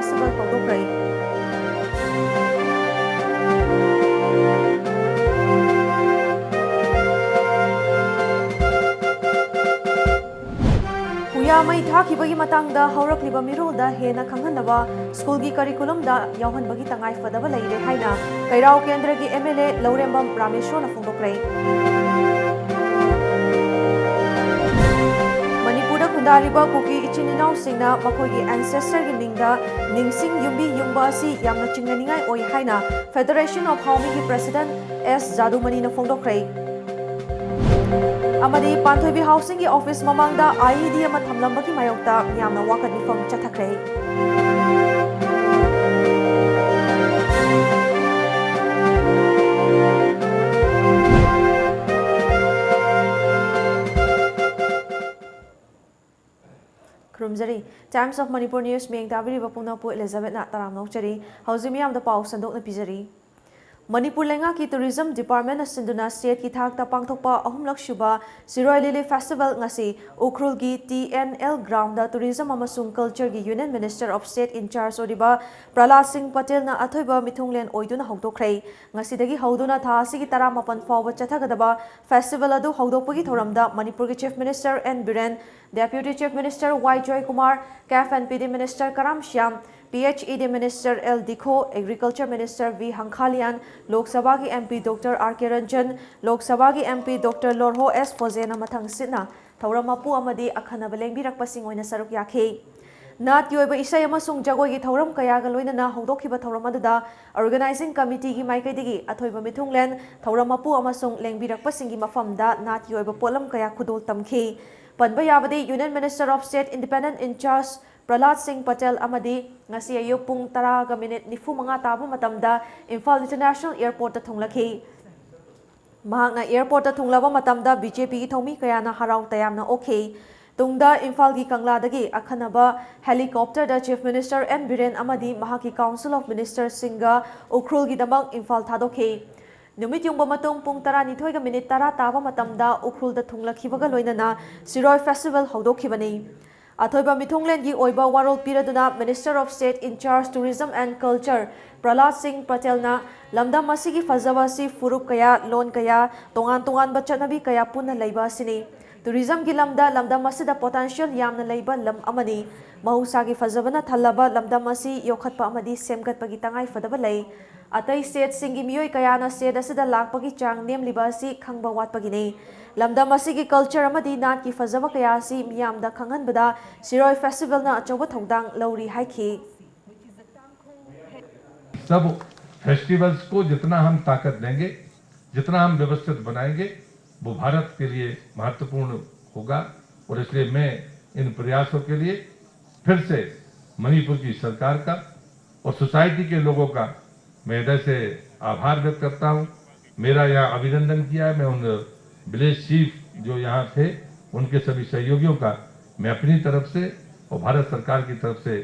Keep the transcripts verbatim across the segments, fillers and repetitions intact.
Festival ꯍꯧꯗꯣꯛꯈ꯭ꯔꯦ꯫ ꯄꯨꯌꯥ ꯃꯩ ꯊꯥꯈꯤꯕꯒꯤ ꯃꯇꯥꯡꯗ ꯍꯧꯔꯛꯂꯤꯕ ꯃꯤꯔꯣꯜꯗ ꯍꯦꯟꯅ ꯈꯪꯍꯟꯅꯕ ꯁ꯭ꯀꯨꯜꯒꯤ ꯀꯔꯤꯀꯨꯂꯝꯗ ꯌꯥꯎꯍꯟꯕꯒꯤ ꯇꯉꯥꯏ ꯐꯗꯕ ꯂꯩꯔꯦ ꯍꯥꯏꯅ ꯀꯩꯔꯥꯎ ꯀꯦꯟꯗ꯭ꯔꯒꯤ ꯑꯦꯝ ꯑꯦꯜ ꯑꯦ ꯂꯧꯔꯦꯝꯕꯝ ꯔꯥꯃꯦꯁꯣꯔꯅ ꯐꯣꯡꯗꯣꯛꯈ꯭ꯔꯦ꯫ ꯃꯅꯤꯄꯨꯔꯗ ꯈꯨꯟꯗꯥꯔꯤꯕ ꯀꯨꯀꯤ ꯏꯆꯤꯟ ꯏꯅꯥꯎꯁꯤꯡꯅ ꯃꯈꯣꯏꯒꯤ ꯑꯦꯟꯁꯦꯁꯇꯔꯒꯤ ꯃꯤꯡꯗ ꯅꯤꯡꯁꯤꯡ ꯌꯨꯝꯕꯤ ꯌꯨꯡꯕ ꯑꯁꯤ ꯌꯥꯝꯅ ꯆꯤꯡꯅꯅꯤꯡꯉꯥꯏ ꯑꯣꯏ ꯍꯥꯏꯅ ꯐꯦꯗꯔꯦꯁꯟ ꯑꯣꯐ ꯍꯥꯎꯃꯤꯒꯤ ꯄ꯭ꯔꯦꯁꯤꯗꯦꯟꯠ ꯑꯦꯁ ꯖꯥꯗꯨꯃꯅꯤꯅ ꯐꯣꯡꯗꯣꯛꯈ꯭ꯔꯦ꯫ ꯑꯃꯗꯤ ꯄꯥꯟꯊꯣꯏꯕꯤ ꯍꯥꯎꯁꯤꯡꯒꯤ ꯑꯣꯐꯤꯁ ꯃꯃꯥꯡꯗ ꯑꯥꯏ ꯏ ꯗꯤ ꯑꯃ ꯊꯝꯂꯝꯕꯒꯤ ꯃꯥꯌꯣꯛꯇ ꯃꯤꯌꯥꯝꯅ ꯋꯥꯀꯠ ꯃꯤꯐꯝ ꯆꯠꯊꯈ꯭ꯔꯦ꯫ ꯈꯨꯔꯨꯝꯖꯔꯤ꯫ Times of Manipur News ꯃꯤꯌꯦꯡ ꯇꯥꯕꯤꯔꯤꯕ ꯄꯨꯝꯅꯃꯛꯄꯨ ꯏꯂꯤꯖꯥꯕꯦꯠꯅ ꯇꯔꯥꯝꯅ ꯑꯣꯛꯆꯔꯤ꯫ ꯍꯧꯖꯤꯛ ꯃꯤꯌꯥꯝꯗ ꯄꯥꯎ ꯁꯟꯗꯣꯛꯅ ꯄꯤꯖꯔꯤ꯫ ꯃꯅꯤꯄꯨꯔ ꯂꯩꯉꯥꯛꯀꯤ ꯇꯨꯔꯤꯖꯝ ꯗꯤꯄꯥꯔꯠꯃꯦꯟꯅ ꯁꯤꯟꯗꯨꯅ ꯁ꯭ꯇꯦꯠꯀꯤ ꯊꯥꯛꯇ ꯄꯥꯡꯊꯣꯛꯄ ꯑꯍꯨꯝꯂꯛ ꯁꯨꯕ ꯁꯤꯔꯣꯏ ꯂꯤꯂꯤ ꯐꯦꯁꯇꯤꯚꯦꯜ ꯉꯁꯤ ꯎꯈ꯭ꯔꯨꯜꯒꯤ T N L ground tourism ꯑꯃꯁꯨꯡ ꯀꯜꯆꯔꯒꯤ union minister of state incharge ꯑꯣꯏꯔꯤꯕ ꯄ꯭ꯔꯍꯂꯥꯗ ꯁꯤꯡ ꯄꯇꯦꯜꯅ ꯑꯊꯣꯏꯕ ꯃꯤꯊꯨꯡꯂꯦꯟ ꯑꯣꯏꯗꯨꯅ ꯍꯧꯗꯣꯛꯈ꯭ꯔꯦ꯫ ꯉꯁꯤꯗꯒꯤ ꯍꯧꯗꯨꯅ ꯊꯥ ꯑꯁꯤꯒꯤ ꯇꯔꯥꯃꯥꯄꯟ ꯐꯥꯎꯕ ꯆꯠꯊꯒꯗꯕ ꯐꯦꯁꯇꯤꯚꯦꯜ ꯑꯗꯨ ꯍꯧꯗꯣꯛꯄꯒꯤ ꯊꯧꯔꯝꯗ ꯃꯅꯤꯄꯨꯔꯒꯤ chief minister N Biren, deputy chief minister Y Joykumar, CAF and P D minister Karam Shyam, P H E D minister L Dikho, agriculture minister V Hangkhalian, Lok ꯁꯚꯥꯒꯤ M P doctor R K Ranjan, Lok ꯁꯚꯥꯒꯤ ꯑꯦꯝ ꯄꯤ ꯗꯣꯛꯇꯔ ꯂꯣꯔꯍꯣ ꯑꯦꯁ ꯐꯣꯖꯦꯅ ꯃꯊꯪꯁꯤꯠꯅ ꯊꯧꯔꯝ ꯃꯄꯨ ꯑꯃꯗꯤ ꯑꯈꯟꯅꯕ ꯂꯦꯡꯕꯤꯔꯛꯄꯁꯤꯡ ꯑꯣꯏꯅ ꯁꯔꯨꯛ ꯌꯥꯈꯤ꯫ ꯅꯥꯠꯀꯤ ꯑꯣꯏꯕ ꯏꯁꯩ ꯑꯃꯁꯨꯡ ꯖꯒꯣꯏꯒꯤ ꯊꯧꯔꯝ ꯀꯌꯥꯒ ꯂꯣꯏꯅꯅ ꯍꯧꯗꯣꯛꯈꯤꯕ ꯊꯧꯔꯝ ꯑꯗꯨꯗ ꯑꯣꯔꯒꯅꯥꯏꯖꯤꯡ ꯀꯃꯤꯇꯤꯒꯤ ꯃꯥꯏꯀꯩꯗꯒꯤ ꯑꯊꯣꯏꯕ ꯃꯤꯊꯨꯡꯂꯦꯟ, ꯊꯧꯔꯝ ꯃꯄꯨ ꯑꯃꯁꯨꯡ ꯂꯦꯡꯕꯤꯔꯛꯄꯁꯤꯡꯒꯤ ꯃꯐꯝꯗ ꯅꯥꯠꯀꯤ ꯑꯣꯏꯕ ꯄꯣꯠꯂꯝ ꯀꯌꯥ ꯈꯨꯗꯣꯜ ꯇꯝꯈꯤ꯫ ꯄꯟꯕ ꯌꯥꯕꯗꯤ, union minister of state independent in charge Prahlad Singh Patel ꯑꯃꯗꯤ ꯉꯁꯤ ꯑꯌꯨꯛ ꯄꯨꯡ ꯇꯔꯥꯒ ꯃꯤꯅꯤꯠ ꯅꯤꯐꯨ ꯃꯉꯥ ꯇꯥꯕ ꯃꯇꯝꯗ ꯏꯝꯐꯥꯜ ꯏꯟꯇꯔꯅꯦꯁꯅꯦꯜ ꯑꯦꯌꯔꯄꯣꯔꯠꯇ ꯊꯨꯡꯂꯛꯈꯤ꯫ ꯃꯍꯥꯛꯅ ꯑꯦꯌꯔꯄꯣꯔꯠꯇ ꯊꯨꯡꯂꯕ ꯃꯇꯝꯗ ꯕꯤ ꯖꯦ ꯄꯤꯒꯤ ꯊꯧꯃꯤ ꯀꯌꯥꯅ ꯍꯔꯥꯎ ꯇꯌꯥꯝꯅ ꯑꯣꯛꯈꯤ꯫ ꯇꯨꯡꯗ ꯏꯝꯐꯥꯜꯒꯤ ꯀꯪꯂꯥꯗꯒꯤ ꯑꯈꯟꯅꯕ ꯍꯦꯂꯤꯀꯣꯞꯇꯔꯗ ꯆꯤꯐ ꯃꯤꯅꯤꯁꯇꯔ ꯑꯦꯟ ꯕꯤꯔꯦꯟ ꯑꯃꯗꯤ ꯃꯍꯥꯛꯀꯤ ꯀꯥꯎꯟꯁꯤꯜ ꯑꯣꯐ ꯃꯤꯅꯤꯁꯇꯔꯁꯤꯡꯒ ꯎꯈ꯭ꯔꯨꯜꯒꯤꯗꯃꯛ ꯏꯝꯐꯥꯜ ꯊꯥꯗꯣꯛꯈꯤ꯫ ꯅꯨꯃꯤꯠ ꯌꯨꯡꯕ ꯃꯇꯨꯡ ꯄꯨꯡ ꯇꯔꯥꯅꯤꯊꯣꯏꯒ ꯃꯤꯅꯤꯠ ꯇꯔꯥ ꯇꯥꯕ ꯃꯇꯝꯗ ꯎꯈ꯭ꯔꯨꯜꯗ ꯊꯨꯡꯂꯈꯤꯕꯒ ꯂꯣꯏꯅꯅ ꯁꯤꯔꯣꯏ ꯐꯦꯁꯇꯤꯚꯦꯜ ꯍꯧꯗꯣꯛꯈꯤꯕꯅꯤ꯫ ꯑꯊꯣꯏꯕ ꯃꯤꯊꯨꯡꯂꯦꯟꯒꯤ ꯑꯣꯏꯕ ꯋꯥꯔꯣꯜ ꯄꯤꯔꯗꯨꯅ Minister of State in charge Tourism and Culture ꯄ꯭ꯔꯍꯂꯥꯗ ꯁꯤꯡ ꯄꯇꯦꯜꯅ ꯂꯝꯗꯝ ꯑꯁꯤꯒꯤ ꯐꯖꯕ ꯑꯁꯤ ꯐꯨꯔꯨꯞ ꯀꯌꯥ, ꯂꯣꯟ ꯀꯌꯥ, ꯇꯣꯉꯥꯟ ꯇꯣꯉꯥꯟꯕ ꯆꯠꯅꯕꯤ ꯀꯌꯥ ꯄꯨꯟꯅ ꯂꯩꯕ ꯑꯁꯤꯅꯤ꯫ Tourismꯒꯤ ꯂꯝꯗ ꯂꯝꯗꯝ ꯑꯁꯤꯗ potential ꯌꯥꯝꯅ ꯂꯩꯕ ꯂꯝ ꯑꯃꯅꯤ꯫ ꯃꯍꯧꯁꯥꯒꯤ ꯐꯖꯕꯅ ꯊꯜꯂꯕ ꯂꯝꯗꯝ ꯑꯁꯤ ꯌꯣꯛꯈꯠꯄ ꯑꯃꯗꯤ ꯁꯦꯝꯒꯠꯄꯒꯤ ꯇꯉꯥꯏꯐꯗꯕ ꯂꯩ꯫ ꯑꯇꯩ stateꯁꯤꯡꯒꯤ ꯃꯤꯑꯣꯏ ꯀꯌꯥꯅ state ꯑꯁꯤꯗ ꯂꯥꯛꯄꯒꯤ ꯆꯥꯡ ꯅꯦꯝꯂꯤꯕ ꯑꯁꯤ ꯈꯪꯕ ꯋꯥꯠꯄꯒꯤꯅꯤ꯫ ꯂꯝꯗꯝ ꯑꯁꯤꯒꯤ culture ꯑꯃꯗꯤ ꯅꯥꯠꯀꯤ ꯐꯖꯕ ꯀꯌꯥ ꯑꯁꯤ ꯃꯤꯌꯥꯝꯗ ꯈꯪꯍꯟꯕꯗ ꯁꯤꯔꯣꯏ Festivalꯅ ꯑꯆꯧꯕ ꯊꯧꯗꯥꯡ ꯂꯧꯔꯤ ꯍꯥꯏꯈꯤ꯫ सब फेस्टिवल्स को जितना हम ताकत देंगे, जितना हम व्यवस्थित बनाएंगे, वो भारत के लिए महत्वपूर्ण होगा। और इसलिए मैं इन प्रयासों के लिए फिर से मणिपुर की सरकार का और सोसाइटी के लोगों का मैं हृदय से आभार व्यक्त करता हूँ। मेरा यहाँ अभिनंदन किया है, मैं उन विलेज चीफ जो यहाँ थे, उनके सभी सहयोगियों का मैं अपनी तरफ से और भारत सरकार की तरफ से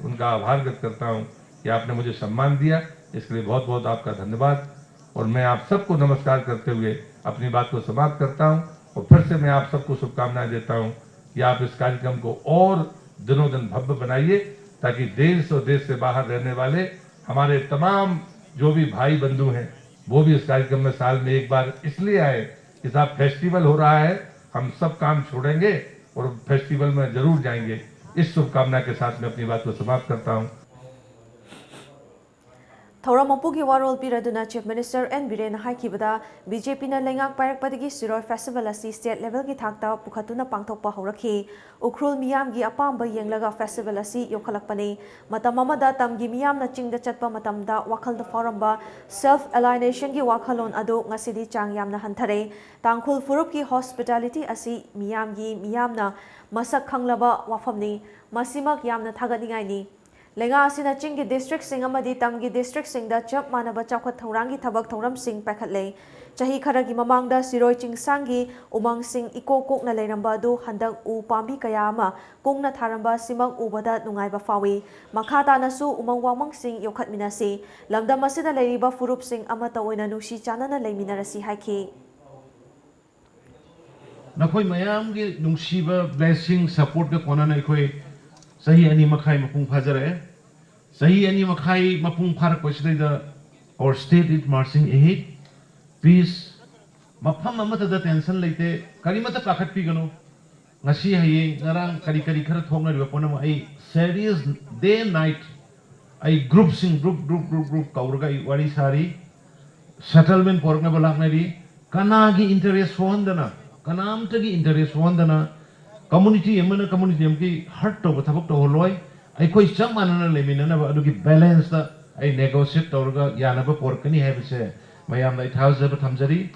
उनका आभार व्यक्त करता हूँ कि आपने मुझे सम्मान दिया। इसके लिए बहुत बहुत आपका धन्यवाद। और मैं आप सबको नमस्कार करते हुए अपनी बात को समाप्त करता हूँ और फिर से मैं आप सबको शुभकामनाएं देता हूँ कि आप इस कार्यक्रम को और दिनों दिन भव्य बनाइए, ताकि देश और देश से बाहर रहने वाले हमारे तमाम जो भी भाई बंधु हैं, वो भी इस कार्यक्रम में साल में एक बार इसलिए आए कि साहब, फेस्टिवल हो रहा है, हम सब काम छोड़ेंगे और फेस्टिवल में जरूर जाएंगे। इस शुभकामना के साथ मैं अपनी बात को समाप्त करता हूँ। ꯊꯧꯔꯝ ꯃꯄꯨꯒꯤ ꯋꯥꯔꯣꯜ ꯄꯤꯔꯗꯨꯅ Chief Minister ꯑꯦꯟ ꯕꯤꯔꯦꯟꯅ ꯍꯥꯏꯈꯤꯕꯗ, BJPꯅ ꯂꯩꯉꯥꯛ ꯄꯥꯏꯔꯛꯄꯗꯒꯤ ꯁꯤꯔꯣꯏ Festival ꯑꯁꯤ state levelꯒꯤ ꯊꯥꯛꯇ ꯄꯨꯈꯠꯇꯨꯅ ꯄꯥꯡꯊꯣꯛꯄ ꯍꯧꯔꯛꯈꯤ꯫ ꯎꯈ꯭ꯔꯨꯜ ꯃꯤꯌꯥꯝꯒꯤ ꯑꯄꯥꯝꯕ ꯌꯦꯡꯂꯒ festival ꯑꯁꯤ ꯌꯣꯛꯈꯠꯂꯛꯄꯅꯤ꯫ ꯃꯇꯝ ꯑꯃꯗ ꯇꯝꯒꯤ ꯃꯤꯌꯥꯝꯅ ꯆꯤꯡꯗ ꯆꯠꯄ ꯃꯇꯝꯗ ꯋꯥꯈꯜꯗ ꯐꯥꯎꯔꯝꯕ self alienation ꯒꯤ ꯋꯥꯈꯜꯂꯣꯟ ꯑꯗꯨ ꯉꯁꯤꯗꯤ ꯆꯥꯡ ꯌꯥꯝꯅ ꯍꯟꯊꯔꯦ꯫ ꯇꯥꯡꯈꯨꯜ ꯐꯨꯔꯨꯞꯀꯤ hospitality ꯑꯁꯤ ꯃꯤꯌꯥꯝꯒꯤ ꯃꯤꯌꯥꯝꯅ ꯃꯁꯛ ꯈꯪꯂꯕ ꯋꯥꯐꯝꯅꯤ꯫ ꯃꯁꯤꯃꯛ ꯌꯥꯝꯅ ꯊꯥꯒꯠꯅꯤꯡꯉꯥꯏꯅꯤ꯫ ꯂꯩꯉꯥꯛ ꯑꯁꯤꯅ ꯆꯤꯡꯒꯤ districtꯁꯤꯡ ꯑꯃꯗꯤ ꯇꯝꯒꯤ districtꯁꯤꯡꯗ ꯆꯞ ꯃꯥꯟꯅꯕ ꯆꯥꯎꯈꯠ ꯊꯧꯔꯥꯡꯒꯤ ꯊꯕꯛ ꯊꯧꯔꯝꯁꯤꯡ ꯄꯥꯏꯈꯠꯂꯦ꯫ ꯆꯍꯤ ꯈꯔꯒꯤ ꯃꯃꯥꯡꯗ ꯁꯤꯔꯣꯏ ꯆꯤꯡꯁꯥꯡꯒꯤ ꯎꯃꯪꯁꯤꯡ ꯏꯀꯣꯛ ꯀꯣꯛꯅ ꯂꯩꯔꯝꯕ ꯑꯗꯨ ꯍꯟꯗꯛ ꯎ ꯄꯥꯝꯕꯤ ꯀꯌꯥ ꯑꯃ ꯀꯨꯡꯅ ꯊꯥꯔꯝꯕ ꯑꯁꯤꯃꯛ ꯎꯕꯗ ꯅꯨꯡꯉꯥꯏꯕ ꯐꯥꯎꯏ꯫ ꯃꯈꯥ ꯇꯥꯅꯁꯨ ꯎꯃꯪ ꯋꯥꯃꯪꯁꯤꯡ ꯌꯣꯛꯈꯠꯃꯤꯟꯅꯁꯤ꯫ ꯂꯝꯗꯝ ꯑꯁꯤꯗ ꯂꯩꯔꯤꯕ ꯐꯨꯔꯨꯞꯁꯤꯡ ꯑꯃꯠꯇ ꯑꯣꯏꯅ ꯅꯨꯡꯁꯤ ꯆꯥꯟꯅꯅ ꯂꯩꯃꯤꯟꯅꯔꯁꯤ ꯍꯥꯏꯈꯤ꯫ ꯅꯈꯣꯏ ꯃꯌꯥꯝꯒꯤ ꯅꯨꯡꯁꯤꯕ, blessing, supportꯀ ꯀꯣꯟꯅꯅ ꯑꯩꯈꯣꯏ ꯆꯍꯤ ꯑꯅꯤ ꯃꯈꯥꯏ ꯃꯄꯨꯡ ꯐꯥꯖꯔꯛꯑꯦ꯫ ꯆꯍꯤ ꯑꯅꯤ ꯃꯈꯥꯏ ꯃꯄꯨꯡ ꯐꯥꯔꯛꯄꯁꯤꯗꯩꯗ our state is marching ahead. Peace, ꯃꯐꯝ ꯑꯃꯠꯇꯗ tension ꯂꯩꯇꯦ, ꯀꯔꯤꯃꯠꯇ ꯄꯥꯈꯠꯄꯤꯒꯅꯨ꯫ ꯉꯁꯤ, ꯍꯌꯦꯡ, ꯉꯔꯥꯡ ꯀꯔꯤ ꯀꯔꯤ ꯈꯔ ꯊꯣꯛꯅꯔꯤꯕ ꯄꯨꯝꯅꯃꯛ ꯑꯩ serious, day and night ꯑꯩ groupꯁꯤꯡ, group, group, group, group ꯀꯧꯔꯒ ꯑꯩ ꯋꯥꯔꯤ ꯁꯥꯔꯤ꯫ Settlement ꯄꯣꯔꯛꯅꯕ ꯂꯥꯛꯅꯔꯤ꯫ ꯀꯅꯥꯒꯤ interest ꯁꯣꯛꯍꯟꯗꯅ, ꯀꯅꯥꯝꯇꯒꯤ interest ꯁꯣꯛꯍꯟꯗꯅ, community ꯑꯃꯅ community ꯑꯃꯒꯤ hurt ꯇꯧꯕ ꯊꯕꯛ ꯇꯧꯍꯜꯂꯣꯏ꯫ ꯑꯩꯈꯣꯏ ꯆꯞ ꯃꯥꯟꯅꯅ ꯂꯩꯃꯤꯟꯅꯅꯕ ꯑꯗꯨꯒꯤ balanceꯇ ꯑꯩ negotiate ꯇꯧꯔꯒ ꯌꯥꯅꯕ ꯄꯣꯔꯛꯀꯅꯤ ꯍꯥꯏꯕꯁꯦ ꯃꯌꯥꯝꯗ ꯑꯩ ꯊꯥꯖꯕ ꯊꯝꯖꯔꯤ꯫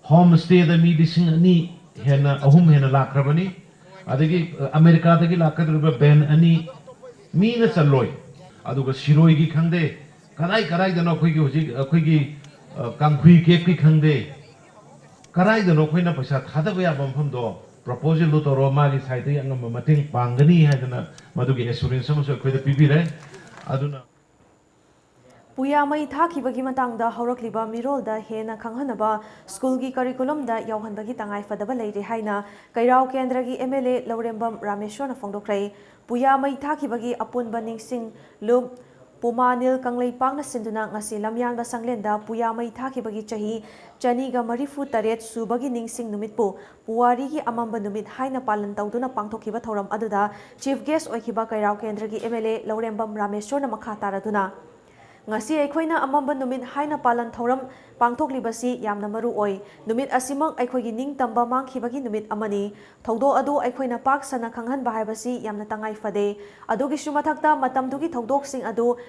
Home stayꯗ ꯃꯤ ꯂꯤꯁꯤꯡ ꯑꯅꯤ ꯍꯦꯟꯅ, ꯑꯍꯨꯝ ꯍꯦꯟꯅ ꯂꯥꯛꯈ꯭ꯔꯕꯅꯤ꯫ ꯑꯗꯒꯤ, ꯑ, ꯑꯃꯦꯔꯤꯀꯥꯗꯒꯤ ꯂꯥꯛꯀꯗꯧꯔꯤꯕ band ꯑꯅꯤ, ꯃꯤꯅ ꯆꯜꯂꯣꯏ꯫ ꯑꯗꯨꯒ ꯁꯤꯔꯣꯏꯒꯤ ꯈꯪꯗꯦ, ꯀꯗꯥꯏ ꯀꯗꯥꯏꯗꯅꯣ ꯑꯩꯈꯣꯏꯒꯤ ꯍꯧꯖꯤꯛ ꯑꯩꯈꯣꯏꯒꯤ, ꯑ, ꯀꯥꯡꯈꯨꯏ ꯀꯦꯞꯀꯤ ꯈꯪꯗꯦ, ꯀꯗꯥꯏꯗꯅꯣ ꯑꯩꯈꯣꯏꯅ ꯄꯩꯁꯥ ꯊꯥꯗꯕ ꯌꯥꯕ ꯃꯐꯝꯗꯣ, proposalꯗꯨ ꯇꯧꯔꯣ, ꯃꯥꯒꯤ sideꯇꯒꯤ ꯑꯉꯝꯕ ꯃꯇꯦꯡ ꯄꯥꯡꯒꯅꯤ ꯍꯥꯏꯗꯅ ꯃꯗꯨꯒꯤ assurance ꯑꯃꯁꯨ ꯑꯩꯈꯣꯏꯗ ꯄꯤꯕꯤꯔꯦ꯫ ꯑꯗꯨꯅ ꯄꯨꯌꯥ ꯃꯩ ꯊꯥꯈꯤꯕꯒꯤ ꯃꯇꯥꯡꯗ ꯍꯧꯔꯛꯂꯤꯕ ꯃꯤꯔꯣꯜꯗ ꯍꯦꯟꯅ ꯈꯪꯍꯟꯅꯕ ꯁ꯭ꯀꯨꯜꯒꯤ curriculumꯗ ꯌꯥꯎꯍꯟꯕꯒꯤ ꯇꯉꯥꯏ ꯐꯗꯕ ꯂꯩꯔꯦ ꯍꯥꯏꯅ ꯀꯩꯔꯥꯎ ꯀꯦꯟꯗ꯭ꯔꯒꯤ MLA ꯂꯧꯔꯦꯝꯕꯝ ꯔꯥꯃꯦꯁ꯭ꯋꯔꯅ ꯐꯣꯡꯗꯣꯛꯈ꯭ꯔꯦ꯫ ꯄꯨꯌꯥ ꯃꯩ ꯊꯥꯈꯤꯕꯒꯤ ꯑꯄꯨꯟꯕ ꯅꯤꯡꯁꯤꯡ ꯂꯨꯞ ꯄꯨꯃꯥꯅꯤꯜ ꯀꯪꯂꯩꯄꯥꯛꯅ ꯁꯤꯟꯗꯨꯅ ꯉꯁꯤ ꯂꯝꯌꯥꯟꯕ ꯁꯪꯂꯦꯟꯗ ꯄꯨꯌꯥ ꯃꯩ ꯊꯥꯈꯤꯕꯒꯤ ꯆꯍꯤ ꯆꯅꯤꯒ ꯃꯔꯤꯐꯨ ꯇꯔꯦꯠ ꯁꯨꯕꯒꯤ ꯅꯤꯡꯁꯤꯡ ꯅꯨꯃꯤꯠꯄꯨ ꯄꯨꯋꯥꯔꯤꯒꯤ ꯑꯃꯝꯕ ꯅꯨꯃꯤꯠ ꯍꯥꯏꯅ ꯄꯥꯂꯟ ꯇꯧꯗꯨꯅ ꯄꯥꯡꯊꯣꯛꯈꯤꯕ ꯊꯧꯔꯝ ꯑꯗꯨꯗ chief guest ꯑꯣꯏꯈꯤꯕ ꯀꯩꯔꯥꯎ ꯀꯦꯟꯗ꯭ꯔꯒꯤ MLA ꯂꯧꯔꯦꯝꯕꯝ ꯔꯥꯃꯦꯁ꯭ꯋꯔꯅ ꯃꯈꯥ ꯇꯥꯔꯗꯨꯅ, ꯉꯁꯤ ꯑꯩꯈꯣꯏꯅ ꯑꯃꯝꯕ ꯅꯨꯃꯤꯠ ꯍꯥꯏꯅ ꯄꯥꯂꯟ ꯊꯧꯔꯝ ꯄꯥꯡꯊꯣꯛꯂꯤꯕꯁꯤ ꯌꯥꯝꯅ ꯃꯔꯨ ꯑꯣꯏ꯫ ꯅꯨꯃꯤꯠ ꯑꯁꯤꯃꯛ ꯑꯩꯈꯣꯏꯒꯤ ꯅꯤꯡꯇꯝꯕ ꯃꯥꯡꯈꯤꯕꯒꯤ ꯅꯨꯃꯤꯠ ꯑꯃꯅꯤ꯫ ꯊꯧꯗꯣꯛ ꯑꯗꯨ ꯑꯩꯈꯣꯏꯅ ꯄꯥꯛ ꯁꯟꯅ ꯈꯪꯍꯟꯕ ꯍꯥꯏꯕꯁꯤ ꯌꯥꯝꯅ ꯇꯉꯥꯏ ꯐꯗꯦ꯫ ꯑꯗꯨꯒꯤꯁꯨ ꯃꯊꯛꯇ ꯃꯇꯝꯗꯨꯒꯤ ꯊꯧꯗꯣꯛꯁꯤꯡ ꯑꯗꯨ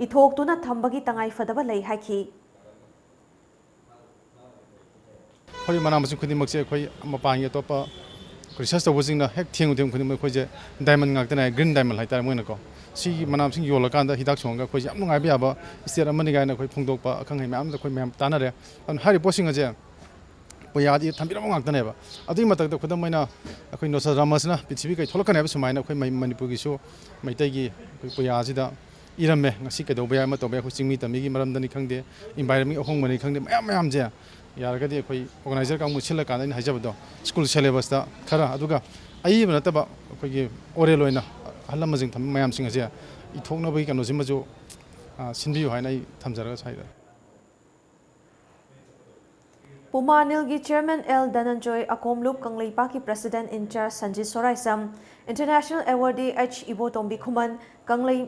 ꯏꯊꯣꯛꯇꯨꯅ ꯊꯝꯕꯒꯤ ꯇꯉꯥꯏ ꯐꯗꯕ ꯂꯩ ꯍꯥꯏꯈꯤ꯫ ꯍꯧꯖꯤꯛ ꯃꯅꯥ ꯃꯁꯤꯡ ꯈꯨꯗꯤꯡꯃꯛꯁꯦ ꯑꯩꯈꯣꯏ ꯃꯄꯥꯟꯒꯤ ꯑꯇꯣꯞꯄ research ꯇꯧꯕꯁꯤꯡꯅ ꯍꯦꯛ ꯊꯦꯡꯉꯨ ꯊꯦꯡꯉꯨ ꯈꯨꯗꯤꯡꯃꯛ ꯑꯩꯈꯣꯏꯁꯦ diamond ꯉꯥꯛꯇꯅꯦ ꯍꯥꯏ, green diamond ꯍꯥꯏꯇꯥꯔꯦ ꯃꯣꯏꯅꯀꯣ꯫ ꯁꯤꯒꯤ ꯃꯅꯥ ꯃꯁꯤꯡ ꯌꯣꯜꯂꯀꯥꯟꯗ ꯍꯤꯗꯥꯛ ꯁꯨꯡꯉꯒ ꯑꯩꯈꯣꯏꯁꯦ ꯌꯥꯝ ꯅꯨꯡꯉꯥꯏꯕ ꯌꯥꯕ state ꯑꯃꯅꯤ ꯀꯥꯏꯅ ꯑꯩꯈꯣꯏ ꯐꯣꯡꯗꯣꯛꯄ ꯑꯈꯪ ꯑꯍꯩ ꯃꯌꯥꯝꯗ ꯑꯩꯈꯣꯏ ꯃꯌꯥꯝ ꯇꯥꯟꯅꯔꯦ꯫ ꯑꯗꯨꯅ ꯍꯥꯏꯔꯤꯕ ꯄꯣꯠꯁꯤꯡ ꯑꯁꯦ ꯄꯨꯌꯥꯗꯤ ꯊꯝꯕꯤꯔꯝꯕ ꯉꯥꯛꯇꯅꯦꯕ꯫ ꯑꯗꯨꯒꯤ ꯃꯊꯛꯇ ꯈꯨꯗꯝ ꯑꯣꯏꯅ ꯑꯩꯈꯣꯏ Nostradamus ꯅ ꯄ꯭ꯔꯤꯊꯤꯕꯤ ꯀꯩ ꯊꯣꯛꯂꯛꯀꯅꯤ ꯍꯥꯏꯕ ꯁꯨꯃꯥꯏꯅ ꯑꯩꯈꯣꯏ ꯃꯩ-, ꯃꯅꯤꯄꯨꯔꯒꯤꯁꯨ ꯃꯩꯇꯩꯒꯤ ꯑꯩꯈꯣꯏ ꯄꯨꯌꯥꯁꯤꯗ ꯏꯔꯝꯃꯦ꯫ ꯉꯁꯤ ꯀꯩꯗꯧꯕ ꯌꯥꯏ, ꯑꯃ ꯇꯧꯕ ꯌꯥꯏ, ꯑꯩꯈꯣꯏ ꯆꯤꯡꯃꯤ ꯇꯝꯃꯤꯒꯤ ꯃꯔꯝꯗꯅꯤ ꯈꯪꯗꯦ, environment ꯑꯍꯣꯡꯕꯅꯤ ꯈꯪꯗꯦ, ꯃꯌꯥꯝ ꯃꯌꯥꯝꯁꯦ ꯌꯥꯔꯒꯗꯤ ꯑꯩꯈꯣꯏ ꯑꯣꯔꯒꯅꯥꯏꯖꯔ ꯀꯥꯡꯕꯨ ꯁꯤꯜꯂꯀꯥꯟꯗ ꯑꯩꯅ ꯍꯥꯏꯖꯕꯗꯣ, ꯁ꯭ꯀꯨꯜ ꯁꯦꯂꯦꯕꯁꯇ ꯈꯔ, ꯑꯗꯨꯒ ꯑꯏꯕ ꯅꯠꯇꯕ ꯑꯩꯈꯣꯏꯒꯤ ꯑꯣꯔꯦꯜ ꯑꯣꯏꯅ ꯑꯍꯜ ꯂꯃꯟꯁꯤꯡ ꯊꯝꯕ ꯃꯌꯥꯝꯁꯤꯡ ꯑꯁꯦ ꯏꯊꯣꯛꯅꯕꯒꯤ ꯀꯩꯅꯣꯁꯤꯃꯁꯨ, ꯑ, ꯁꯤꯟꯕꯤꯌꯨ ꯍꯥꯏꯅ ꯑꯩ ꯊꯝꯖꯔꯒ ꯁ꯭ꯋꯥꯏꯗ꯫ ꯄꯨꯃꯥ ꯅꯤꯜꯒꯤ ꯆꯤꯌꯔꯃꯦꯟ ꯑꯦꯜ ꯙꯅꯟꯖꯣꯏ, ꯑꯀꯣꯝꯂꯨꯞ ꯀꯪꯂꯩꯄꯥꯛꯀꯤ president in charge Sanjit Soraisam, international awardee H Ibotombi Khuman, Kanglei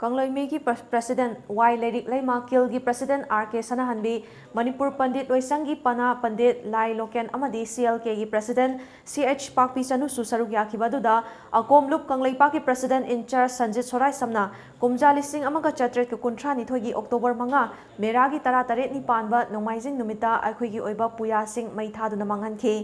ꯀꯪꯂꯩꯃꯩꯒꯤ ꯄ꯭ꯔ-, ꯄ꯭ꯔꯁꯤꯗꯦꯟ ꯋꯥꯏ ꯂꯩꯔꯤꯛ ꯂꯩꯃ, ꯀꯤꯜꯒꯤ president R K Sanahanbi, Manipur ꯄꯟꯗꯤꯠ ꯂꯣꯏꯁꯪꯒꯤ ꯄꯅꯥ ꯄꯟꯗꯤꯠ ꯂꯥꯏ ꯂꯣꯀꯦꯟ ꯑꯃꯗꯤ ꯁꯤ ꯑꯦꯜ ꯀꯦꯒꯤ ꯄ꯭ꯔꯁꯤꯗꯦꯟ ꯁꯤ ꯑꯩꯆ ꯄꯥꯛꯄꯤ ꯆꯅꯨꯁꯨ ꯁꯔꯨꯛ ꯌꯥꯈꯤꯕ ꯑꯗꯨꯗ ꯑꯀꯣꯝꯂꯨꯞ ꯀꯪꯂꯩꯄꯥꯛꯀꯤ ꯄ꯭ꯔꯁꯤꯗꯦꯟ ꯏꯟꯆꯥꯔꯖ ꯁꯟꯖꯤꯠ ꯁꯣꯔꯥꯏꯁꯝꯅ ꯀꯨꯝꯖꯥ ꯂꯤꯁꯤꯡ ꯑꯃꯒ ꯆꯥꯇ꯭ꯔꯦꯠꯀ ꯀꯨꯟꯊ꯭ꯔꯥ ꯅꯤꯊꯣꯏꯒꯤ ꯑꯣꯛꯇꯣꯕꯔ ꯃꯉꯥ, ꯃꯦꯔꯥꯒꯤ ꯇꯔꯥꯇꯔꯦꯠꯅꯤ ꯄꯥꯟꯕ ꯅꯣꯡꯃꯥꯏꯖꯤꯡ ꯅꯨꯃꯤꯠꯇ ꯑꯩꯈꯣꯏꯒꯤ ꯑꯣꯏꯕ ꯄꯨꯌꯥꯁꯤꯡ ꯃꯩ ꯊꯥꯗꯨꯅ ꯃꯥꯡꯍꯟꯈꯤ꯫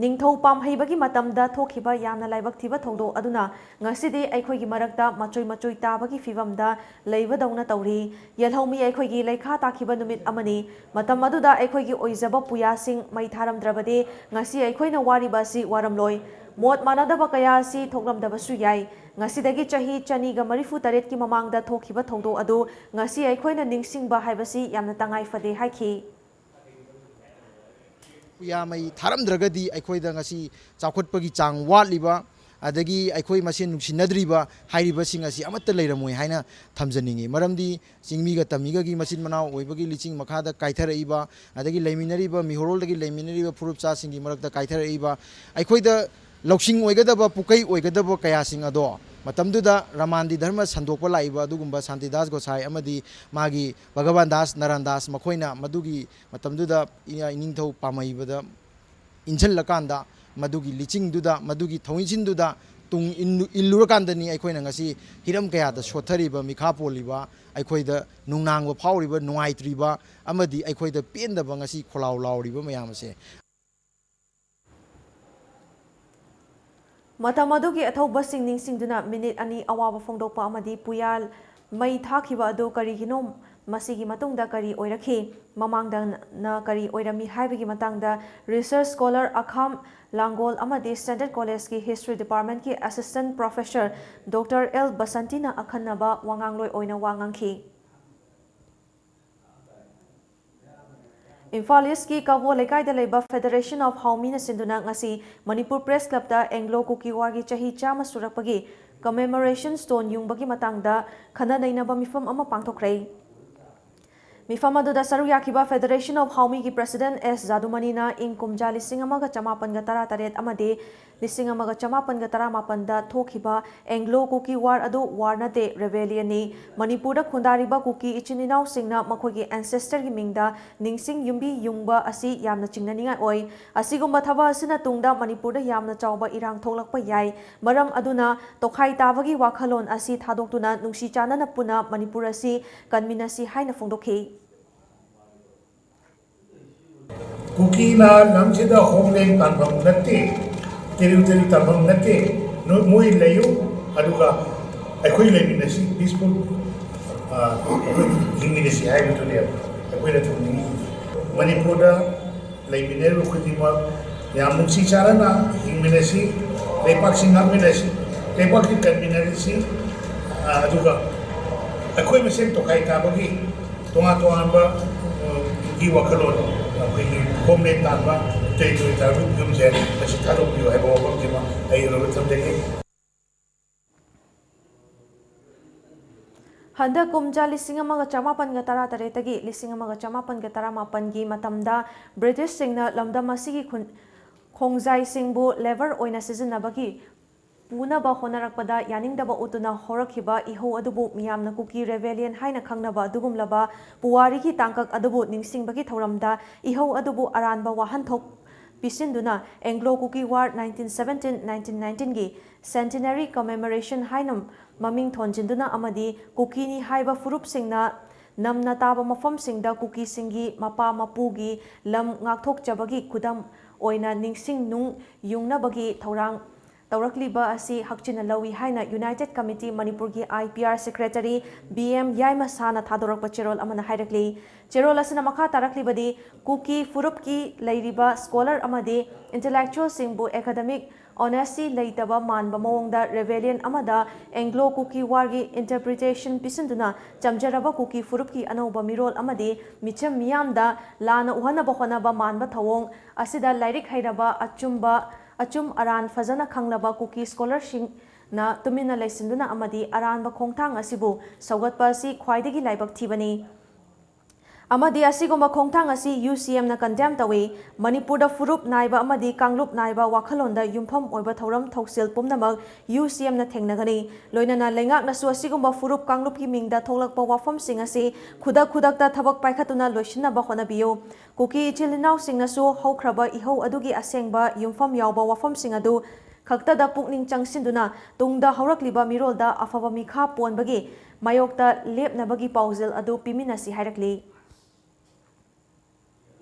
ꯅꯤꯡꯊꯧ ꯄꯥꯝꯍꯩꯕꯒꯤ ꯃꯇꯝꯗ ꯊꯣꯛꯈꯤꯕ ꯌꯥꯝꯅ ꯂꯥꯏꯕꯛ ꯊꯤꯕ ꯊꯧꯗꯣꯛ ꯑꯗꯨꯅ ꯉꯁꯤꯗꯤ ꯑꯩꯈꯣꯏꯒꯤ ꯃꯔꯛꯇ ꯃꯆꯣꯏ ꯃꯆꯣꯏ ꯇꯥꯕꯒꯤ ꯐꯤꯚꯝꯗ ꯂꯩꯕꯗꯧꯅ ꯇꯧꯔꯤ꯫ ꯌꯦꯜꯍꯧꯃꯤ ꯑꯩꯈꯣꯏꯒꯤ ꯂꯩꯈꯥ ꯇꯥꯈꯤꯕ ꯅꯨꯃꯤꯠ ꯑꯃꯅꯤ꯫ ꯃꯇꯝ ꯑꯗꯨꯗ ꯑꯩꯈꯣꯏꯒꯤ ꯑꯣꯏꯖꯕ ꯄꯨꯌꯥꯁꯤꯡ ꯃꯩ ꯊꯥꯔꯝꯗ꯭ꯔꯕꯗꯤ ꯉꯁꯤ ꯑꯩꯈꯣꯏꯅ ꯋꯥꯔꯤꯕ ꯑꯁꯤ ꯋꯥꯔꯝꯂꯣꯏ꯫ ꯃꯣꯠ ꯃꯥꯟꯅꯗꯕ ꯀꯌꯥ ꯑꯁꯤ ꯊꯣꯛꯂꯝꯗꯕꯁꯨ ꯌꯥꯏ꯫ ꯉꯁꯤꯗꯒꯤ ꯆꯍꯤ ꯆꯅꯤꯒ ꯃꯔꯤꯐꯨ ꯇꯔꯦꯠꯀꯤ ꯃꯃꯥꯡꯗ ꯊꯣꯛꯈꯤꯕ ꯊꯧꯗꯣꯛ ꯑꯗꯨ ꯉꯁꯤ ꯑꯩꯈꯣꯏꯅ ꯅꯤꯡꯁꯤꯡꯕ ꯍꯥꯏꯕꯁꯤ ꯌꯥꯝꯅ ꯇꯉꯥꯏ ꯐꯗꯦ ꯍꯥꯏꯈꯤ꯫ ꯄꯨꯌꯥ ꯃꯩ ꯊꯥꯔꯝꯗ꯭ꯔꯒꯗꯤ ꯑꯩꯈꯣꯏꯗ ꯉꯁꯤ ꯆꯥꯎꯈꯠꯄꯒꯤ ꯆꯥꯡ ꯋꯥꯠꯂꯤꯕ, ꯑꯗꯒꯤ ꯑꯩꯈꯣꯏ ꯃꯁꯦꯟ ꯅꯨꯡꯁꯤꯅꯗ꯭ꯔꯤꯕ ꯍꯥꯏꯔꯤꯕꯁꯤꯡ ꯑꯁꯤ ꯑꯃꯠꯇ ꯂꯩꯔꯝꯃꯣꯏ ꯍꯥꯏꯅ ꯊꯝꯖꯅꯤꯡꯏ꯫ ꯃꯔꯝꯗꯤ ꯆꯤꯡꯃꯤꯒ ꯇꯝꯃꯤꯒꯒꯤ ꯃꯆꯤꯟ ꯃꯅꯥꯎ ꯑꯣꯏꯕꯒꯤ ꯂꯤꯆꯤꯡ ꯃꯈꯥꯗ ꯀꯥꯏꯊꯔꯛꯏꯕ, ꯑꯗꯒꯤ ꯂꯩꯃꯤꯟꯅꯔꯤꯕ, ꯃꯤꯍꯣꯔꯣꯜꯗꯒꯤ ꯂꯩꯃꯤꯟꯅꯔꯤꯕ ꯐꯨꯔꯨꯞ ꯆꯥꯁꯤꯡꯒꯤ ꯃꯔꯛꯇ ꯀꯥꯏꯊꯔꯛꯏꯕ, ꯑꯩꯈꯣꯏꯗ ꯂꯧꯁꯤꯡ ꯑꯣꯏꯒꯗꯕ, ꯄꯨꯀꯩ ꯑꯣꯏꯒꯗꯕ ꯀꯌꯥꯁꯤꯡ ꯑꯗꯣ ꯃꯇꯝꯗꯨꯗ ꯔꯃꯥꯟꯗꯤ ꯙꯔꯃ ꯁꯟꯗꯣꯛꯄ ꯂꯥꯛꯏꯕ ꯑꯗꯨꯒꯨꯝꯕ ꯁꯥꯟꯇꯤꯗꯥꯁ ꯒꯣꯁꯥꯏ ꯑꯃꯗꯤ ꯃꯥꯒꯤ ꯚꯒꯕꯥꯟ ꯗꯥꯁ, ꯅꯔꯥꯟ ꯗꯥꯁ, ꯃꯈꯣꯏꯅ ꯃꯗꯨꯒꯤ ꯃꯇꯝꯗꯨꯗ ꯏꯅꯤꯡꯊꯧ ꯄꯥꯝꯍꯩꯕꯗ ꯏꯟꯁꯤꯜꯂꯀꯥꯟꯗ, ꯃꯗꯨꯒꯤ ꯂꯤꯆꯤꯡꯗꯨꯗ, ꯃꯗꯨꯒꯤ ꯊꯧꯏꯟꯁꯤꯟꯗꯨꯗ ꯇꯨꯡ ꯏꯟ-, ꯏꯜꯂꯨꯔꯀꯥꯟꯗꯅꯤ ꯑꯩꯈꯣꯏꯅ ꯉꯁꯤ ꯍꯤꯔꯝ ꯀꯌꯥꯗ ꯁꯣꯠꯊꯔꯤꯕ, ꯃꯤꯈꯥ ꯄꯣꯜꯂꯤꯕ, ꯑꯩꯈꯣꯏꯗ ꯅꯨꯡꯅꯥꯡꯕ ꯐꯥꯎꯔꯤꯕ, ꯅꯨꯡꯉꯥꯏꯇ꯭ꯔꯤꯕ ꯑꯃꯗꯤ ꯑꯩꯈꯣꯏꯗ ꯄꯦꯟꯗꯕ ꯉꯁꯤ ꯈꯣꯜꯂꯥꯎ ꯂꯥꯎꯔꯤꯕ ꯃꯌꯥꯝ ꯑꯁꯦ꯫ ꯃꯇꯝ ꯑꯗꯨꯒꯤ ꯑꯊꯧꯕꯁꯤꯡ ꯅꯤꯡꯁꯤꯡꯗꯨꯅ ꯃꯤꯅꯤꯠ ꯑꯅꯤ ꯑꯋꯥꯕ ꯐꯣꯡꯗꯣꯛꯄ ꯑꯃꯗꯤ ꯄꯨꯌꯥ ꯃꯩ ꯊꯥꯈꯤꯕ ꯑꯗꯨ ꯀꯔꯤꯒꯤꯅꯣ, ꯃꯁꯤꯒꯤ ꯃꯇꯨꯡꯗ ꯀꯔꯤ ꯑꯣꯏꯔꯛꯈꯤ, ꯃꯃꯥꯡꯗꯅ ꯀꯔꯤ ꯑꯣꯏꯔꯝꯃꯤ ꯍꯥꯏꯕꯒꯤ ꯃꯇꯥꯡꯗ research scholar ꯑꯈꯥꯝ ꯂꯥꯡꯒꯣꯜ ꯑꯃꯗꯤ Standard College ꯀꯤ History Department ꯀꯤ Assistant Professor Doctor ꯑꯦꯜ ꯕꯁꯟꯇꯤꯅ ꯑꯈꯟꯅꯕ ꯋꯥꯉꯥꯡꯂꯣꯏ ꯑꯣꯏꯅ ꯋꯥ ꯉꯥꯡꯈꯤ꯫ ꯏꯝꯐꯥꯜ ꯏꯁꯀꯤ ꯀꯕꯣ ꯂꯩꯀꯥꯏꯗ ꯂꯩꯕ Federation of Haomina ꯁꯤꯟꯗꯨꯅ ꯉꯁꯤ ꯃꯅꯤꯄꯨꯔ ꯄ꯭ꯔꯦꯁ ꯀ꯭ꯂꯕꯇ ꯑꯦꯡꯒ꯭ꯂꯣ ꯀꯨꯀꯤ ꯋꯥꯔꯒꯤ ꯆꯍꯤ ꯆꯥꯝꯃ ꯁꯨꯔꯛꯄꯒꯤ ꯀꯃꯦꯃꯣꯔꯦꯁꯟ ꯁ꯭ꯇꯣꯟ ꯌꯨꯡꯕꯒꯤ ꯃꯇꯥꯡꯗ ꯈꯟꯅ ꯅꯩꯅꯕ ꯃꯤꯐꯝ ꯑꯃ ꯄꯥꯡꯊꯣꯛꯈ꯭ꯔꯦ꯫ ꯃꯤꯐꯝ ꯑꯗꯨꯗ ꯁꯔꯨꯛ ꯌꯥꯈꯤꯕ Federation of Haomiꯒꯤ ꯄ꯭ꯔꯦꯁꯤꯗꯦꯟꯠ ꯑꯦꯁ ꯖꯥꯗꯨꯃꯅꯤꯅ ꯏꯪ ꯀꯨꯝꯖꯥ ꯂꯤꯁꯤꯡ ꯑꯃꯒ ꯆꯃꯥꯄꯟꯒ ꯇꯔꯥ ꯇꯔꯦꯠ ꯑꯃꯗꯤ ꯂꯤꯁꯤꯡ ꯑꯃꯒ ꯆꯃꯥꯄꯟꯒ ꯇꯔꯥꯃꯥꯄꯟꯗ ꯊꯣꯛꯈꯤꯕ ꯑꯦꯡꯒ꯭ꯂꯣ ꯀꯨꯀꯤ ꯋꯥꯔ ꯑꯗꯨ ꯋꯥꯔ ꯅꯠꯇꯦ, ꯔꯦꯕꯦꯂꯤꯌꯟꯅꯤ꯫ ꯃꯅꯤꯄꯨꯔꯗ ꯈꯨꯟꯗꯥꯔꯤꯕ ꯀꯨꯀꯤ ꯏꯆꯤꯟ ꯏꯅꯥꯎꯁꯤꯡꯅ ꯃꯈꯣꯏꯒꯤ ꯑꯦꯟꯁꯦꯁꯇꯔꯒꯤ ꯃꯤꯡꯗ ꯅꯤꯡꯁꯤꯡ ꯌꯨꯝꯕꯤ ꯌꯨꯡꯕ ꯑꯁꯤ ꯌꯥꯝꯅ ꯆꯤꯡꯅꯅꯤꯡꯉꯥꯏ ꯑꯣꯏ꯫ ꯑꯁꯤꯒꯨꯝꯕ ꯊꯕꯛ ꯑꯁꯤꯅ ꯇꯨꯡꯗ ꯃꯅꯤꯄꯨꯔꯗ ꯌꯥꯝꯅ ꯆꯥꯎꯕ ꯏꯔꯥꯡ ꯊꯣꯛꯂꯛꯄ ꯌꯥꯏ꯫ ꯃꯔꯝ ꯑꯗꯨꯅ ꯇꯣꯈꯥꯏ ꯇꯥꯕꯒꯤ ꯋꯥꯈꯜꯂꯣꯟ ꯑꯁꯤ ꯊꯥꯗꯣꯛꯇꯨꯅ ꯅꯨꯡꯁꯤ ꯆꯥꯟꯅꯅ ꯄꯨꯟꯅ ꯃꯅꯤꯄꯨꯔ ꯑꯁꯤ ꯀꯟꯃꯤꯟꯅꯁꯤ ꯍꯥꯏꯅ ꯐꯣꯡꯗꯣꯛꯈꯤ꯫ ꯀꯨꯀꯤꯅ ꯂꯝꯁꯤꯗ ꯍꯣꯝꯂꯦꯟ ꯇꯥꯟꯐꯝ ꯅꯠꯇꯦ, ꯇꯦꯔꯤꯇꯣꯔꯤ ꯇꯥꯟꯐꯝ ꯅꯠꯇꯦ꯫ ꯅꯣꯏ, ꯃꯣꯏ ꯂꯩꯌꯨ, ꯑꯗꯨꯒ ꯑꯩꯈꯣꯏ ꯂꯩꯃꯤꯟꯅꯁꯤ, ꯄꯤꯁꯐꯨꯜ, ꯑ, ꯑꯩꯈꯣꯏ ꯍꯤꯡꯃꯤꯟꯅꯁꯤ ꯍꯥꯏꯕꯗꯨꯅꯦꯕ ꯑꯩꯈꯣꯏꯅ ꯇꯧꯅꯤꯡꯉꯤꯁꯤ꯫ ꯃꯅꯤꯄꯨꯔꯗ ꯂꯩꯃꯤꯟꯅꯔꯤꯕ ꯈꯨꯗꯤꯡꯃꯛ ꯌꯥꯝ ꯅꯨꯡꯁꯤ ꯆꯥꯟꯅꯅ ꯍꯤꯡꯃꯤꯟꯅꯁꯤ, ꯂꯩꯄꯥꯛꯁꯤ ꯉꯥꯛꯃꯤꯟꯅꯁꯤ, ꯂꯩꯄꯥꯛꯁꯤ ꯀꯟꯃꯤꯟꯅꯔꯁꯤ, ꯑ, ꯑꯗꯨꯒ ꯑꯩꯈꯣꯏ ꯃꯁꯦꯟ ꯇꯣꯈꯥꯏ ꯇꯥꯕꯒꯤ ꯇꯣꯉꯥꯟ ꯇꯣꯉꯥꯟꯕ, ꯑ, ꯒꯤ ꯋꯥꯈꯜꯂꯣꯟ, ꯑꯩꯈꯣꯏꯒꯤ ꯍꯣꯝꯂꯦꯟ ꯇꯥꯟꯕ, ꯇꯦꯔꯤꯇꯣꯔꯤ ꯇꯥꯟꯕ ꯌꯨꯝꯁꯦ ꯃꯁꯤ ꯊꯥꯗꯣꯛꯄꯤꯌꯨ ꯍꯥꯏꯕ ꯋꯥꯐꯝꯁꯤꯃ ꯑꯩ ꯑꯔꯣꯏꯕ ꯊꯝꯖꯒꯦ꯫ ꯍꯟꯗꯛ ꯀꯨꯝꯖꯥ ꯂꯤꯁꯤꯡ ꯑꯃꯒ ꯆꯃꯥꯄꯟꯒ ꯇꯔꯥ ꯇꯔꯦꯠꯇꯒꯤ ꯂꯤꯁꯤꯡ ꯑꯃꯒ ꯆꯃꯥꯄꯟꯒ ꯇꯔꯥ ꯃꯥꯄꯟꯒꯤ ꯃꯇꯝꯗ ꯕ꯭ꯔꯤꯇꯤꯁꯁꯤꯡꯅ ꯂꯝꯗꯝ ꯑꯁꯤꯒꯤ ꯈꯨꯟ-, ꯈꯣꯡꯖꯥꯏꯁꯤꯡꯕꯨ ꯂꯦꯕꯔ ꯑꯣꯏꯅ ꯁꯤꯖꯤꯟꯅꯕꯒꯤ ꯄꯨꯅꯕ ꯍꯣꯠꯅꯔꯛꯄꯗ ꯌꯥꯅꯤꯡꯗꯕ ꯎꯠꯇꯨꯅ ꯍꯧꯔꯛꯈꯤꯕ ꯏꯍꯧ ꯑꯗꯨꯕꯨ ꯃꯤꯌꯥꯝꯅ ꯀꯨꯀꯤ ꯔꯦꯕꯦꯂꯤꯌꯟ ꯍꯥꯏꯅ ꯈꯪꯅꯕ ꯑꯗꯨꯒꯨꯝꯂꯕ ꯄꯨꯋꯥꯔꯤꯒꯤ ꯇꯥꯡꯀꯛ ꯑꯗꯨꯕꯨ ꯅꯤꯡꯁꯤꯡꯕꯒꯤ ꯊꯧꯔꯝꯗ ꯏꯍꯧ ꯑꯗꯨꯕꯨ ꯑꯔꯥꯟꯕ ꯋꯥꯍꯟꯊꯣꯛ ꯄꯤꯁꯤꯟꯗꯨꯅ Anglo Kuki war nineteen seventeen nineteen ꯅꯥꯏꯟꯇꯤꯟꯒꯤ Centenary Commemoration ꯍꯥꯏꯅ ꯃꯃꯤꯡ ꯊꯣꯟꯖꯤꯟꯗꯨꯅ ꯑꯃꯗꯤ ꯀꯨꯀꯤꯅꯤ ꯍꯥꯏꯕ ꯐꯨꯔꯨꯞꯁꯤꯡꯅ ꯅꯝꯅ ꯇꯥꯕ ꯃꯐꯝꯁꯤꯡꯗ ꯀꯨꯀꯤꯁꯤꯡꯒꯤ ꯃꯄꯥ ꯃꯄꯨꯒꯤ ꯂꯝ ꯉꯥꯛꯊꯣꯛꯆꯕꯒꯤ ꯈꯨꯗꯝ ꯑꯣꯏꯅ ꯅꯤꯡꯁꯤꯡ ꯅꯨꯡ ꯌꯨꯡꯅꯕꯒꯤ ꯊꯧꯔꯥꯡ ꯇꯧꯔꯛꯂꯤꯕ ꯑꯁꯤ ꯍꯛꯆꯤꯟꯅ ꯂꯧꯏ ꯍꯥꯏꯅ United Committee ꯃꯅꯤꯄꯨꯔꯒꯤ I P R Secretary B M ꯌꯥꯏꯃꯁꯥꯅ ꯊꯥꯗꯣꯔꯛꯄ ꯆꯦꯔꯣꯜ ꯑꯃꯅ ꯍꯥꯏꯔꯛꯂꯤ꯫ ꯆꯦꯔꯣꯜ ꯑꯁꯤꯅ ꯃꯈꯥ ꯇꯥꯔꯛꯂꯤꯕꯗꯤ ꯀꯨꯀꯤ ꯐꯨꯔꯨꯞꯀꯤ ꯂꯩꯔꯤꯕ ꯁ꯭ꯀꯣꯂꯔ ꯑꯃꯗꯤ ꯏꯟꯇꯦꯂꯦꯛꯆꯨꯋꯦꯜꯁꯤꯡꯕꯨ ꯑꯦꯀꯥꯗꯃꯤꯛ ꯑꯣꯅꯦꯁꯤ ꯂꯩꯇꯕ ꯃꯥꯟꯕ ꯃꯑꯣꯡꯗ ꯔꯦꯕꯦꯂꯤꯌꯟ ꯑꯃꯗ ꯑꯦꯡꯒ꯭ꯂꯣ ꯀꯨꯀꯤ ꯋꯥꯔꯒꯤ ꯏꯟꯇꯔꯄ꯭ꯔꯤꯇꯦꯁꯟ ꯄꯤꯁꯤꯟꯗꯨꯅ ꯆꯝꯖꯔꯕ ꯀꯨꯀꯤ ꯐꯨꯔꯨꯞꯀꯤ ꯑꯅꯧꯕ ꯃꯤꯔꯣꯜ ꯑꯃꯗꯤ ꯃꯤꯆꯝ ꯃꯤꯌꯥꯝꯗ ꯂꯥꯟꯅ ꯎꯍꯟꯅꯕ ꯍꯣꯠꯅꯕ ꯃꯥꯟꯕ ꯊꯧꯑꯣꯡ ꯑꯁꯤꯗ ꯂꯥꯏꯔꯤꯛ ꯍꯩꯔꯕ ꯑꯆꯨꯝꯕ, ꯑꯆꯨꯝ ꯑꯔꯥꯟ ꯐꯖꯅ ꯈꯪꯂꯕ ꯀꯨꯀꯤ ꯁ꯭ꯀꯣꯂꯔꯁꯤꯡꯅ ꯇꯨꯃꯤꯟꯅ ꯂꯩꯁꯤꯟꯗꯨꯅ ꯑꯃꯗꯤ ꯑꯔꯥꯟꯕ ꯈꯣꯡꯊꯥꯡ ꯑꯁꯤꯕꯨ ꯁꯧꯒꯠꯄ ꯑꯁꯤ ꯈ꯭ꯋꯥꯏꯗꯒꯤ ꯂꯥꯏꯕꯛ ꯊꯤꯕꯅꯤ꯫ ꯑꯃꯗꯤ ꯑꯁꯤꯒꯨꯝꯕ ꯈꯣꯡꯊꯥꯡ ꯑꯁꯤ ꯌꯨ ꯁꯤ ꯑꯦꯝꯅ ꯀꯟꯗꯦꯝ ꯇꯧꯏ꯫ ꯃꯅꯤꯄꯨꯔꯗ ꯐꯨꯔꯨꯞ ꯅꯥꯏꯕ ꯑꯃꯗꯤ ꯀꯥꯡꯂꯨꯞ ꯅꯥꯏꯕ ꯋꯥꯈꯜꯂꯣꯟꯗ ꯌꯨꯝꯐꯝ ꯑꯣꯏꯕ ꯊꯧꯔꯝ ꯊꯧꯁꯤꯜ ꯄꯨꯝꯅꯃꯛ ꯌꯨ ꯁꯤ ꯑꯦꯝꯅ ꯊꯦꯡꯅꯒꯅꯤ꯫ ꯂꯣꯏꯅꯅ ꯂꯩꯉꯥꯛꯅꯁꯨ ꯑꯁꯤꯒꯨꯝꯕ ꯐꯨꯔꯨꯞ ꯀꯥꯡꯂꯨꯞꯀꯤ ꯃꯤꯡꯗ ꯊꯣꯛꯂꯛꯄ ꯋꯥꯐꯝꯁꯤꯡ ꯑꯁꯤ ꯈꯨꯗꯛ ꯈꯨꯗꯛꯇ ꯊꯕꯛ ꯄꯥꯏꯈꯠꯇꯨꯅ ꯂꯣꯏꯁꯤꯟꯅꯕ ꯍꯣꯠꯅꯕꯤꯌꯨ꯫ ꯀꯨꯀꯤ ꯏꯆꯤꯜ ꯏꯅꯥꯎꯁꯤꯡꯅꯁꯨ ꯍꯧꯈ꯭ꯔꯕ ꯏꯍꯧ ꯑꯗꯨꯒꯤ ꯑꯁꯦꯡꯕ ꯌꯨꯝꯐꯝ ꯌꯥꯎꯕ ꯋꯥꯐꯝꯁꯤꯡ ꯑꯗꯨ ꯈꯛꯇꯗ ꯄꯨꯛꯅꯤꯡ ꯆꯪꯁꯤꯟꯗꯨꯅ ꯇꯨꯡꯗ ꯍꯧꯔꯛꯂꯤꯕ ꯃꯤꯔꯣꯜꯗ ꯑꯐꯕ ꯃꯤꯈꯥ ꯄꯣꯟꯕꯒꯤ ꯃꯥꯌꯣꯛꯇ ꯂꯦꯞꯅꯕꯒꯤ ꯄꯥꯎꯖꯦꯜ ꯑꯗꯨ ꯄꯤꯃꯤꯟꯅꯁꯤ ꯍꯥꯏꯔꯛꯂꯤ꯫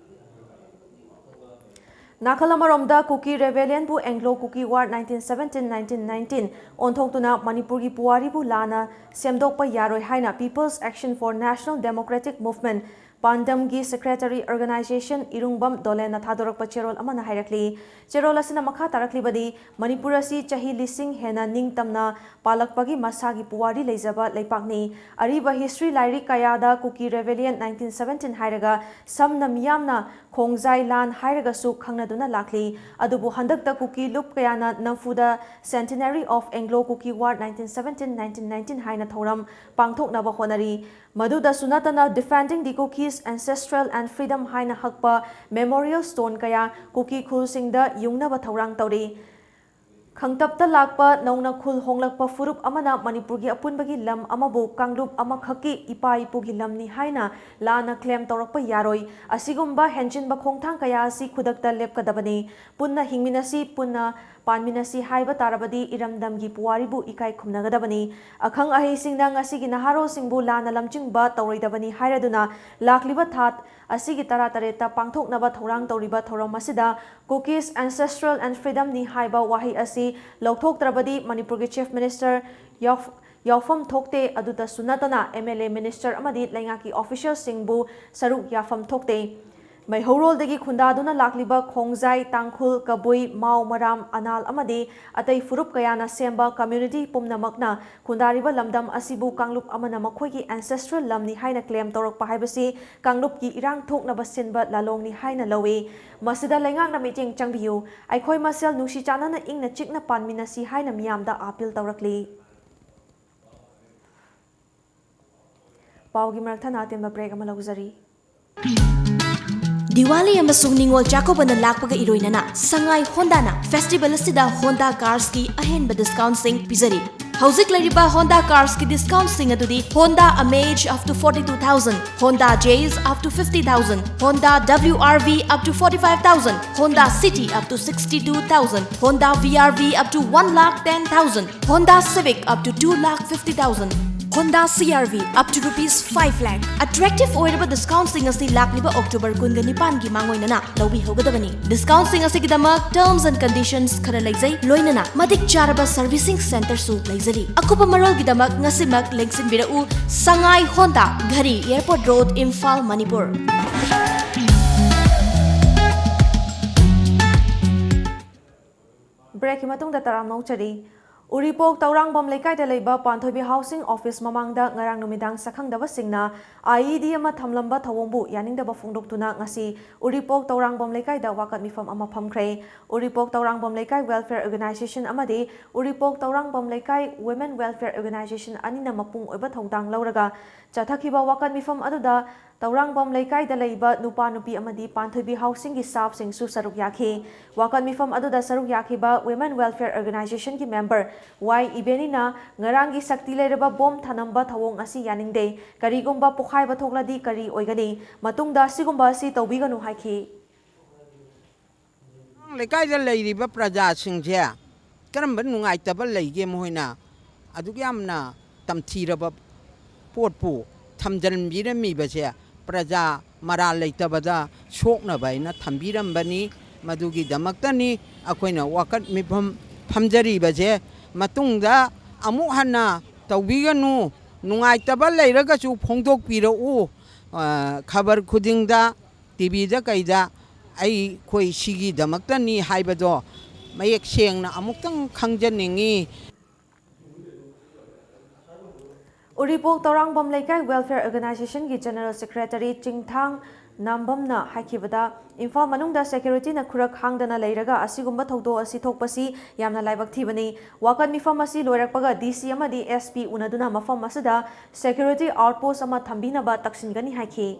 ꯅꯥꯀꯜ ꯑꯃꯔꯣꯝꯗ ꯀꯨꯀꯤ ꯔꯦꯕꯦꯂꯤꯌꯟꯕꯨ Anglo Kuki war nineteen seventeen nineteen nineteen ꯑꯣꯟꯊꯣꯛꯇꯨꯅ ꯃꯅꯤꯄꯨꯔꯒꯤ ꯄꯨꯋꯥꯔꯤꯕꯨ ꯂꯥꯟꯅ ꯁꯦꯝꯗꯣꯛꯄ ꯌꯥꯔꯣꯏ ꯍꯥꯏꯅ People's Action for National Democratic Movement, ꯄꯥꯟꯗꯝꯒꯤ ꯁꯦꯀ꯭ꯔꯦꯇꯔꯤ ꯑꯣꯔꯒꯅꯥꯏꯖꯦꯁꯟ ꯏꯔꯨꯡꯕꯝ ꯗꯣꯂꯦꯟꯅ ꯊꯥꯗꯣꯔꯛꯄ ꯆꯦꯔꯣꯜ ꯑꯃꯅ ꯍꯥꯏꯔꯛꯂꯤ꯫ ꯆꯦꯔꯣꯜ ꯑꯁꯤꯅ ꯃꯈꯥ ꯇꯥꯔꯛꯂꯤꯕꯗꯤ, ꯃꯅꯤꯄꯨꯔ ꯑꯁꯤ ꯆꯍꯤ ꯂꯤꯁꯤꯡ ꯍꯦꯟꯅ ꯅꯤꯡꯇꯝꯅ ꯄꯥꯜꯂꯛꯄꯒꯤ ꯃꯁꯥꯒꯤ ꯄꯨꯋꯥꯔꯤ ꯂꯩꯖꯕ ꯂꯩꯄꯥꯛꯅꯤ꯫ ꯑꯔꯤꯕ ꯍꯤꯁꯇ꯭ꯔꯤ ꯂꯥꯏꯔꯤꯛ ꯀꯌꯥꯗ ꯀꯨꯀꯤ ꯔꯦꯕꯦꯂꯤꯌꯟ nineteen seventeen ꯍꯥꯏꯔꯒ ꯁꯝꯅ ꯃꯤꯌꯥꯝꯅ ꯈꯣꯡꯖꯥꯏ ꯂꯥꯟ ꯍꯥꯏꯔꯒꯁꯨ ꯈꯪꯅꯗꯨꯅ ꯂꯥꯛꯂꯤ꯫ ꯑꯗꯨꯕꯨ ꯍꯟꯗꯛꯇ ꯀꯨꯀꯤ ꯂꯨꯞ ꯀꯌꯥꯅ ꯅꯝꯐꯨꯗ Centenary of Anglo Kuki War nineteen seventeen nineteen nineteen ꯍꯥꯏꯅ ꯊꯧꯔꯝ ꯄꯥꯡꯊꯣꯛꯅꯕ ꯍꯣꯠꯅꯔꯤ꯫ ꯃꯗꯨꯗꯁꯨ ꯅꯠꯇꯅ Defending the Kukis Ancestral and Freedom ꯍꯥꯏꯅ ꯍꯛꯄ ꯃꯦꯃꯣꯔꯤꯌꯦꯜ ꯁ꯭ꯇꯣꯟ ꯀꯌꯥ ꯀꯨꯀꯤ ꯈꯨꯜꯁꯤꯡꯗ ꯌꯨꯡꯅꯕ ꯊꯧꯔꯥꯡ ꯇꯧꯔꯤ꯫ ꯈꯪꯇꯞꯇ ꯂꯥꯛꯄ ꯅꯧꯅ ꯈꯨꯜ ꯍꯣꯡꯂꯛꯄ ꯐꯨꯔꯨꯞ ꯑꯃꯅ ꯃꯅꯤꯄꯨꯔꯒꯤ ꯑꯄꯨꯟꯕꯒꯤ ꯂꯝ ꯑꯃꯕꯨ ꯀꯥꯡꯂꯨꯞ ꯑꯃꯈꯛꯀꯤ ꯏꯄꯥ ꯏꯄꯨꯒꯤ ꯂꯝꯅꯤ ꯍꯥꯏꯅ ꯂꯥꯟꯅ ꯀ꯭ꯂꯦꯝ ꯇꯧꯔꯛꯄ ꯌꯥꯔꯣꯏ꯫ ꯑꯁꯤꯒꯨꯝꯕ ꯍꯦꯟꯖꯤꯟꯕ ꯈꯣꯡꯊꯥꯡ ꯀꯌꯥ ꯑꯁꯤ ꯈꯨꯗꯛꯇ ꯂꯦꯞꯀꯗꯕꯅꯤ꯫ ꯄꯨꯟꯅ ꯍꯤꯡꯃꯤꯟꯅꯁꯤ, ꯄꯨꯟꯅ ꯄꯥꯟꯃꯤꯟꯅꯁꯤ ꯍꯥꯏꯕ ꯇꯥꯔꯕꯗꯤ ꯏꯔꯝꯗꯝꯒꯤ ꯄꯨꯋꯥꯔꯤꯕꯨ ꯏꯀꯥꯏ ꯈꯨꯝꯅꯒꯗꯕꯅꯤ꯫ ꯑꯈꯪ ꯑꯍꯩꯁꯤꯡꯅ ꯉꯁꯤꯒꯤ ꯅꯍꯥꯔꯣꯜꯁꯤꯡꯕꯨ ꯂꯥꯟꯅ ꯂꯝꯖꯤꯡꯕ ꯇꯧꯔꯣꯏꯗꯕꯅꯤ ꯍꯥꯏꯔꯗꯨꯅ ꯂꯥꯛꯂꯤꯕ ꯊꯥ ꯑꯁꯤꯒꯤ ꯇꯔꯥꯇꯔꯦꯠꯇ ꯄꯥꯡꯊꯣꯛꯅꯕ ꯊꯧꯔꯥꯡ ꯇꯧꯔꯤꯕ ꯊꯧꯔꯝ ꯑꯁꯤꯗ Kukis Ancestral and Freedom ꯅꯤ ꯍꯥꯏꯕ ꯋꯥꯍꯩ ꯑꯁꯤ ꯂꯧꯊꯣꯛꯇ꯭ꯔꯕꯗꯤ ꯃꯅꯤꯄꯨꯔꯒꯤ Chief Minister ꯌꯥꯎꯐ-, ꯌꯥꯎꯐꯝ ꯊꯣꯛꯇꯦ꯫ ꯑꯗꯨꯇꯁꯨ ꯅꯠꯇꯅ M L A, minister ꯑꯃꯗꯤ ꯂꯩꯉꯥꯛꯀꯤ officialꯁꯤꯡꯕꯨ ꯁꯔꯨꯛ ꯌꯥꯐꯝ ꯊꯣꯛꯇꯦ꯫ ꯃꯩꯍꯧꯔꯣꯜꯗꯒꯤ ꯈꯨꯟꯗꯥꯗꯨꯅ ꯂꯥꯛꯂꯤꯕ ꯈꯣꯡꯖꯥꯏ, ꯇꯥꯡꯈꯨꯜ, ꯀꯕꯨꯏ, ꯃꯥꯎ, ꯃꯔꯥꯝ, ꯑꯅꯥꯜ ꯑꯃꯗꯤ ꯑꯇꯩ ꯐꯨꯔꯨꯞ ꯀꯌꯥꯅ ꯁꯦꯝꯕ community ꯄꯨꯝꯅꯃꯛꯅ ꯈꯨꯟꯗꯥꯔꯤꯕ ꯂꯝꯗꯝ ꯑꯁꯤꯕꯨ ꯀꯥꯡꯂꯨꯞ ꯑꯃꯅ ꯃꯈꯣꯏꯒꯤ ancestral ꯂꯝꯅꯤ ꯍꯥꯏꯅ claim ꯇꯧꯔꯛꯄ ꯍꯥꯏꯕꯁꯤ ꯀꯥꯡꯂꯨꯞꯀꯤ ꯏꯔꯥꯡ ꯊꯣꯛꯅꯕ ꯁꯤꯟꯕ ꯂꯥꯂꯣꯡꯅꯤ ꯍꯥꯏꯅ ꯂꯧꯏ꯫ ꯃꯁꯤꯗ ꯂꯩꯉꯥꯛꯅ ꯃꯤꯠꯌꯦꯡ ꯆꯪꯕꯤꯌꯨ꯫ ꯑꯩꯈꯣꯏ ꯃꯁꯦꯜ ꯅꯨꯡꯁꯤ ꯆꯥꯟꯅꯅ ꯏꯪꯅ ꯆꯤꯛꯅ ꯄꯥꯟꯃꯤꯟꯅꯁꯤ ꯍꯥꯏꯅ ꯃꯤꯌꯥꯝꯗ appeal ꯇꯧꯔꯛꯂꯤ꯫ ꯄꯥꯎꯒꯤ ꯃꯔꯛ ꯊꯠꯅ ꯑꯇꯦꯟꯕ break ꯑꯃ ꯂꯧꯖꯔꯤ꯫ ꯗꯤꯋꯥꯂꯤ ꯑꯃꯁꯨꯡ ꯅꯤꯉꯣꯜ ꯆꯥꯛꯀꯧꯕꯅ ꯂꯥꯛꯄꯒ ꯏꯔꯣꯏꯅꯅ ꯁꯉꯥꯏ ꯍꯣꯟꯗꯥꯅ festival ꯑꯁꯤꯗ Honda carsꯀꯤ ꯑꯍꯦꯟꯕ discountꯁꯤꯡ ꯄꯤꯖꯔꯤ꯫ ꯍꯧꯖꯤꯛ ꯂꯩꯔꯤꯕ Honda carsꯀꯤ discountꯁꯤꯡ ꯑꯗꯨꯗꯤ Honda Amaze up to forty-two thousand, Honda Jazz up to fifty thousand, Honda W R V up to forty-five thousand, Honda City up to sixty-two thousand, Honda V R V up to one lakh ten thousand, Honda Civic up to two lakh fifty thousand, Honda C R V up to rupees five lakh꯫ Attractive ꯑꯣꯏꯔꯕ discountꯁꯤꯡ ꯑꯁꯤ ꯂꯥꯛꯂꯤꯕ October ꯀꯨꯟꯒ ꯅꯤꯄꯥꯟꯒꯤ ꯃꯥꯡꯑꯣꯏꯅꯅ ꯂꯧꯕꯤꯍꯧꯒꯗꯕꯅꯤ꯫ Discountꯁꯤꯡ ꯑꯁꯤꯒꯤꯗꯃꯛ terms and conditions ꯈꯔ ꯂꯩꯖꯩ, ꯂꯣꯏꯅꯅ ꯃꯇꯤꯛ ꯆꯥꯔꯕ servicing centreꯁꯨ ꯂꯩꯖꯔꯤ꯫ ꯑꯀꯨꯞꯄ ꯃꯔꯣꯜꯒꯤꯗꯃꯛ ꯉꯁꯤꯃꯛ ꯂꯦꯡꯁꯤꯟꯕꯤꯔꯛꯎ꯫ Sangai Honda, Ghari, Airport Road, Imphal, Manipur. Breakꯀꯤ ꯃꯇꯨꯡꯗ ꯇꯔꯥꯝꯅ ꯑꯣꯛꯆꯔꯤ꯫ ꯎꯔꯤꯄꯣꯛ ꯇꯧꯔꯥꯡꯕꯝ ꯂꯩꯀꯥꯏꯗ ꯂꯩꯕ ꯄꯥꯟꯊꯣꯏꯕꯤ housing office ꯃꯃꯥꯡꯗ ꯉꯔꯥꯡ ꯅꯨꯃꯤꯗꯥꯡ ꯁꯛꯈꯪꯗꯕꯁꯤꯡꯅ I E D ꯑꯃ ꯊꯝꯂꯝꯕ ꯊꯧꯑꯣꯡꯕꯨ ꯌꯥꯅꯤꯡꯗꯕ ꯐꯣꯡꯗꯣꯛꯇꯨꯅ ꯉꯁꯤ ꯎꯔꯤꯄꯣꯛ ꯇꯧꯔꯥꯡꯕꯝ ꯂꯩꯀꯥꯏꯗ ꯋꯥꯀꯠ ꯃꯤꯐꯝ ꯑꯃ ꯐꯝꯈ꯭ꯔꯦ꯫ ꯎꯔꯤꯄꯣꯛ ꯇꯧꯔꯥꯡꯕꯝ ꯂꯩꯀꯥꯏ Welfare Organisation ꯑꯃꯗꯤ ꯎꯔꯤꯄꯣꯛ ꯇꯧꯔꯥꯡꯕꯝ ꯂꯩꯀꯥꯏ Women Welfare Organisation ꯑꯅꯤꯅ ꯃꯄꯨꯡ ꯑꯣꯏꯕ ꯊꯧꯗꯥꯡ ꯂꯧꯔꯒ ꯆꯠꯊꯈꯤꯕ ꯋꯥꯀꯠ ꯃꯤꯐꯝ ꯑꯗꯨꯗ ꯇꯧꯔꯥꯡꯕꯝ ꯂꯩꯀꯥꯏꯗ ꯂꯩꯕ ꯅꯨꯄꯥ ꯅꯨꯄꯤ ꯑꯃꯗꯤ ꯄꯥꯟꯊꯣꯏꯕꯤ housingꯒꯤ staffꯁꯤꯡꯁꯨ ꯁꯔꯨꯛ ꯌꯥꯈꯤ꯫ ꯋꯥꯀꯠ ꯃꯤꯐꯝ ꯑꯗꯨꯗ ꯁꯔꯨꯛ ꯌꯥꯈꯤꯕ Women Welfare Organisationꯒꯤ member ꯋꯥꯏ ꯏꯕꯦꯅꯤꯅ ꯉꯔꯥꯡꯒꯤ ꯁꯛꯇꯤ ꯂꯩꯔꯕ bomb ꯊꯅꯝꯕ ꯊꯧꯑꯣꯡ ꯑꯁꯤ ꯌꯥꯅꯤꯡꯗꯦ꯫ ꯀꯔꯤꯒꯨꯝꯕ ꯄꯣꯈꯥꯏꯕ ꯊꯣꯛꯂꯗꯤ ꯀꯔꯤ ꯑꯣꯏꯒꯅꯤ? ꯃꯇꯨꯡꯗ ꯑꯁꯤꯒꯨꯝꯕ ꯑꯁꯤ ꯇꯧꯕꯤꯒꯅꯨ ꯍꯥꯏꯈꯤ꯫ ꯂꯩꯀꯥꯏꯗ ꯂꯩꯔꯤꯕ ꯄ꯭ꯔꯖꯥꯁꯤꯡꯁꯦ ꯀꯔꯝꯕ ꯅꯨꯡꯉꯥꯏꯇꯕ ꯂꯩꯒꯦ? ꯃꯈꯣꯏꯅ ꯑꯗꯨꯛ ꯌꯥꯝꯅ ꯇꯝꯊꯤꯔꯕ ꯄꯣꯠꯄꯨ ꯊꯝꯖꯤꯟꯕꯤꯔꯝꯃꯤꯕꯁꯦ ꯄ꯭ꯔꯖꯥ ꯃꯔꯥꯜ ꯂꯩꯇꯕꯗ ꯁꯣꯛꯅꯕ ꯍꯥꯏꯅ ꯊꯝꯕꯤꯔꯝꯕꯅꯤ꯫ ꯃꯗꯨꯒꯤꯗꯃꯛꯇꯅꯤ ꯑꯩꯈꯣꯏꯅ ꯋꯥꯀꯠ ꯃꯤꯐꯝ ꯐꯝꯖꯔꯤꯕꯁꯦ꯫ ꯃꯇꯨꯡꯗ ꯑꯃꯨꯛ ꯍꯟꯅ ꯇꯧꯕꯤꯒꯅꯨ, ꯅꯨꯡꯉꯥꯏꯇꯕ ꯂꯩꯔꯒꯁꯨ ꯐꯣꯡꯗꯣꯛꯄꯤꯔꯛꯎ꯫ ꯑ, ꯈꯕꯔ ꯈꯨꯗꯤꯡꯗ ꯇꯤꯚꯤꯗ ꯀꯩꯗ ꯑꯩꯈꯣꯏ ꯁꯤꯒꯤꯗꯃꯛꯇꯅꯤ ꯍꯥꯏꯕꯗꯣ ꯃꯌꯦꯛ ꯁꯦꯡꯅ ꯑꯃꯨꯛꯇꯪ ꯈꯪꯖꯅꯤꯡꯉꯤ꯫ ꯎꯔꯤꯄꯣꯛ ꯇꯧꯔꯥꯡꯕꯝ ꯂꯩꯀꯥꯏ Welfare Organization ꯒꯤ General Secretary ꯆꯤꯡꯊꯥꯡ ꯅꯥꯝꯕꯝꯅ ꯍꯥꯏꯈꯤꯕꯗ, ꯏꯝꯐꯥꯜ ꯃꯅꯨꯡꯗ security ꯅ ꯈꯨꯔꯛ ꯍꯥꯡꯗꯅ ꯂꯩꯔꯒ ꯑꯁꯤꯒꯨꯝꯕ ꯊꯧꯗꯣꯛ ꯑꯁꯤ ꯊꯣꯛꯄꯁꯤ ꯌꯥꯝꯅ ꯂꯥꯏꯕꯛ ꯊꯤꯕꯅꯤ꯫ ꯋꯥꯀꯠ ꯃꯤꯐꯝ ꯑꯁꯤ ꯂꯣꯏꯔꯛꯄꯒ D C ꯑꯃꯗꯤ S P ꯎꯅꯗꯨꯅ ꯃꯐꯝ ꯑꯁꯤꯗ security outpost ꯑꯃ ꯊꯝꯕꯤꯅꯕ ꯇꯛꯁꯤꯟꯒꯅꯤ ꯍꯥꯏꯈꯤ꯫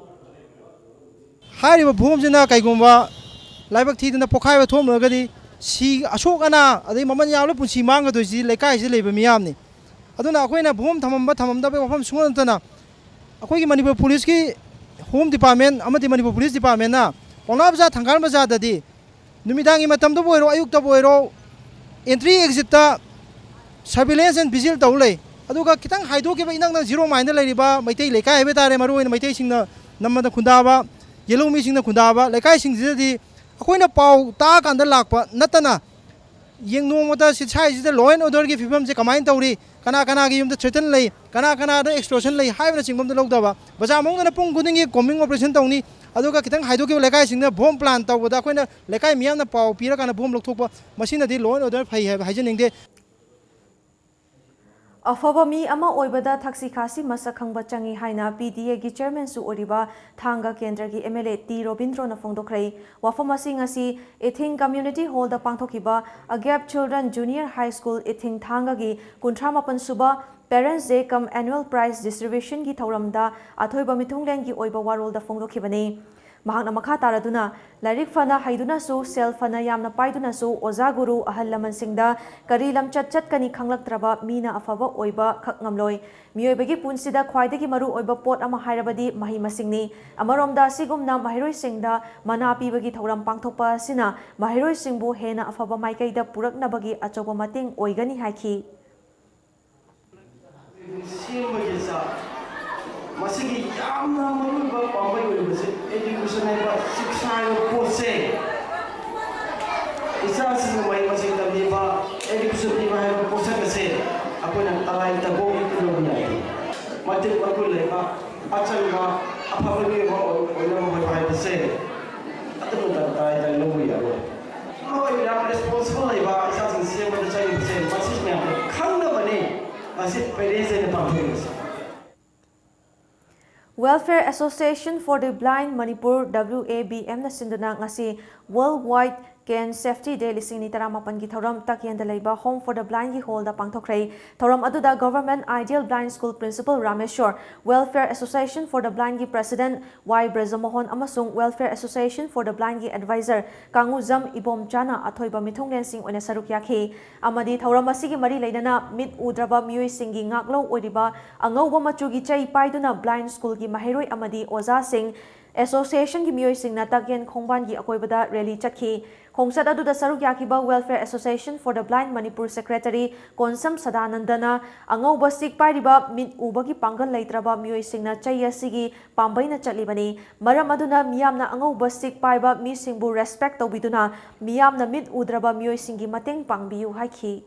ꯍꯥꯏꯔꯤꯕ ꯐꯣꯝꯁꯤꯅ ꯀꯩꯒꯨꯝꯕ ꯂꯥꯏꯕꯛ ꯊꯤꯗꯅ ꯄꯣꯈꯥꯏꯕ ꯊꯣꯛꯂꯨꯔꯒꯗꯤ ꯁꯤ ꯑꯁꯣꯛ ꯑꯅꯥ ꯑꯗꯩ ꯃꯃꯜ ꯌꯥꯝꯂꯕ ꯄꯨꯟꯁꯤ ꯃꯥꯡꯒꯗꯣꯏꯁꯤ ꯂꯩꯀꯥꯏꯁꯤꯗ ꯂꯩꯕ ꯃꯤꯌꯥꯝꯅꯤ꯫ ꯑꯗꯨꯅ ꯑꯩꯈꯣꯏꯅ ꯐꯣꯝ ꯊꯝꯃꯝꯕ ꯊꯝꯃꯝꯗꯕꯒꯤ ꯋꯥꯐꯝ ꯁꯨꯡꯅꯠ ꯅꯠꯇꯅ ꯑꯩꯈꯣꯏꯒꯤ ꯃꯅꯤꯄꯨꯔ ꯄꯨꯂꯤꯁꯀꯤ ꯍꯣꯝ ꯗꯤꯄꯥꯔꯠꯃꯦꯟ ꯑꯃꯗꯤ ꯃꯅꯤꯄꯨꯔ ꯄꯨꯂꯤꯁ ꯗꯤꯄꯥꯔꯠꯃꯦꯟꯅ ꯄꯥꯎꯅꯥ ꯕꯖꯥꯔ, ꯊꯪꯒꯥꯜ ꯕꯖꯥꯔꯗꯗꯤ ꯅꯨꯃꯤꯗꯥꯡꯒꯤ ꯃꯇꯝꯗꯕꯨ ꯑꯣꯏꯔꯣ, ꯑꯌꯨꯛꯇꯕꯨ ꯑꯣꯏꯔꯣ, entry exit ꯇ surveillance and vigil ꯇꯧ ꯂꯩ꯫ ꯑꯗꯨꯒ ꯈꯤꯇꯪ ꯍꯥꯏꯗꯣꯛꯈꯤꯕ ꯏꯅꯛ ꯅꯛ zero mile ꯗ ꯂꯩꯔꯤꯕ ꯃꯩꯇꯩ ꯂꯩꯀꯥꯏ ꯍꯥꯏꯕ ꯇꯥꯔꯦ, ꯃꯔꯨꯑꯣꯏꯅ ꯃꯩꯇꯩꯁꯤꯡꯅ ꯅꯝꯃꯗ ꯈꯨꯟꯗꯥꯕ, ꯌꯦꯜꯍꯧꯃꯤꯁꯤꯡꯅ ꯈꯨꯟꯗꯥꯕ ꯂꯩꯀꯥꯏꯁꯤꯡꯁꯤꯗꯗꯤ ꯑꯩꯈꯣꯏꯅ ꯄꯥꯎ ꯇꯥꯛꯑꯀꯥꯟꯗ ꯂꯥꯛꯄ ꯅꯠꯇꯅ ꯌꯦꯡ ꯅꯣꯡꯃꯗ ꯁꯤ ꯁ꯭ꯋꯥꯏꯁꯤꯗ law and order ꯒꯤ ꯐꯤꯕꯝꯁꯦ ꯀꯃꯥꯏꯅ ꯇꯧꯔꯤ, ꯀꯅꯥ ꯀꯅꯥꯒꯤ ꯌꯨꯝꯗ threaten ꯂꯩ, ꯀꯅꯥ ꯀꯅꯥꯗ extortion ꯂꯩ ꯍꯥꯏꯕꯅꯆꯤꯡꯕ ꯑꯝꯇ ꯂꯧꯗꯕ꯫ ꯕꯖꯥꯔ ꯃꯅꯨꯡꯗꯅ ꯄꯨꯡ ꯈꯨꯗꯤꯡꯒꯤ combing operation ꯇꯧꯅꯤ꯫ ꯑꯗꯨꯒ ꯈꯤꯇꯪ ꯍꯥꯏꯗꯣꯛꯈꯤꯕ ꯂꯩꯀꯥꯏꯁꯤꯡꯗ bomb plant ꯇꯧꯕꯗ ꯑꯩꯈꯣꯏꯅ ꯂꯩꯀꯥꯏ ꯃꯤꯌꯥꯝꯅ ꯄꯥꯎ ꯄꯤꯔꯀꯥꯟꯗ bomb ꯂꯧꯊꯣꯛꯄ, ꯃꯁꯤꯅꯗꯤ law and order ꯐꯩ ꯍꯥꯏꯕ ꯍꯥꯏꯖꯅꯤꯡꯗꯦ꯫ ꯑꯐꯕ ꯃꯤ ꯑꯃ ꯑꯣꯏꯕꯗ ꯊꯛꯁꯤ ꯈꯥꯁꯤ ꯃꯁꯛ ꯈꯪꯕ ꯆꯪꯏ ꯍꯥꯏꯅ P T A ꯒꯤ chairman ꯁꯨ ꯑꯣꯏꯔꯤꯕ ꯊꯥꯡꯒ ꯀꯦꯟꯗ꯭ꯔꯒꯤ M L A ꯇꯤ ꯔꯣꯕꯤꯟꯗ꯭ꯔꯣꯅ ꯐꯣꯡꯗꯣꯛꯈ꯭ꯔꯦ꯫ ꯋꯥꯐꯝ ꯑꯁꯤ ꯉꯁꯤ ꯏꯊꯤꯡ Community Hall ꯗ ꯄꯥꯡꯊꯣꯛꯈꯤꯕ A Gap Children Junior High School ꯏꯊꯤꯡ ꯊꯥꯡꯒꯒꯤ ꯀꯨꯟꯊ꯭ꯔꯥ ꯃꯥꯄꯟ ꯁꯨꯕ Parents Day cum Annual Prize Distribution ꯒꯤ ꯊꯧꯔꯝꯗ ꯑꯊꯣꯏꯕ ꯃꯤꯊꯨꯡꯂꯦꯟꯒꯤ ꯑꯣꯏꯕ ꯋꯥꯔꯣꯜꯗ ꯐꯣꯡꯗꯣꯛꯈꯤꯕꯅꯤ꯫ ꯃꯍꯥꯛꯅ ꯃꯈꯥ ꯇꯥꯔꯗꯨꯅ, ꯂꯥꯏꯔꯤꯛ ꯐꯅ ꯍꯩꯗꯨꯅꯁꯨ, ꯁꯦꯜ ꯐꯅ ꯌꯥꯝꯅ ꯄꯥꯏꯗꯨꯅꯁꯨ, ꯑꯣꯖꯥ ꯒꯨꯔꯨ ꯑꯍꯜ ꯂꯃꯟꯁꯤꯡꯗ ꯀꯔꯤ ꯂꯝꯆꯠ ꯆꯠꯀꯅꯤ ꯈꯪꯂꯛꯇ꯭ꯔꯕ ꯃꯤꯅ ꯑꯐꯕ ꯑꯣꯏꯕ ꯈꯛ ꯉꯝꯂꯣꯏ꯫ ꯃꯤꯑꯣꯏꯕꯒꯤ ꯄꯨꯟꯁꯤꯗ ꯈ꯭ꯋꯥꯏꯗꯒꯤ ꯃꯔꯨ ꯑꯣꯏꯕ ꯄꯣꯠ ꯑꯃ ꯍꯥꯏꯔꯕꯗꯤ ꯃꯍꯩ ꯃꯁꯤꯡꯅꯤ꯫ ꯑꯃꯔꯣꯝꯗ, ꯑꯁꯤꯒꯨꯝꯅ ꯃꯍꯩꯔꯣꯏꯁꯤꯡꯗ ꯃꯅꯥ ꯄꯤꯕꯒꯤ ꯊꯧꯔꯝ ꯄꯥꯡꯊꯣꯛꯄ ꯑꯁꯤꯅ ꯃꯍꯩꯔꯣꯏꯁꯤꯡꯕꯨ ꯍꯦꯟꯅ ꯑꯐꯕ ꯃꯥꯏꯀꯩꯗ ꯄꯨꯔꯛꯅꯕꯒꯤ ꯑꯆꯧꯕ ꯃꯇꯦꯡ ꯑꯣꯏꯒꯅꯤ ꯍꯥꯏꯈꯤ꯫ ꯁꯦꯝꯕꯒꯤ ꯆꯥꯛ꯫ ꯃꯁꯤꯒꯤ ꯌꯥꯝꯅ ꯃꯔꯨꯑꯣꯏꯕ ꯄꯥꯝꯕꯩ ꯑꯣꯏꯔꯤꯕꯁꯤ education ꯍꯥꯏꯕ ꯁꯤꯛꯁꯥ ꯍꯥꯏꯕ ꯄꯣꯠꯁꯦ, ꯏꯆꯥꯁꯤꯡꯅ ꯃꯍꯩ ꯃꯁꯤꯡ ꯇꯝꯕꯤꯕ, education ꯄꯤꯕ ꯍꯥꯏꯕ ꯄꯣꯠꯁꯛ ꯑꯁꯦ ꯑꯩꯈꯣꯏꯅ ꯇꯂꯥꯏ ꯇꯕꯣꯛ ꯂꯧꯕ ꯌꯥꯗꯦ꯫ ꯃꯇꯤꯛ ꯃꯒꯨꯟ ꯂꯩꯕ, ꯑꯆꯪꯕ, ꯑꯐꯕ ꯃꯤꯑꯣꯏ ꯑꯃ ꯑꯣꯏ-, ꯑꯣꯏꯅꯕ ꯍꯣꯠꯅꯕ ꯍꯥꯏꯕꯁꯦ ꯑꯁꯤ ꯄꯦꯔꯦꯟꯁ ꯑꯣꯏꯅ ꯄꯥꯡꯊꯣꯛꯏ꯫ Welfare Association for the Blind Manipur, W A B M ꯅ ꯁꯤꯟꯗꯨꯅ ꯉꯁꯤ World Wide Can Safety Day ꯂꯤꯁꯤꯡ ꯑꯅꯤ ꯇꯔꯥꯃꯥꯄꯟꯒꯤ ꯊꯧꯔꯝ ꯇꯛꯌꯦꯟꯗ ꯂꯩꯕ Home for the Blind ꯒꯤ ꯍꯣꯜꯗ ꯄꯥꯡꯊꯣꯛꯈ꯭ꯔꯦ꯫ ꯊꯧꯔꯝ ꯑꯗꯨꯗ Government Ideal Blind School Principal Rameshwor, Welfare Association for the Blind ꯒꯤ President ꯋꯥꯏ ꯕ꯭ꯔꯖꯃꯣꯍꯟ ꯑꯃꯁꯨꯡ Welfare Association for the Blind ꯒꯤ Advisor ꯀꯥꯡꯉꯨꯖꯝ ꯏꯕꯣꯝꯆꯥꯅ ꯑꯊꯣꯏꯕ ꯃꯤꯊꯨꯡꯂꯦꯟꯁꯤꯡ ꯑꯣꯏꯅ ꯁꯔꯨꯛ ꯌꯥꯈꯤ꯫ ꯑꯃꯗꯤ ꯊꯧꯔꯝ ꯑꯁꯤꯒꯤ ꯃꯔꯤ ꯂꯩꯅꯅ ꯃꯤꯠ ꯎꯗ꯭ꯔꯕ ꯃꯤꯑꯣꯏꯁꯤꯡꯒꯤ ꯉꯥꯛꯂꯧ ꯑꯣꯏꯔꯤꯕ ꯑꯉꯧꯕ ꯃꯆꯨꯒꯤ ꯆꯩ ꯄꯥꯏꯗꯨꯅ Blind School ꯒꯤ ꯃꯍꯩꯔꯣꯏ ꯑꯃꯗꯤ ꯑꯣꯖꯥꯁꯤꯡ, Association ꯒꯤ ꯃꯤꯑꯣꯏꯁꯤꯡꯅ ꯇꯛꯌꯦꯟ ꯈꯣꯡꯕꯥꯟꯒꯤ ꯑꯀꯣꯏꯕꯗ rally ꯆꯠꯈꯤ꯫ ꯈꯣꯡꯆꯠ ꯑꯗꯨꯗ ꯁꯔꯨꯛ ꯌꯥꯈꯤꯕ Welfare Association for the Blind Manipur Secretary Konsam ꯁꯗꯥꯅꯟꯗꯅ ꯑꯉꯧꯕ stick ꯄꯥꯏꯔꯤꯕ ꯃꯤꯠ ꯎꯕꯒꯤ ꯄꯥꯡꯒꯜ ꯂꯩꯇ꯭ꯔꯕ ꯃꯤꯑꯣꯏꯁꯤꯡꯅ ꯆꯩ ꯑꯁꯤꯒꯤ ꯄꯥꯝꯕꯩꯅ ꯆꯠꯂꯤꯕꯅꯤ꯫ ꯃꯔꯝ ꯑꯗꯨꯅ ꯃꯤꯌꯥꯝꯅ ꯑꯉꯧꯕ stick ꯄꯥꯏꯕ ꯃꯤꯁꯤꯡꯕꯨ respect ꯇꯧꯕꯤꯗꯨꯅ ꯃꯤꯌꯥꯝꯅ ꯃꯤꯠ ꯎꯗ꯭ꯔꯕ ꯃꯤꯑꯣꯏꯁꯤꯡꯒꯤ ꯃꯇꯦꯡ ꯄꯥꯡꯕꯤꯌꯨ ꯍꯥꯏꯈꯤ꯫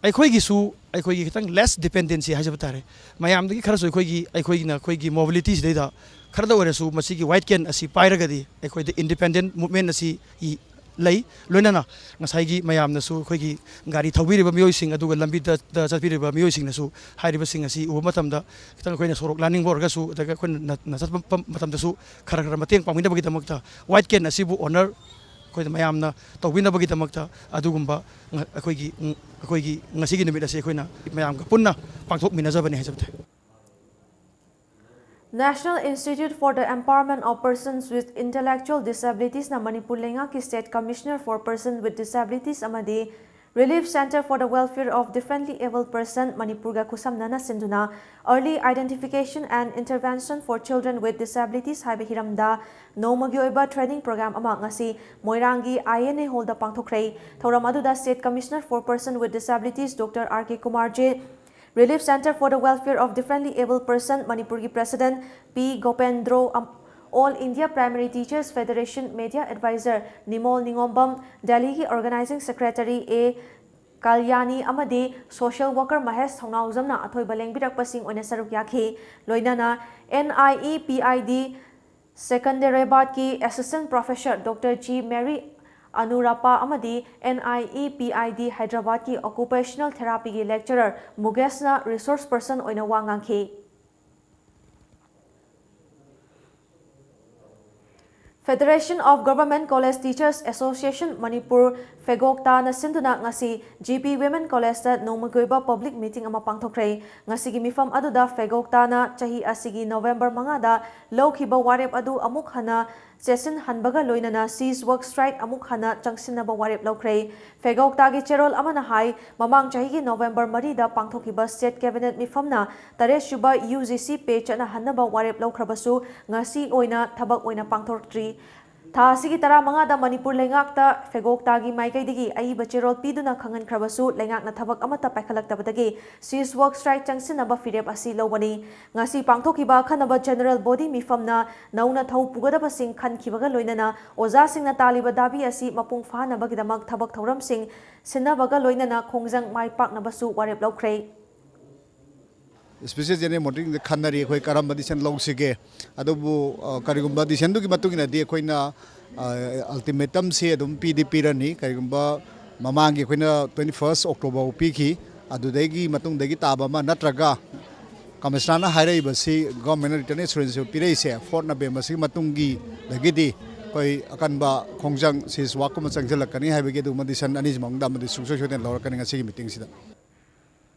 ꯑꯩꯈꯣꯏꯒꯤꯁꯨ ꯑꯩꯈꯣꯏꯒꯤ ꯈꯤꯇꯪ less dependency ꯍꯥꯏꯖꯕ ꯇꯥꯔꯦ꯫ ꯃꯌꯥꯝꯗꯒꯤ ꯈꯔꯁꯨ ꯑꯩꯈꯣꯏꯒꯤ ꯑꯩꯈꯣꯏꯒꯤꯅ ꯑꯩꯈꯣꯏꯒꯤ mobility ꯁꯤꯗꯩꯗ ꯈꯔꯗ ꯑꯣꯏꯔꯁꯨ ꯃꯁꯤꯒꯤ white can ꯑꯁꯤ ꯄꯥꯏꯔꯒꯗꯤ ꯑꯩꯈꯣꯏꯗ independent movement ꯑꯁꯤ ꯏ- ꯂꯩ꯫ ꯂꯣꯏꯅꯅ ꯉꯁꯥꯏꯒꯤ ꯃꯌꯥꯝꯅꯁꯨ ꯑꯩꯈꯣꯏꯒꯤ ꯒꯥꯔꯤ ꯊꯧꯕꯤꯔꯤꯕ ꯃꯤꯑꯣꯏꯁꯤꯡ ꯑꯗꯨꯒ ꯂꯝꯕꯤꯗ ꯗ ꯆꯠꯄꯤꯔꯤꯕ ꯃꯤꯑꯣꯏꯁꯤꯡꯅꯁꯨ ꯍꯥꯏꯔꯤꯕꯁꯤꯡ ꯑꯁꯤ ꯎꯕ ꯃꯇꯝꯗ ꯈꯤꯇꯪ ꯑꯩꯈꯣꯏꯅ ꯁꯣꯔꯣꯛ ꯂꯥꯟꯅꯤꯡꯕ ꯑꯣꯏꯔꯒꯁꯨ ꯑꯗꯨꯒ ꯑꯩꯈꯣꯏꯅ ꯅ- ꯅ ꯆꯠꯄ ꯃꯇꯝꯗꯁꯨ ꯈꯔ ꯈꯔ ꯃꯇꯦꯡ ꯄꯥꯡꯕꯤꯅꯕꯒꯤꯗꯃꯛꯇ white can ꯑꯁꯤꯕꯨ honour ꯑꯩꯈꯣꯏꯅ ꯃꯌꯥꯝꯅ ꯇꯧꯕꯤꯅꯕꯒꯤꯗꯃꯛꯇ ꯑꯗꯨꯒꯨꯝꯕ ꯉ- ꯑꯩꯈꯣꯏꯒꯤ ꯑꯩꯈꯣꯏꯒꯤ ꯉꯁꯤꯒꯤ ꯅꯨꯃꯤꯠ ꯑꯁꯤ ꯑꯩꯈꯣꯏꯅ ꯃꯌꯥꯝꯒ ꯄꯨꯟꯅ ꯄꯥꯡꯊꯣꯛꯃꯤꯟꯅꯖꯕꯅꯤ ꯍꯥꯏꯖꯕ ꯇꯥꯏ꯫ National Institute for the Empowerment of Persons with Intellectual Disabilities ꯅ ꯃꯅꯤꯄꯨꯔ ꯂꯩꯉꯥꯛꯀꯤ State Commissioner for Person with Disabilities ꯑꯃꯗꯤ Relief Centre for the Welfare of Differently Abled Person ꯃꯅꯤꯄꯨꯔꯒ ꯈꯨꯠꯁꯝꯅꯅ ꯁꯤꯟꯗꯨꯅ Early Identification and Intervention for Children with Disabilities ꯍꯥꯏꯕ ꯍꯤꯔꯝꯗ ꯅꯣꯡꯃꯒꯤ ꯑꯣꯏꯕ training program ꯑꯃ ꯉꯁꯤ ꯃꯣꯏꯔꯥꯡꯒꯤ I N A hall ꯗ ꯄꯥꯡꯊꯣꯛꯈ꯭ꯔꯦ꯫ ꯊꯧꯔꯝ ꯑꯗꯨꯗ State Commissioner for Person with Disabilities Doctor R K Kumarjit, Relief Centre for the Welfare of Differently Abled Person ꯃꯅꯤꯄꯨꯔꯒꯤ President P ꯒꯣꯄꯦꯟꯗ꯭ꯔꯣ, ꯑꯝ- All India Primary Teachers Federation Media Advisor ꯅꯤꯃꯣꯜ ꯅꯤꯉꯣꯝꯕꯝ, ꯗꯦꯜꯂꯤꯒꯤ Organising Secretary A ꯀꯥꯂꯤꯌꯥꯅꯤ ꯑꯃꯗꯤ Social Worker Mahesh ꯊꯧꯅꯥꯎꯖꯝꯅ ꯑꯊꯣꯏꯕ ꯂꯦꯡꯕꯤꯔꯛꯄꯁꯤꯡ ꯑꯣꯏꯅ ꯁꯔꯨꯛ ꯌꯥꯈꯤ꯫ ꯂꯣꯏꯅꯅ N I E P I D Secunderabad ꯀꯤ Assistant Professor Doctor G Mary ꯑꯅꯨꯔꯥꯄꯥ ꯑꯃꯗꯤ NIEPID ꯍꯥꯏꯗ꯭ꯔꯕꯥꯗꯀꯤ occupational therapyꯒꯤ lecturer ꯃꯨꯒꯦꯁꯅ resource person ꯑꯣꯏꯅ ꯋꯥ ꯉꯥꯡꯈꯤ꯫ Federation of Government College Teachers Association Manipur, ꯐꯦꯒꯣꯛꯇꯥꯅ ꯁꯤꯟꯗꯨꯅ ꯉꯁꯤ GP Women Collegeꯇ ꯅꯣꯡꯃꯒꯤ ꯑꯣꯏꯕ public meeting ꯑꯃ ꯄꯥꯡꯊꯣꯛꯈ꯭ꯔꯦ꯫ ꯉꯁꯤꯒꯤ ꯃꯤꯐꯝ ꯑꯗꯨꯗ ꯐꯦꯒꯣꯛꯇꯥꯅ ꯆꯍꯤ ꯑꯁꯤꯒꯤ ꯅꯣꯕꯦꯝꯕꯔ ꯃꯉꯥꯗ ꯂꯧꯈꯤꯕ ꯋꯥꯔꯦꯞ ꯑꯗꯨ ꯑꯃꯨꯛ ꯍꯟꯅ ꯆꯦꯠꯁꯤꯟꯍꯟꯕꯒ ꯂꯣꯏꯅꯅ cease work strike ꯑꯃꯨꯛ ꯍꯟꯅ ꯆꯪꯁꯤꯟꯅꯕ ꯋꯥꯔꯦꯞ ꯂꯧꯈ꯭ꯔꯦ꯫ ꯐꯦꯒꯣꯛꯇꯥꯒꯤ ꯆꯦꯔꯣꯜ ꯑꯃꯅ ꯍꯥꯏ, ꯃꯃꯥꯡ ꯆꯍꯤꯒꯤ ꯅꯣꯕꯦꯝꯕꯔ ꯃꯔꯤꯗ ꯄꯥꯡꯊꯣꯛꯈꯤꯕ state cabinet ꯃꯤꯐꯝꯅ ꯇꯔꯦꯠ ꯁꯨꯕ UGC pay ꯆꯠꯅꯍꯟꯅꯕ ꯋꯥꯔꯦꯞ ꯂꯧꯈ꯭ꯔꯕꯁꯨ ꯉꯁꯤ ꯑꯣꯏꯅ ꯊꯕꯛ ꯑꯣꯏꯅ ꯄꯥꯡꯊꯣꯔꯛꯇ꯭ꯔꯤ꯫ ꯊꯥ ꯑꯁꯤꯒꯤ ꯇꯔꯥꯃꯉꯥꯗ ꯃꯅꯤꯄꯨꯔ ꯂꯩꯉꯥꯛꯇ ꯐꯦꯒꯣꯛꯇꯥꯒꯤ ꯃꯥꯏꯀꯩꯗꯒꯤ ꯑꯏꯕ ꯆꯦꯔꯣꯜ ꯄꯤꯗꯨꯅ ꯈꯪꯍꯟꯈ꯭ꯔꯕꯁꯨ ꯂꯩꯉꯥꯛꯅ ꯊꯕꯛ ꯑꯃꯠꯇ ꯄꯥꯏꯈꯠꯂꯛꯇꯕꯗꯒꯤ cease work strike ꯆꯪꯁꯤꯟꯅꯕ ꯐꯤꯔꯦꯞ ꯑꯁꯤ ꯂꯧꯕꯅꯤ꯫ ꯉꯁꯤ ꯄꯥꯡꯊꯣꯛꯈꯤꯕ ꯑꯈꯟꯅꯕ general body ꯃꯤꯐꯝꯅ ꯅꯧꯅ ꯊꯧ ꯄꯨꯒꯗꯕꯁꯤꯡ ꯈꯟꯈꯤꯕꯒ ꯂꯣꯏꯅꯅ ꯑꯣꯖꯥꯁꯤꯡꯅ ꯇꯥꯜꯂꯤꯕ ꯗꯥꯕꯤ ꯑꯁꯤ ꯃꯄꯨꯡ ꯐꯥꯍꯟꯅꯕꯒꯤꯗꯃꯛ ꯊꯕꯛ ꯊꯧꯔꯝꯁꯤꯡ ꯁꯤꯟꯅꯕꯒ ꯂꯣꯏꯅꯅ ꯈꯣꯡꯖꯪ ꯃꯥꯏ ꯄꯥꯛꯅꯕꯁꯨ ꯋꯥꯔꯦꯞ ꯂꯧꯈ꯭ꯔꯦ꯫ Special general meetingꯗ ꯈꯟꯅꯔꯤ ꯑꯩꯈꯣꯏ ꯀꯔꯝꯕ decision ꯂꯧꯁꯤꯒꯦ꯫ ꯑꯗꯨꯕꯨ, ꯑ, ꯀꯔꯤꯒꯨꯝꯕ decisionꯗꯨꯒꯤ ꯃꯇꯨꯡ ꯏꯟꯅꯗꯤ ꯑꯩꯈꯣꯏꯅ, ꯑ, ultimatumꯁꯦ ꯑꯗꯨꯝ ꯄꯤꯗꯤ ꯄꯤꯔꯅꯤ꯫ ꯀꯔꯤꯒꯨꯝꯕ ꯃꯃꯥꯡꯒꯤ ꯑꯩꯈꯣꯏꯅ twenty first October ꯐꯥꯎ ꯄꯤꯈꯤ, ꯑꯗꯨꯗꯒꯤ ꯃꯇꯨꯡꯗꯒꯤ ꯇꯥꯕ ꯑꯃ ꯅꯠꯇ꯭ꯔꯒ commissionerꯅ ꯍꯥꯏꯔꯛꯏꯕꯁꯤ governmentꯅ written assurance ꯄꯤꯔꯛꯏꯁꯦ fourth Novemberꯁꯤꯒꯤ ꯃꯇꯨꯡꯒꯤꯗꯒꯤꯗꯤ ꯑꯩꯈꯣꯏ ꯑꯀꯟꯕ ꯈꯣꯡꯖꯪ cease workꯀꯨꯝꯕ ꯆꯪꯁꯤꯜꯂꯛꯀꯅꯤ ꯍꯥꯏꯕꯒꯤ ꯑꯗꯨꯒꯨꯝꯕ decision ꯑꯅꯤꯁꯤ ꯃꯅꯨꯡꯗ ꯑꯃꯗꯤ ꯁꯨꯡꯁꯣꯏ ꯁꯣꯏꯗꯅ ꯂꯧꯔꯛꯀꯅꯤ ꯉꯁꯤꯒꯤ meetingꯁꯤꯗ꯫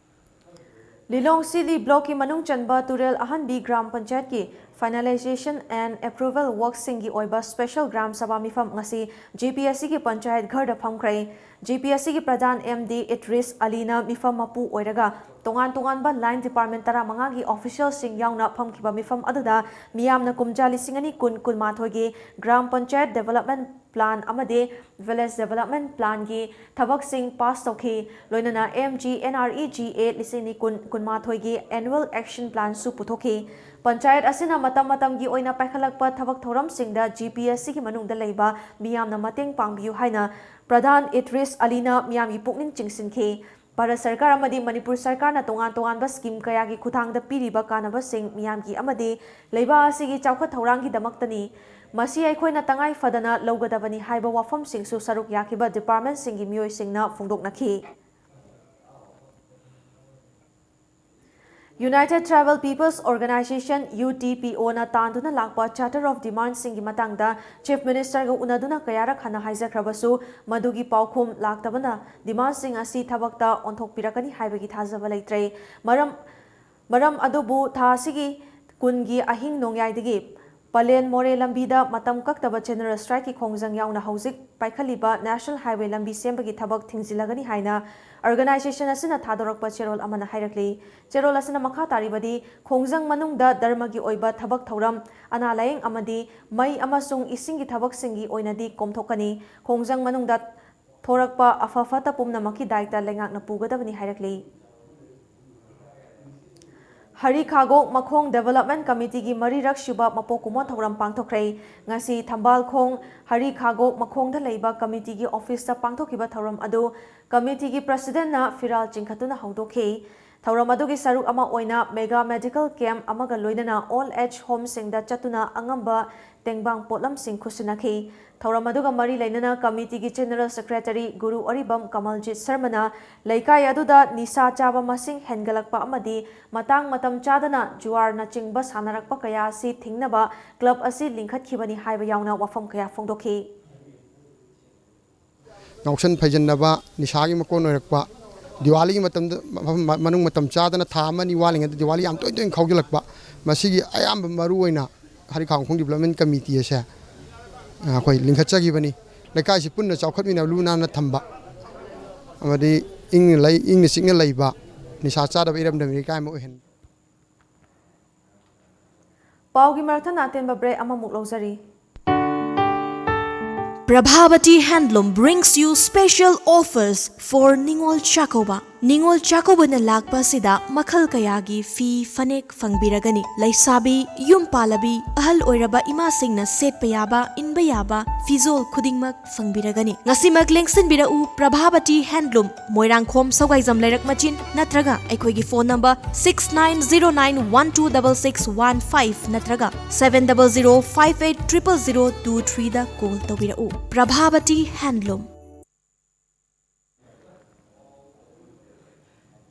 ꯂꯤꯂꯣꯡ C D blockꯀꯤ ꯃꯅꯨꯡ ꯆꯟꯕ ꯇꯨꯔꯦꯜ ꯑꯍꯟꯕꯤ ꯒ꯭ꯔꯥꯝ ꯄꯟꯆꯥꯌꯠꯀꯤ finalization and approval workꯁꯤꯡꯒꯤ ꯑꯣꯏꯕ special ꯒ꯭ꯔꯥꯝ ꯁꯚꯥ ꯃꯤꯐꯝ ꯉꯁꯤ GPSCꯒꯤ ꯄꯟꯆꯥꯌꯠ ꯘꯔꯗ ꯐꯝꯈ꯭ꯔꯦ꯫ GPSCꯒꯤ ꯄ꯭ꯔꯙꯥꯟ MD ꯏꯗ꯭ꯔꯤꯁ ꯑꯂꯤꯅ ꯃꯤꯐꯝ ꯃꯄꯨ ꯑꯣꯏꯔꯒ ꯇꯣꯉꯥꯟ ꯇꯣꯉꯥꯟꯕ line department ꯇꯔꯥꯃꯉꯥꯒꯤ officialꯁꯤꯡ ꯌꯥꯎꯅ ꯐꯝꯈꯤꯕ ꯃꯤꯐꯝ ꯑꯗꯨꯗ ꯃꯤꯌꯥꯝꯅ ꯀꯨꯝꯖꯥ ꯂꯤꯁꯤꯡ ꯑꯅꯤ ꯀꯨꯟ ꯀꯨꯟꯃꯥꯊꯣꯏꯒꯤ ꯒ꯭ꯔꯥꯝ ꯄꯟꯆꯥꯌꯠ development plan ꯑꯃꯗꯤ village development planꯒꯤ ꯊꯕꯛꯁꯤꯡ pass ꯇꯧꯈꯤ꯫ ꯂꯣꯏꯅꯅ MGNREGA ꯂꯤꯁꯤꯡ ꯑꯅꯤ ꯀꯨꯟ ꯀꯨꯟꯃꯥꯊꯣꯏꯒꯤ annual action planꯁꯨ ꯄꯨꯊꯣꯛꯈꯤ꯫ ꯄꯟꯆꯥꯌꯠ ꯑꯁꯤꯅ ꯃꯇꯝ ꯃꯇꯝꯒꯤ ꯑꯣꯏꯅ ꯄꯥꯏꯈꯠꯂꯛꯄ ꯊꯕꯛ ꯊꯧꯔꯝꯁꯤꯡꯗ GPSCꯒꯤ ꯃꯅꯨꯡꯗ ꯂꯩꯕ ꯃꯤꯌꯥꯝꯅ ꯃꯇꯦꯡ ꯄꯥꯡꯕꯤꯌꯨ ꯍꯥꯏꯅ ꯄ꯭ꯔꯙꯥꯟ ꯏꯗ꯭ꯔꯤꯁ ꯑꯂꯤꯅ ꯃꯤꯌꯥꯝꯒꯤ ꯄꯨꯛꯅꯤꯡ ꯆꯤꯡꯁꯤꯟꯈꯤ꯫ ꯚꯥꯔꯠ ꯁꯔꯀꯥꯔ ꯑꯃꯗꯤ ꯃꯅꯤꯄꯨꯔ ꯁꯔꯀꯥꯔꯅ ꯇꯣꯉꯥꯟ ꯇꯣꯉꯥꯟꯕ scheme ꯀꯌꯥꯒꯤ ꯈꯨꯠꯊꯥꯡꯗ ꯄꯤꯔꯤꯕ ꯀꯥꯟꯅꯕꯁꯤꯡ ꯃꯤꯌꯥꯝꯒꯤ ꯑꯃꯗꯤ ꯂꯩꯕꯥꯛ ꯑꯁꯤꯒꯤ ꯆꯥꯎꯈꯠ ꯊꯧꯔꯥꯡꯒꯤꯗꯃꯛꯇꯅꯤ꯫ ꯃꯁꯤ ꯑꯩꯈꯣꯏꯅ ꯇꯉꯥꯏ ꯐꯗꯅ ꯂꯧꯒꯗꯕꯅꯤ ꯍꯥꯏꯕ ꯋꯥꯐꯝꯁꯤꯡꯁꯨ ꯁꯔꯨꯛ ꯌꯥꯈꯤꯕ ꯗꯤꯄꯥꯔꯠꯃꯦꯟꯁꯤꯡꯒꯤ ꯃꯤꯑꯣꯏꯁꯤꯡꯅ ꯐꯣꯡꯗꯣꯛꯅꯈꯤ꯫ United Tribal People's Organization, UTPO ꯅ ꯇꯥꯟꯗꯨꯅ ꯂꯥꯛꯄ Charter of Demand ꯁꯤꯡꯒꯤ ꯃꯇꯥꯡꯗ Chief Minister ꯒ ꯎꯅꯗꯨꯅ ꯀꯌꯥꯔꯛ ꯍꯟꯅ ꯍꯥꯏꯖꯈ꯭ꯔꯕꯁꯨ, ꯃꯗꯨꯒꯤ ꯄꯥꯎꯈꯨꯝ ꯂꯥꯛꯇꯕꯅ demand ꯁꯤꯡ ꯑꯁꯤ ꯊꯕꯛꯇ ꯑꯣꯟꯊꯣꯛꯄꯤꯔꯛꯀꯅꯤ ꯍꯥꯏꯕꯒꯤ ꯊꯥꯖꯕ ꯂꯩꯇ꯭ꯔꯦ꯫ ꯃꯔꯝ, ꯃꯔꯝ ꯑꯗꯨꯕꯨ ꯊꯥ ꯑꯁꯤꯒꯤ ꯀꯨꯟꯒꯤ ꯑꯍꯤꯡ ꯅꯣꯡꯌꯥꯏꯗꯒꯤ ꯄꯂꯦꯟ ꯃꯣꯔꯦ ꯂꯝꯕꯤꯗ ꯃꯇꯝ ꯀꯛꯇꯕ general strike ꯀꯤ ꯈꯣꯡꯖꯪ ꯌꯥꯎꯅ ꯍꯧꯖꯤꯛ ꯄꯥꯏꯈꯠꯂꯤꯕ National Highway ꯂꯝꯕꯤ ꯁꯦꯝꯕꯒꯤ ꯊꯕꯛ ꯊꯤꯡꯖꯤꯜꯂꯒꯅꯤ ꯍꯥꯏꯅ organization ꯑꯁꯤꯅ ꯊꯥꯗꯣꯔꯛꯄ ꯆꯦꯔꯣꯜ ꯑꯃꯅ ꯍꯥꯏꯔꯛꯂꯤ꯫ ꯆꯦꯔꯣꯜ ꯑꯁꯤꯅ ꯃꯈꯥ ꯇꯥꯔꯤꯕꯗꯤ, ꯈꯣꯡꯖꯪ ꯃꯅꯨꯡꯗ ꯙꯔꯃꯒꯤ ꯑꯣꯏꯕ ꯊꯕꯛ ꯊꯧꯔꯝ, ꯑꯅꯥ ꯂꯥꯌꯦꯡ ꯑꯃꯗꯤ ꯃꯩ ꯑꯃꯁꯨꯡ ꯏꯁꯤꯡꯒꯤ ꯊꯕꯛꯁꯤꯡꯒꯤ ꯑꯣꯏꯅꯗꯤ ꯀꯣꯝꯊꯣꯛꯀꯅꯤ꯫ ꯈꯣꯡꯖꯪ ꯃꯅꯨꯡꯗ ꯊꯣꯔꯛꯄ ꯑꯐ ꯐꯠꯇ ꯄꯨꯝꯅꯃꯛꯀꯤ ꯗꯥꯏꯇ ꯂꯩꯉꯥꯛꯅ ꯄꯨꯒꯗꯕꯅꯤ ꯍꯥꯏꯔꯛꯂꯤ꯫ ꯍꯔꯤ ꯈꯥꯒꯣꯛ ꯃꯈꯣꯡ Development Committee ꯒꯤ ꯃꯔꯤꯔꯛ ꯁꯨꯕ ꯃꯄꯣꯛ ꯀꯨꯝꯑꯣꯟ ꯊꯧꯔꯝ ꯄꯥꯡꯊꯣꯛꯈ꯭ꯔꯦ꯫ ꯉꯁꯤ ꯊꯝꯕꯥꯜꯈꯣꯡ ꯍꯔꯤ ꯈꯥꯒꯣꯛ ꯃꯈꯣꯡꯗ ꯂꯩꯕ committee ꯒꯤ office ꯇ ꯄꯥꯡꯊꯣꯛꯈꯤꯕ ꯊꯧꯔꯝ ꯑꯗꯨ committee ꯒꯤ president ꯅ ꯐꯤꯔꯥꯜ ꯆꯤꯡꯈꯠꯇꯨꯅ ꯍꯧꯗꯣꯛꯈꯤ꯫ ꯊꯧꯔꯝ ꯑꯗꯨꯒꯤ ꯁꯔꯨꯛ ꯑꯃ ꯑꯣꯏꯅ mega medical camp ꯑꯃꯒ ꯂꯣꯏꯅꯅ old age home ꯁꯤꯡꯗ ꯆꯠꯇꯨꯅ ꯑꯉꯝꯕ ꯇꯦꯡꯕꯥꯡ ꯄꯣꯠꯂꯝꯁꯤꯡ ꯈꯨꯠꯁꯤꯟꯅꯈꯤ꯫ ꯊꯧꯔꯝ ꯑꯗꯨꯒ ꯃꯔꯤ ꯂꯩꯅꯅ committee ꯒꯤ General Secretary ꯒꯨꯔꯨ ꯑꯔꯤꯕꯝ ꯀꯃꯜꯖꯤꯠ ꯁꯔꯃꯅ ꯂꯩꯀꯥꯏ ꯑꯗꯨꯗ ꯅꯤꯁꯥ ꯆꯥꯕ ꯃꯁꯤꯡ ꯍꯦꯟꯒꯠꯂꯛꯄ ꯑꯃꯗꯤ ꯃꯇꯥꯡ ꯃꯇꯝ ꯆꯥꯗꯅ ꯖꯨꯋꯥꯔꯅꯆꯤꯡꯕ ꯁꯥꯟꯅꯔꯛꯄ ꯀꯌꯥ ꯑꯁꯤ ꯊꯤꯡꯅꯕ club ꯑꯁꯤ ꯂꯤꯡꯈꯠꯈꯤꯕꯅꯤ ꯍꯥꯏꯕ ꯌꯥꯎꯅ ꯋꯥꯐꯝ ꯀꯌꯥ ꯐꯣꯡꯗꯣꯛꯈꯤ꯫ ꯉꯥꯎꯁꯟ ꯐꯩꯖꯟꯅꯕ, ꯅꯤꯁꯥꯒꯤ ꯃꯀꯣꯟ ꯑꯣꯏꯔꯛꯄ, ꯗꯤꯋꯥꯂꯤꯒꯤ ꯃꯇꯝꯗ, ꯃꯐꯝ, ꯃꯅꯨꯡ ꯃꯇꯝ ꯆꯥꯗꯅ ꯊꯥ ꯑꯃ ꯑꯅꯤ ꯋꯥꯠꯂꯤꯉꯩꯗ ꯗꯤꯋꯥꯂꯤ ꯌꯥꯝ ꯇꯣꯏ ꯇꯣꯏꯅ ꯈꯥꯎꯖꯤꯜꯂꯛꯄ, ꯃꯁꯤꯒꯤ ꯑꯌꯥꯝꯕ ꯃꯔꯨ ꯑꯣꯏꯅ ꯍꯔꯤ ꯈꯥꯒꯣꯛ ꯃꯈꯣꯡ Development Committee ꯑꯁꯦ, ꯑ, ꯑꯩꯈꯣꯏ ꯂꯤꯡꯈꯠꯆꯈꯤꯕꯅꯤ꯫ ꯂꯩꯀꯥꯏꯁꯤ ꯄꯨꯟꯅ ꯆꯥꯎꯈꯠꯃꯤꯟꯅ ꯂꯨ ꯅꯥꯟꯅ ꯊꯝꯕ ꯑꯃꯗꯤ ꯏꯪꯅ ꯂꯩ, ꯏꯪꯅ ꯆꯤꯛꯅ ꯂꯩꯕ, ꯅꯤꯁꯥ ꯆꯥꯗꯕ ꯏꯔꯝꯗꯝ ꯂꯩꯀꯥꯏ ꯑꯃ ꯑꯣꯏꯍꯟꯕ꯫ ꯄꯥꯎꯒꯤ ꯃꯔꯛꯊꯠꯅ ꯑꯇꯦꯟꯕ break ꯑꯃꯃꯨꯛ ꯂꯧꯖꯔꯤ꯫ Prabhavati Handloom brings you special offers for Ningol Chakova. ꯅꯤꯉꯣꯜ ꯆꯥꯛꯀꯧꯕꯅ ꯂꯥꯛꯄ ꯑꯁꯤꯗ ꯃꯈꯜ ꯀꯌꯥꯒꯤ ꯐꯤ ꯐꯅꯦꯛ ꯐꯪꯕꯤꯔꯒꯅꯤ꯫ ꯂꯩꯁꯥꯕꯤ, ꯌꯨꯝ ꯄꯥꯜꯂꯕꯤ, ꯑꯍꯜ ꯑꯣꯏꯔꯕ ꯏꯃꯥꯁꯤꯡꯅ ꯁꯦꯠꯄ ꯌꯥꯕ, ꯏꯟꯕ ꯌꯥꯕ ꯐꯤꯖꯣꯜ ꯈꯨꯗꯤꯡꯃꯛ ꯐꯪꯕꯤꯔꯒꯅꯤ꯫ ꯉꯁꯤꯃꯛ ꯂꯦꯡꯁꯤꯟꯕꯤꯔꯛꯎ ꯄ꯭ꯔꯚꯥꯕꯇꯤ ꯍꯦꯟꯗꯂꯨꯝ, ꯃꯣꯏꯔꯥꯡꯈꯣꯝ ꯁꯧꯒꯥꯏꯖꯝ ꯂꯩꯔꯛ ꯃꯆꯤꯟ, ꯅꯠꯇ꯭ꯔꯒ ꯑꯩꯈꯣꯏꯒꯤ phone number six nine zero nine one two double six one five ꯅꯠꯇ꯭ꯔꯒ seven double zero five eight triple zero two three ꯗ call ꯇꯧꯕꯤꯔꯛꯎ꯫ ꯄ꯭ꯔꯚꯥꯕꯇꯤ ꯍꯦꯟꯗꯂꯨꯝ꯫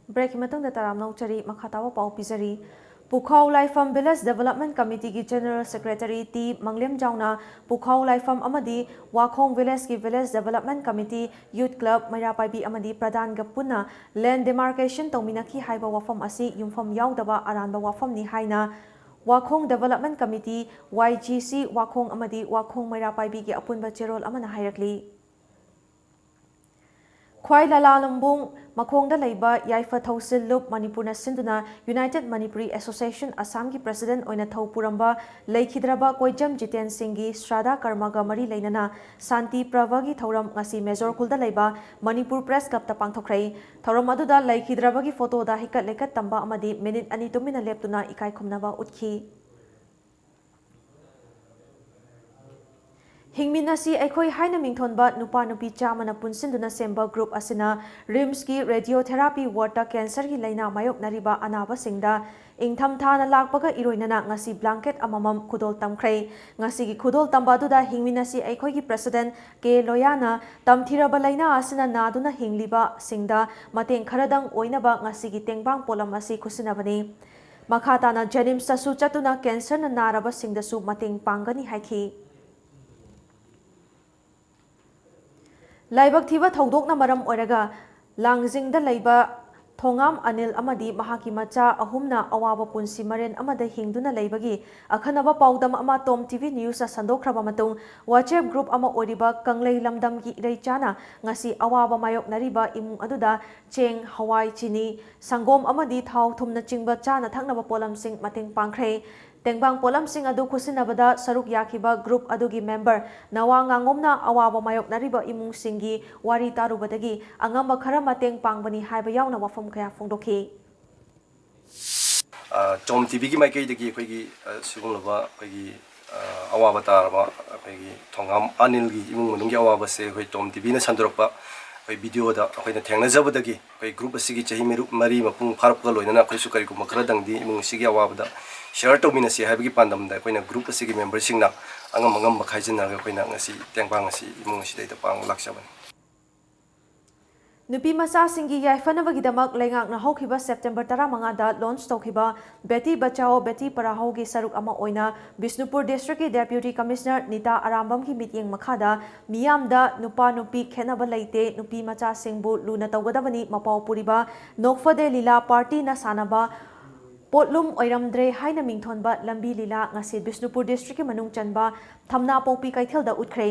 Breakꯀꯤ ꯃꯇꯨꯡꯗ ꯇꯔꯥꯝꯅ ꯑꯣꯛꯆꯔꯤ, ꯃꯈꯥ ꯇꯥꯕ ꯄꯥꯎ ꯄꯤꯖꯔꯤ꯫ ꯄꯨꯈꯥꯎ ꯂꯥꯏꯐꯝ Village Development Committeeꯒꯤ General Secretary ꯇꯤ ꯃꯪꯂꯦꯝꯖꯥꯎꯅ ꯄꯨꯈꯥꯎ ꯂꯥꯏꯐꯝ ꯑꯃꯗꯤ ꯋꯥꯈꯣꯡ Villageꯀꯤ Village Development Committee, Youth Club, ꯃꯩꯔꯥ ꯄꯥꯏꯕꯤ ꯑꯃꯗꯤ ꯄ꯭ꯔꯙꯥꯟꯒ ꯄꯨꯟꯅ land demarcation ꯇꯧꯃꯤꯟꯅꯈꯤ ꯍꯥꯏꯕ ꯋꯥꯐꯝ ꯑꯁꯤ ꯌꯨꯝꯐꯝ ꯌꯥꯎꯗꯕ ꯑꯔꯥꯟꯕ ꯋꯥꯐꯝꯅꯤ ꯍꯥꯏꯅ ꯋꯥꯈꯣꯡ Development Committee, ꯋꯥꯏ ꯖꯤ ꯁꯤ ꯋꯥꯈꯣꯡ ꯑꯃꯗꯤ ꯋꯥꯈꯣꯡ ꯃꯩꯔꯥ ꯄꯥꯏꯕꯤꯒꯤ ꯑꯄꯨꯟꯕ ꯆꯦꯔꯣꯜ ꯑꯃꯅ ꯍꯥꯏꯔꯛꯂꯤ꯫ ꯈ꯭ꯋꯥꯏ ꯂꯥꯂꯥꯂꯨꯝꯕꯨꯡ ꯃꯈꯣꯡꯗ ꯂꯩꯕ ꯌꯥꯏꯐ ꯊꯧꯁꯤꯜ ꯂꯨꯞ ꯃꯅꯤꯄꯨꯔꯅ ꯁꯤꯟꯗꯨꯅ United Manipuri Association ꯑꯁꯥꯝꯒꯤ president ꯑꯣꯏꯅ ꯊꯧ ꯄꯨꯔꯝꯕ ꯂꯩꯈꯤꯗ꯭ꯔꯕ ꯀꯣꯏꯖꯝ ꯖꯤꯇꯦꯟ ꯁꯤꯡꯒꯤ ꯁ꯭ꯔꯥꯗꯥ ꯀꯔꯃꯒ ꯃꯔꯤ ꯂꯩꯅꯅ ꯁꯥꯟꯇꯤ ꯄ꯭ꯔꯚꯒꯤ ꯊꯧꯔꯝ ꯉꯁꯤ ꯃꯦꯖꯣꯔ ꯈꯨꯜꯗ ꯂꯩꯕ ꯃꯅꯤꯄꯨꯔ Press Clubꯇ ꯄꯥꯡꯊꯣꯛꯈ꯭ꯔꯦ꯫ ꯊꯧꯔꯝ ꯑꯗꯨꯗ ꯂꯩꯈꯤꯗ꯭ꯔꯕꯒꯤ photoꯗ ꯍꯩꯀꯠ ꯂꯩꯀꯠ ꯇꯝꯕ ꯑꯃꯗꯤ minute ꯑꯅꯤ ꯇꯨꯃꯤꯟꯅ ꯂꯦꯞꯇꯨꯅ ꯏꯀꯥꯏ ꯈꯨꯝꯅꯕ ꯎꯠꯈꯤ꯫ ꯍꯤꯡꯃꯤꯟꯅꯁꯤ ꯑꯩꯈꯣꯏ ꯍꯥꯏꯅ ꯃꯤꯡꯊꯣꯟꯕ ꯅꯨꯄꯥ ꯅꯨꯄꯤ ꯆꯥꯝꯃꯅ ꯄꯨꯟꯁꯤꯟꯗꯨꯅ ꯁꯦꯝꯕ group ꯑꯁꯤꯅ RIMSꯀꯤ radiotherapy wardꯇ cancerꯒꯤ ꯂꯥꯏꯅꯥ ꯃꯥꯌꯣꯛꯅꯔꯤꯕ ꯑꯅꯥꯕꯁꯤꯡꯗ ꯏꯪꯊꯝꯊꯥꯅ ꯂꯥꯛꯄꯒ ꯏꯔꯣꯏꯅꯅ ꯉꯁꯤ blanket ꯑꯃꯃꯝ ꯈꯨꯗꯣꯜ ꯇꯝꯈ꯭ꯔꯦ꯫ ꯉꯁꯤꯒꯤ ꯈꯨꯗꯣꯜ ꯇꯝꯕ ꯑꯗꯨꯗ ꯍꯤꯡꯃꯤꯟꯅꯁꯤ ꯑꯩꯈꯣꯏꯒꯤ president ꯀꯦ ꯂꯣꯌꯥꯅ ꯇꯝꯊꯤꯔꯕ ꯂꯥꯏꯅꯥ ꯑꯁꯤꯅ ꯅꯥꯗꯨꯅ ꯍꯤꯡꯂꯤꯕꯁꯤꯡꯗ ꯃꯇꯦꯡ ꯈꯔꯗꯪ ꯑꯣꯏꯅꯕ ꯉꯁꯤꯒꯤ ꯇꯦꯡꯕꯥꯡ ꯄꯣꯠꯂꯝ ꯑꯁꯤ ꯈꯨꯠꯁꯤꯟꯅꯕꯅꯤ꯫ ꯃꯈꯥ ꯇꯥꯅ JNIMSꯇꯁꯨ ꯆꯠꯇꯨꯅ cancerꯅ ꯅꯥꯔꯕꯁꯤꯡꯗꯁꯨ ꯃꯇꯦꯡ ꯄꯥꯡꯒꯅꯤ ꯍꯥꯏꯈꯤ꯫ ꯂꯥꯏꯕꯛ ꯊꯤꯕ ꯊꯧꯗꯣꯛꯅ ꯃꯔꯝ ꯑꯣꯏꯔꯒ ꯂꯥꯡꯖꯤꯡꯗ ꯂꯩꯕ ꯊꯣꯉꯥꯝ ꯑꯅꯤꯜ ꯑꯃꯗꯤ ꯃꯍꯥꯛꯀꯤ ꯃꯆꯥ ꯑꯍꯨꯝꯅ ꯑꯋꯥꯕ ꯄꯨꯟꯁꯤ ꯃꯔꯦꯟ ꯑꯃꯗ ꯍꯤꯡꯗꯨꯅ ꯂꯩꯕꯒꯤ ꯑꯈꯟꯅꯕ ꯄꯥꯎꯗꯝ ꯑꯃ Tom TV Newsꯅ ꯁꯟꯗꯣꯛꯈ꯭ꯔꯕ ꯃꯇꯨꯡ, WhatsApp group ꯑꯃ ꯑꯣꯏꯔꯤꯕ ꯀꯪꯂꯩ ꯂꯝꯗꯝꯒꯤ ꯏꯔꯩꯆꯥꯅ ꯉꯁꯤ ꯑꯋꯥꯕ ꯃꯥꯌꯣꯛꯅꯔꯤꯕ ꯏꯃꯨꯡ ꯑꯗꯨꯗ ꯆꯦꯡ, ꯍꯋꯥꯏ, ꯆꯤꯅꯤ, ꯁꯪꯒꯣꯝ ꯑꯃꯗꯤ ꯊꯥꯎ ꯊꯨꯝꯅꯆꯤꯡꯕ ꯆꯥꯅ ꯊꯛꯅꯕ ꯄꯣꯠꯂꯝꯁꯤꯡ ꯃꯇꯦꯡ ꯄꯥꯡꯈ꯭ꯔꯦ꯫ ꯇꯦꯡꯕꯥꯡ ꯄꯣꯠꯂꯝꯁꯤꯡ ꯑꯗꯨ ꯈꯨꯠꯁꯤꯟꯅꯕꯗ ꯁꯔꯨꯛ ꯌꯥꯈꯤꯕ group ꯑꯗꯨꯒꯤ member ꯅꯋꯥ ꯉꯥꯉꯣꯝꯅ ꯑꯋꯥꯕ ꯃꯥꯌꯣꯛꯅꯔꯤꯕ ꯏꯃꯨꯡꯁꯤꯡꯒꯤ ꯋꯥꯔꯤ ꯇꯥꯔꯨꯕꯗꯒꯤ ꯑꯉꯝꯕ ꯈꯔ ꯃꯇꯦꯡ ꯄꯥꯡꯕꯅꯤ ꯍꯥꯏꯕ ꯌꯥꯎꯅ ꯋꯥꯐꯝ ꯀꯌꯥ ꯐꯣꯡꯗꯣꯛꯈꯤ꯫ ꯇꯣꯝ ꯇꯤꯚꯤꯒꯤ ꯃꯥꯏꯀꯩꯗꯒꯤ ꯑꯩꯈꯣꯏꯒꯤ ꯁꯤꯒꯨꯝꯂꯕ ꯑꯩꯈꯣꯏꯒꯤ ꯑꯋꯥꯕ ꯇꯥꯔꯕ ꯑꯩꯈꯣꯏꯒꯤ ꯊꯣꯉꯥꯝ ꯑꯅꯤꯜꯒꯤ ꯏꯃꯨꯡ ꯃꯅꯨꯡꯒꯤ ꯑꯋꯥꯕꯁꯦ ꯑꯩꯈꯣꯏ ꯇꯣꯝ ꯇꯤꯚꯤꯅ ꯁꯟꯗꯣꯔꯛꯄ ꯑꯩꯈꯣꯏ videoꯗ ꯑꯩꯈꯣꯏꯅ ꯊꯦꯡꯅꯖꯕꯗꯒꯤ ꯑꯩꯈꯣꯏ group ꯑꯁꯤꯒꯤ ꯆꯍꯤ ꯃꯔꯨ- ꯃꯔꯤ ꯃꯄꯨꯡ ꯐꯥꯔꯛꯄꯒ ꯂꯣꯏꯅꯅ ꯑꯩꯈꯣꯏꯁꯨ ꯀꯔꯤꯒꯨꯝꯕ ꯈꯔꯗꯪꯗꯤ ꯏꯃꯨꯡ ꯑꯁꯤꯒꯤ ꯑꯋꯥꯕꯗ share ꯇꯧꯃꯤꯟꯅꯁꯤ ꯍꯥꯏꯕꯒꯤ ꯄꯥꯟꯗꯝꯗ ꯑꯩꯈꯣꯏꯅ group ꯑꯁꯤꯒꯤ memberꯁꯤꯡꯅ ꯑꯉꯝ ꯑꯉꯝꯕ ꯈꯥꯏꯖꯤꯟꯅꯔꯒ ꯑꯩꯈꯣꯏꯅ ꯉꯁꯤ ꯇꯦꯡꯕꯥꯡ ꯑꯁꯤ ꯏꯃꯨꯡ ꯑꯁꯤꯗꯩꯗ ꯄꯥꯡꯕ ꯂꯥꯛꯆꯕꯅꯤ꯫ ꯅꯨꯄꯤ ꯃꯆꯥꯁꯤꯡꯒꯤ ꯌꯥꯏꯐꯅꯕꯒꯤꯗꯃꯛ ꯂꯩꯉꯥꯛꯅ ꯍꯧꯈꯤꯕ September ꯇꯔꯥꯃꯉꯥꯗ launch ꯇꯧꯈꯤꯕ ꯕꯦꯇꯤ ꯕꯆꯥꯑꯣ ꯕꯦꯇꯤ ꯄꯔꯥꯍꯧꯒꯤ ꯁꯔꯨꯛ ꯑꯃ ꯑꯣꯏꯅ ꯕꯤꯁꯅꯨꯄꯨꯔ districtꯀꯤ Deputy Commissioner ꯅꯤꯇꯥ ꯑꯔꯥꯝꯕꯝꯒꯤ ꯃꯤꯠꯌꯦꯡ ꯃꯈꯥꯗ ꯃꯤꯌꯥꯝꯗ ꯅꯨꯄꯥ ꯅꯨꯄꯤ ꯈꯦꯠꯅꯕ ꯂꯩꯇꯦ, ꯅꯨꯄꯤ ꯃꯆꯥꯁꯤꯡꯕꯨ ꯂꯨꯅ ꯇꯧꯒꯗꯕꯅꯤ ꯃꯄꯥꯎ ꯄꯨꯔꯤꯕ ꯅꯣꯛꯐꯗꯦ ꯂꯤꯂꯥ partyꯅ ꯁꯥꯟꯅꯕ ꯄꯣꯠꯂꯨꯝ ꯑꯣꯏꯔꯝꯗ꯭ꯔꯦ ꯍꯥꯏꯅ ꯃꯤꯡꯊꯣꯟꯕ ꯂꯝꯕꯤ ꯂꯤꯂꯥ ꯉꯁꯤ ꯕꯤꯁꯅꯨꯄꯨꯔ districtꯀꯤ ꯃꯅꯨꯡ ꯆꯟꯕ ꯊꯝꯅꯥꯄꯣꯛꯄꯤ ꯀꯩꯊꯦꯜꯗ ꯎꯠꯈ꯭ꯔꯦ꯫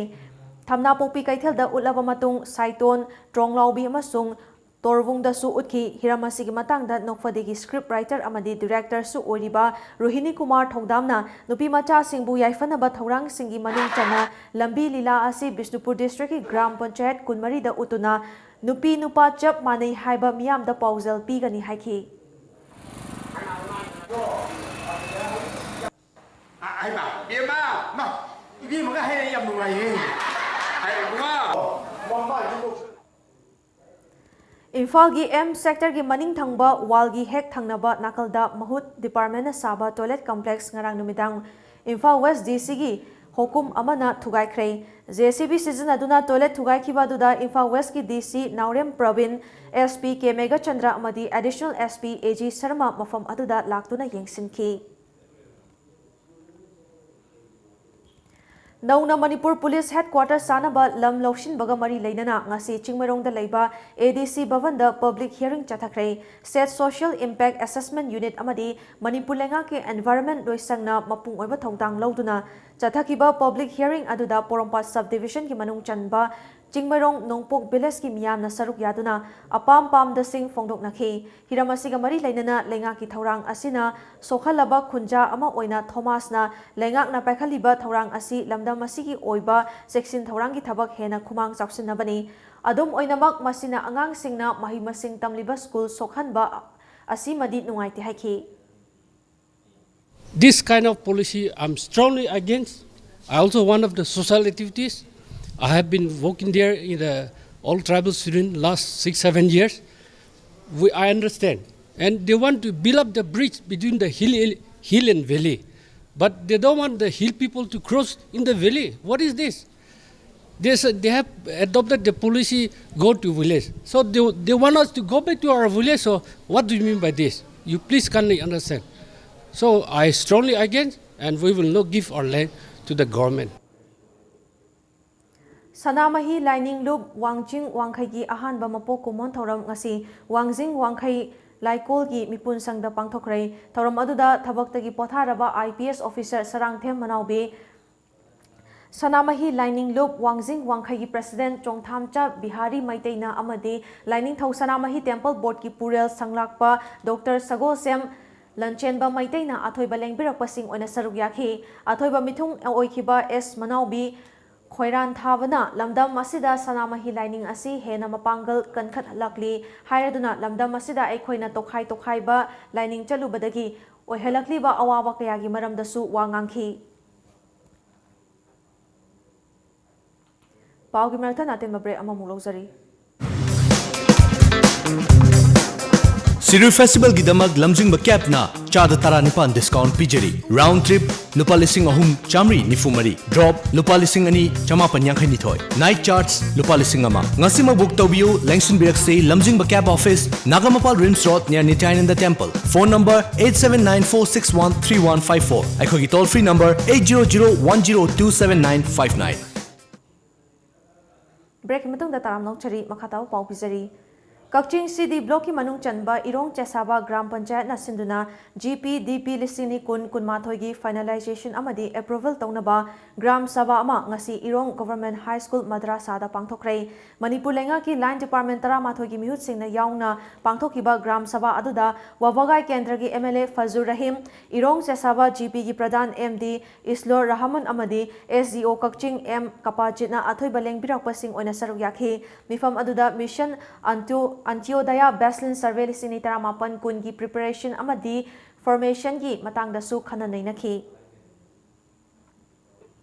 ꯊꯝꯅꯥꯄꯣꯛꯄꯤ ꯀꯩꯊꯦꯜꯗ ꯎꯠꯂꯕ ꯃꯇꯨꯡ ꯁꯥꯏꯇꯣꯟ, ꯇ꯭ꯔꯣꯡꯂꯥꯎꯕꯤ ꯑꯃꯁꯨꯡ ꯇꯣꯔꯕꯨꯡꯗꯁꯨ ꯎꯠꯈꯤ꯫ ꯍꯤꯔꯝ ꯑꯁꯤꯒꯤ ꯃꯇꯥꯡꯗ ꯅꯣꯛꯐꯗꯦꯒꯤ script writer ꯑꯃꯗꯤ directorꯁꯨ ꯑꯣꯏꯔꯤꯕ ꯔꯣꯍꯤꯅꯤ ꯀꯨꯃꯥꯔ ꯊꯧꯗꯥꯝꯅ ꯅꯨꯄꯤ ꯃꯆꯥꯁꯤꯡꯕꯨ ꯌꯥꯏꯐꯅꯕ ꯊꯧꯔꯥꯡꯁꯤꯡꯒꯤ ꯃꯅꯨꯡ ꯆꯟꯅ ꯂꯝꯕꯤ ꯂꯤꯂꯥ ꯑꯁꯤ ꯕꯤꯁꯅꯨꯄꯨꯔ districtꯀꯤ ꯒ꯭ꯔꯥꯝ ꯄꯟꯆꯥꯌꯠ ꯀꯨꯟꯃꯔꯤꯗ ꯎꯠꯇꯨꯅ ꯅꯨꯄꯤ ꯅꯨꯄꯥ ꯆꯞ ꯃꯥꯟꯅꯩ ꯍꯥꯏꯕ ꯃꯤꯌꯥꯝꯗ ꯄꯥꯎꯖꯦꯜ ꯄꯤꯒꯅꯤ ꯍꯥꯏꯈꯤ꯫ ꯍꯩꯃꯥ, ꯏꯕꯦꯝꯃ, ꯃꯥ, ꯏꯕꯦꯝꯃꯒ ꯍꯥꯏꯔꯦ, ꯌꯥꯝ ꯅꯨꯡꯉꯥꯏꯌꯦ꯫ ꯍꯥꯏ, ꯏꯕꯨꯡꯉꯣ꯫ ꯏꯝꯐꯥꯜꯒꯤ M sectorꯒꯤ ꯃꯅꯤꯡ ꯊꯪꯕ wallꯒꯤ ꯍꯦꯛ ꯊꯪꯅꯕ ꯅꯥꯀꯜꯗ ꯃꯍꯨꯠ departmentꯅ ꯁꯥꯕ toilet complex ꯉꯔꯥꯡ ꯅꯨꯃꯤꯗꯥꯡ ꯏꯝꯐꯥꯜ West DCꯒꯤ ꯍꯣꯀꯨꯝ ꯑꯃꯅ ꯊꯨꯒꯥꯏꯈ꯭ꯔꯦ꯫ JCB ꯁꯤꯖꯤꯟꯅꯗꯨꯅ toilet ꯊꯨꯒꯥꯏꯈꯤꯕ ꯑꯗꯨꯗ ꯏꯝꯐꯥꯜ Westꯀꯤ DC ꯅꯥꯎꯔꯦꯝ ꯄ꯭ꯔꯕꯤꯟ, SP K ꯃꯦꯘꯆꯟꯗ꯭ꯔ ꯑꯃꯗꯤ Additional SP AG ꯁꯔꯃ ꯃꯐꯝ ꯑꯗꯨꯗ ꯂꯥꯛꯇꯨꯅ ꯌꯦꯡꯁꯤꯟꯈꯤ꯫ ꯅꯧꯅ ꯃꯅꯤꯄꯨꯔ ꯄꯨꯂꯤꯁ headquarter ꯁꯥꯅꯕ ꯂꯝ ꯂꯧꯁꯤꯟꯕꯒ ꯃꯔꯤ ꯂꯩꯅꯅ ꯉꯁꯤ ꯆꯤꯡꯃꯩꯔꯣꯡꯗ ꯂꯩꯕ ADC ꯚꯕꯟꯗ public hearing ꯆꯠꯊꯈ꯭ꯔꯦ꯫ State Social Impact Assessment Unit ꯑꯃꯗꯤ ꯃꯅꯤꯄꯨꯔ ꯂꯩꯉꯥꯛꯀꯤ environment ꯂꯣꯏꯁꯪꯅ ꯃꯄꯨꯡ ꯑꯣꯏꯕ ꯊꯧꯗꯥꯡ ꯂꯧꯗꯨꯅ ꯆꯠꯊꯈꯤꯕ public hearing ꯑꯗꯨꯗ ꯄꯣꯔꯣꯝꯄꯥꯠ sub divisionꯒꯤ ꯃꯅꯨꯡ ꯆꯟꯕ ꯆꯤꯡꯃꯩꯔꯣꯡ ꯅꯣꯡꯄꯣꯛ ꯚꯤꯂꯦꯖꯀꯤ ꯃꯤꯌꯥꯝꯅ ꯁꯔꯨꯛ ꯌꯥꯗꯨꯅ ꯑꯄꯥꯝ ꯄꯥꯝꯗꯁꯤꯡ ꯐꯣꯡꯗꯣꯛꯅꯈꯤ꯫ ꯍꯤꯔꯝ ꯑꯁꯤꯒ ꯃꯔꯤ ꯂꯩꯅꯅ ꯂꯩꯉꯥꯛꯀꯤ ꯊꯧꯔꯥꯡ ꯑꯁꯤꯅ ꯁꯣꯛꯍꯜꯂꯕ ꯈꯨꯟꯖꯥ ꯑꯃ ꯑꯣꯏꯅ ꯊꯣꯃꯥꯁꯅ ꯂꯩꯉꯥꯛꯅ ꯄꯥꯏꯈꯠꯂꯤꯕ ꯊꯧꯔꯥꯡ ꯑꯁꯤ ꯂꯝꯗꯝ ꯑꯁꯤꯒꯤ ꯑꯣꯏꯕ ꯆꯦꯛꯁꯤꯟ ꯊꯧꯔꯥꯡꯒꯤ ꯊꯕꯛ ꯍꯦꯟꯅ ꯈꯨꯃꯥꯡ ꯆꯥꯎꯁꯤꯟꯅꯕꯅꯤ꯫ ꯑꯗꯨꯝ ꯑꯣꯏꯅꯃꯛ, ꯃꯁꯤꯅ ꯑꯉꯥꯡꯁꯤꯡꯅ ꯃꯍꯩ ꯃꯁꯤꯡ ꯇꯝꯂꯤꯕ ꯁ꯭ꯀꯨꯜ ꯁꯣꯛꯍꯟꯕ ꯑꯁꯤꯃꯗꯤ ꯅꯨꯡꯉꯥꯏꯇꯦ ꯍꯥꯏꯈꯤ꯫ This kind of policy I'm strongly against. I also one of the social activities. I have been working there in the all tribal student last six, seven years. We, I understand. And they want to build up the bridge between the hill, hill and valley. But they don't want the hill people to cross in the valley. What is this? They said they have adopted the policy, go to village. So they, they want us to go back to our village. So what do you mean by this? You please kindly understand. So I strongly against, and we will not give our land to the government. ꯁꯅꯥꯃꯍꯤ ꯂꯥꯏꯅꯤꯡ ꯂꯨꯞ ꯋꯥꯡꯖꯤꯡ ꯋꯥꯡꯈꯩꯒꯤ ꯑꯍꯥꯟꯕ ꯃꯄꯣꯛ ꯀꯨꯝꯑꯣꯟ ꯊꯧꯔꯝ ꯉꯁꯤ ꯋꯥꯡꯖꯤꯡ ꯋꯥꯡꯈꯩ ꯂꯥꯏꯀꯣꯜꯒꯤ ꯃꯤꯄꯨꯟ ꯁꯪꯗ ꯄꯥꯡꯊꯣꯛꯈ꯭ꯔꯦ꯫ ꯊꯧꯔꯝ ꯑꯗꯨꯗ ꯊꯕꯛꯇꯒꯤ ꯄꯣꯊꯥꯔꯕ I P S officer Sarangthem ꯃꯅꯥꯎꯕꯤ, ꯁꯅꯥꯃꯍꯤ ꯂꯥꯏꯅꯤꯡ ꯂꯨꯞ ꯋꯥꯡꯖꯤꯡ ꯋꯥꯡꯈꯩꯒꯤ president ꯆꯣꯡꯊꯥꯝꯆꯥ ꯕꯤꯍꯥꯔꯤ ꯃꯩꯇꯩꯅ ꯑꯃꯗꯤ ꯂꯥꯏꯅꯤꯡꯊꯧ ꯁꯅꯥꯃꯍꯤ temple boardꯀꯤ ꯄꯨꯔꯦꯜ ꯁꯪꯂꯥꯛꯄ Doctor ꯁꯒꯣꯜꯁꯦꯝ ꯂꯟꯆꯦꯟꯕ ꯃꯩꯇꯩꯅ ꯑꯊꯣꯏꯕ ꯂꯦꯡꯕꯤꯔꯛꯄꯁꯤꯡ ꯑꯣꯏꯅ ꯁꯔꯨꯛ ꯌꯥꯈꯤ꯫ ꯑꯊꯣꯏꯕ ꯃꯤꯊꯨꯡ ꯑꯣꯏꯈꯤꯕ ꯑꯦꯁ ꯃꯅꯥꯎꯕꯤ ꯈꯣꯏꯔꯥꯟ ꯊꯥꯕꯅ ꯂꯝꯗꯝ ꯑꯁꯤꯗ ꯁꯅꯥꯃꯍꯤ ꯂꯥꯏꯅꯤꯡ ꯑꯁꯤ ꯍꯦꯟꯅ ꯃꯄꯥꯡꯒꯜ ꯀꯟꯈꯠꯂꯛꯂꯤ ꯍꯥꯏꯔꯗꯨꯅ ꯂꯝꯗꯝ ꯑꯁꯤꯗ ꯑꯩꯈꯣꯏꯅ ꯇꯣꯈꯥꯏ ꯇꯣꯈꯥꯏꯕ ꯂꯥꯏꯅꯤꯡ ꯆꯠꯂꯨꯕꯗꯒꯤ ꯑꯣꯏꯍꯜꯂꯛꯂꯤꯕ ꯑꯋꯥꯕ ꯀꯌꯥꯒꯤ ꯃꯔꯝꯗꯁꯨ ꯋꯥ ꯉꯥꯡꯈꯤ꯫ ꯄꯥꯎꯒꯤ ꯃꯔꯛꯇ ꯑꯇꯦꯟꯕ break ꯑꯃꯃꯨꯛ ꯂꯧꯖꯔꯤ꯫ ꯁꯤꯔꯣꯏ ꯐꯦꯁꯇꯤꯚꯦꯜꯒꯤꯗꯃꯛ ꯂꯝꯖꯤꯡꯕ ꯀꯦꯕꯅ ꯆꯥꯗ ꯇꯔꯥꯅꯤꯄꯥꯟ discount ꯄꯤꯖꯔꯤ꯫ Round trip ꯂꯨꯄꯥ ꯂꯤꯁꯤꯡ ꯑꯍꯨꯝ ꯆꯥꯃꯔꯤ ꯅꯤꯐꯨ ꯃꯔꯤ, drop ꯂꯨꯄꯥ ꯂꯤꯁꯤꯡ ꯑꯅꯤ ꯆꯃꯥꯄꯟ ꯌꯥꯡꯈꯩ ꯅꯤꯊꯣꯏ, night charge ꯂꯨꯄꯥ ꯂꯤꯁꯤꯡ ꯑꯃ꯫ ꯉꯁꯤꯃꯛ book ꯇꯧꯕꯤꯌꯨ꯫ ꯂꯦꯡꯁꯤꯟꯕꯤꯔꯛꯁꯤ Lamjingba cab office, Nagamapal RIMS road, near Nityananda temple꯫ Phone number eight seven nine four six one three one five four꯫ ꯑꯩꯈꯣꯏꯒꯤ toll free number eight zero zero one zero two seven nine five nine꯫ Breakꯀꯤ ꯃꯇꯨꯡꯗ ꯇꯔꯥꯝꯅ ꯑꯣꯛꯆꯔꯤ꯫ ꯃꯈꯥ ꯇꯥꯕ ꯄꯥꯎ ꯄꯤꯖꯔꯤ꯫ ꯀꯛꯆꯤꯡ ꯁꯤ ꯗꯤ ꯕ꯭ꯂꯣꯛꯀꯤ ꯃꯅꯨꯡ ꯆꯟꯕ ꯏꯔꯣꯡ ꯆꯦꯁꯥꯕ gram ꯄꯟꯆꯥꯌꯠꯅ ꯁꯤꯟꯗꯨꯅ ꯖꯤ ꯄꯤ ꯗꯤ ꯄꯤ ꯂꯤꯁꯤꯡ ꯑꯅꯤ ꯀꯨꯟ ꯀꯨꯟꯃꯥꯊꯣꯏꯒꯤ ꯐꯥꯏꯅꯦꯂꯥꯏꯖꯦꯁꯟ ꯑꯃꯗꯤ ꯑꯦꯄ꯭ꯔꯨꯚꯦꯜ ꯇꯧꯅꯕ ꯒ꯭ꯔꯥꯝ ꯁꯚꯥ ꯑꯃ ꯉꯁꯤ ꯏꯔꯣꯡ ꯒꯣꯚꯔꯟꯃꯦꯟꯠ ꯍꯥꯏ ꯁ꯭ꯀꯨꯜ ꯃꯗ꯭ꯔꯥꯁꯥꯗ ꯄꯥꯡꯊꯣꯛꯈ꯭ꯔꯦ꯫ ꯃꯅꯤꯄꯨꯔ ꯂꯩꯉꯥꯛꯀꯤ ꯂꯥꯏꯟ ꯗꯤꯄꯥꯔꯠꯃꯦꯟꯠ ꯇꯔꯥꯃꯥꯊꯣꯏꯒꯤ ꯃꯤꯍꯨꯠꯁꯤꯡꯅ ꯌꯥꯎꯅ ꯄꯥꯡꯊꯣꯛꯈꯤꯕ ꯒ꯭ꯔꯥꯝ ꯁꯚꯥ ꯑꯗꯨꯗ ꯋꯥꯕꯒꯥꯏ ꯀꯦꯟꯗ꯭ꯔꯒꯤ M L A ꯐꯖꯨꯔ Rahim, ꯏꯔꯣꯡ ꯆꯦꯁꯥꯕ G ꯄꯤꯒꯤ ꯄ꯭ꯔꯙꯥꯟ ꯑꯦꯝ ꯗꯤ ꯏꯁꯂꯣꯔ ꯔꯍꯃꯟ ꯑꯃꯗꯤ ꯑꯦꯁ ꯗꯤ ꯑꯣ ꯀꯛꯆꯤꯡ ꯑꯦꯝ ꯀꯄꯥꯖꯤꯠꯅ ꯑꯊꯣꯏꯕ ꯂꯦꯡꯕꯤꯔꯛꯄꯁꯤꯡ ꯑꯣꯏꯅ ꯁꯔꯨꯛ ꯌꯥꯈꯤ꯫ ꯃꯤꯐꯝ ꯑꯗꯨꯗ ꯃꯤꯁꯟ ꯑꯟꯇ꯭ꯌꯣ-, ꯑꯟꯇ꯭ꯌꯣꯗꯌꯥ ꯕꯦꯁꯂꯤꯟ ꯁꯔꯚꯦ ꯂꯤꯁꯤꯡ ꯑꯅꯤ ꯇꯔꯥꯃꯥꯄꯟ ꯀꯨꯟꯒꯤ ꯄ꯭ꯔꯤꯄꯦꯔꯦꯁꯟ ꯑꯃꯗꯤ ꯐꯣꯔꯃꯦꯁꯟꯒꯤ ꯃꯇꯥꯡꯗꯁꯨ ꯈꯟꯅ ꯅꯩꯅꯈꯤ꯫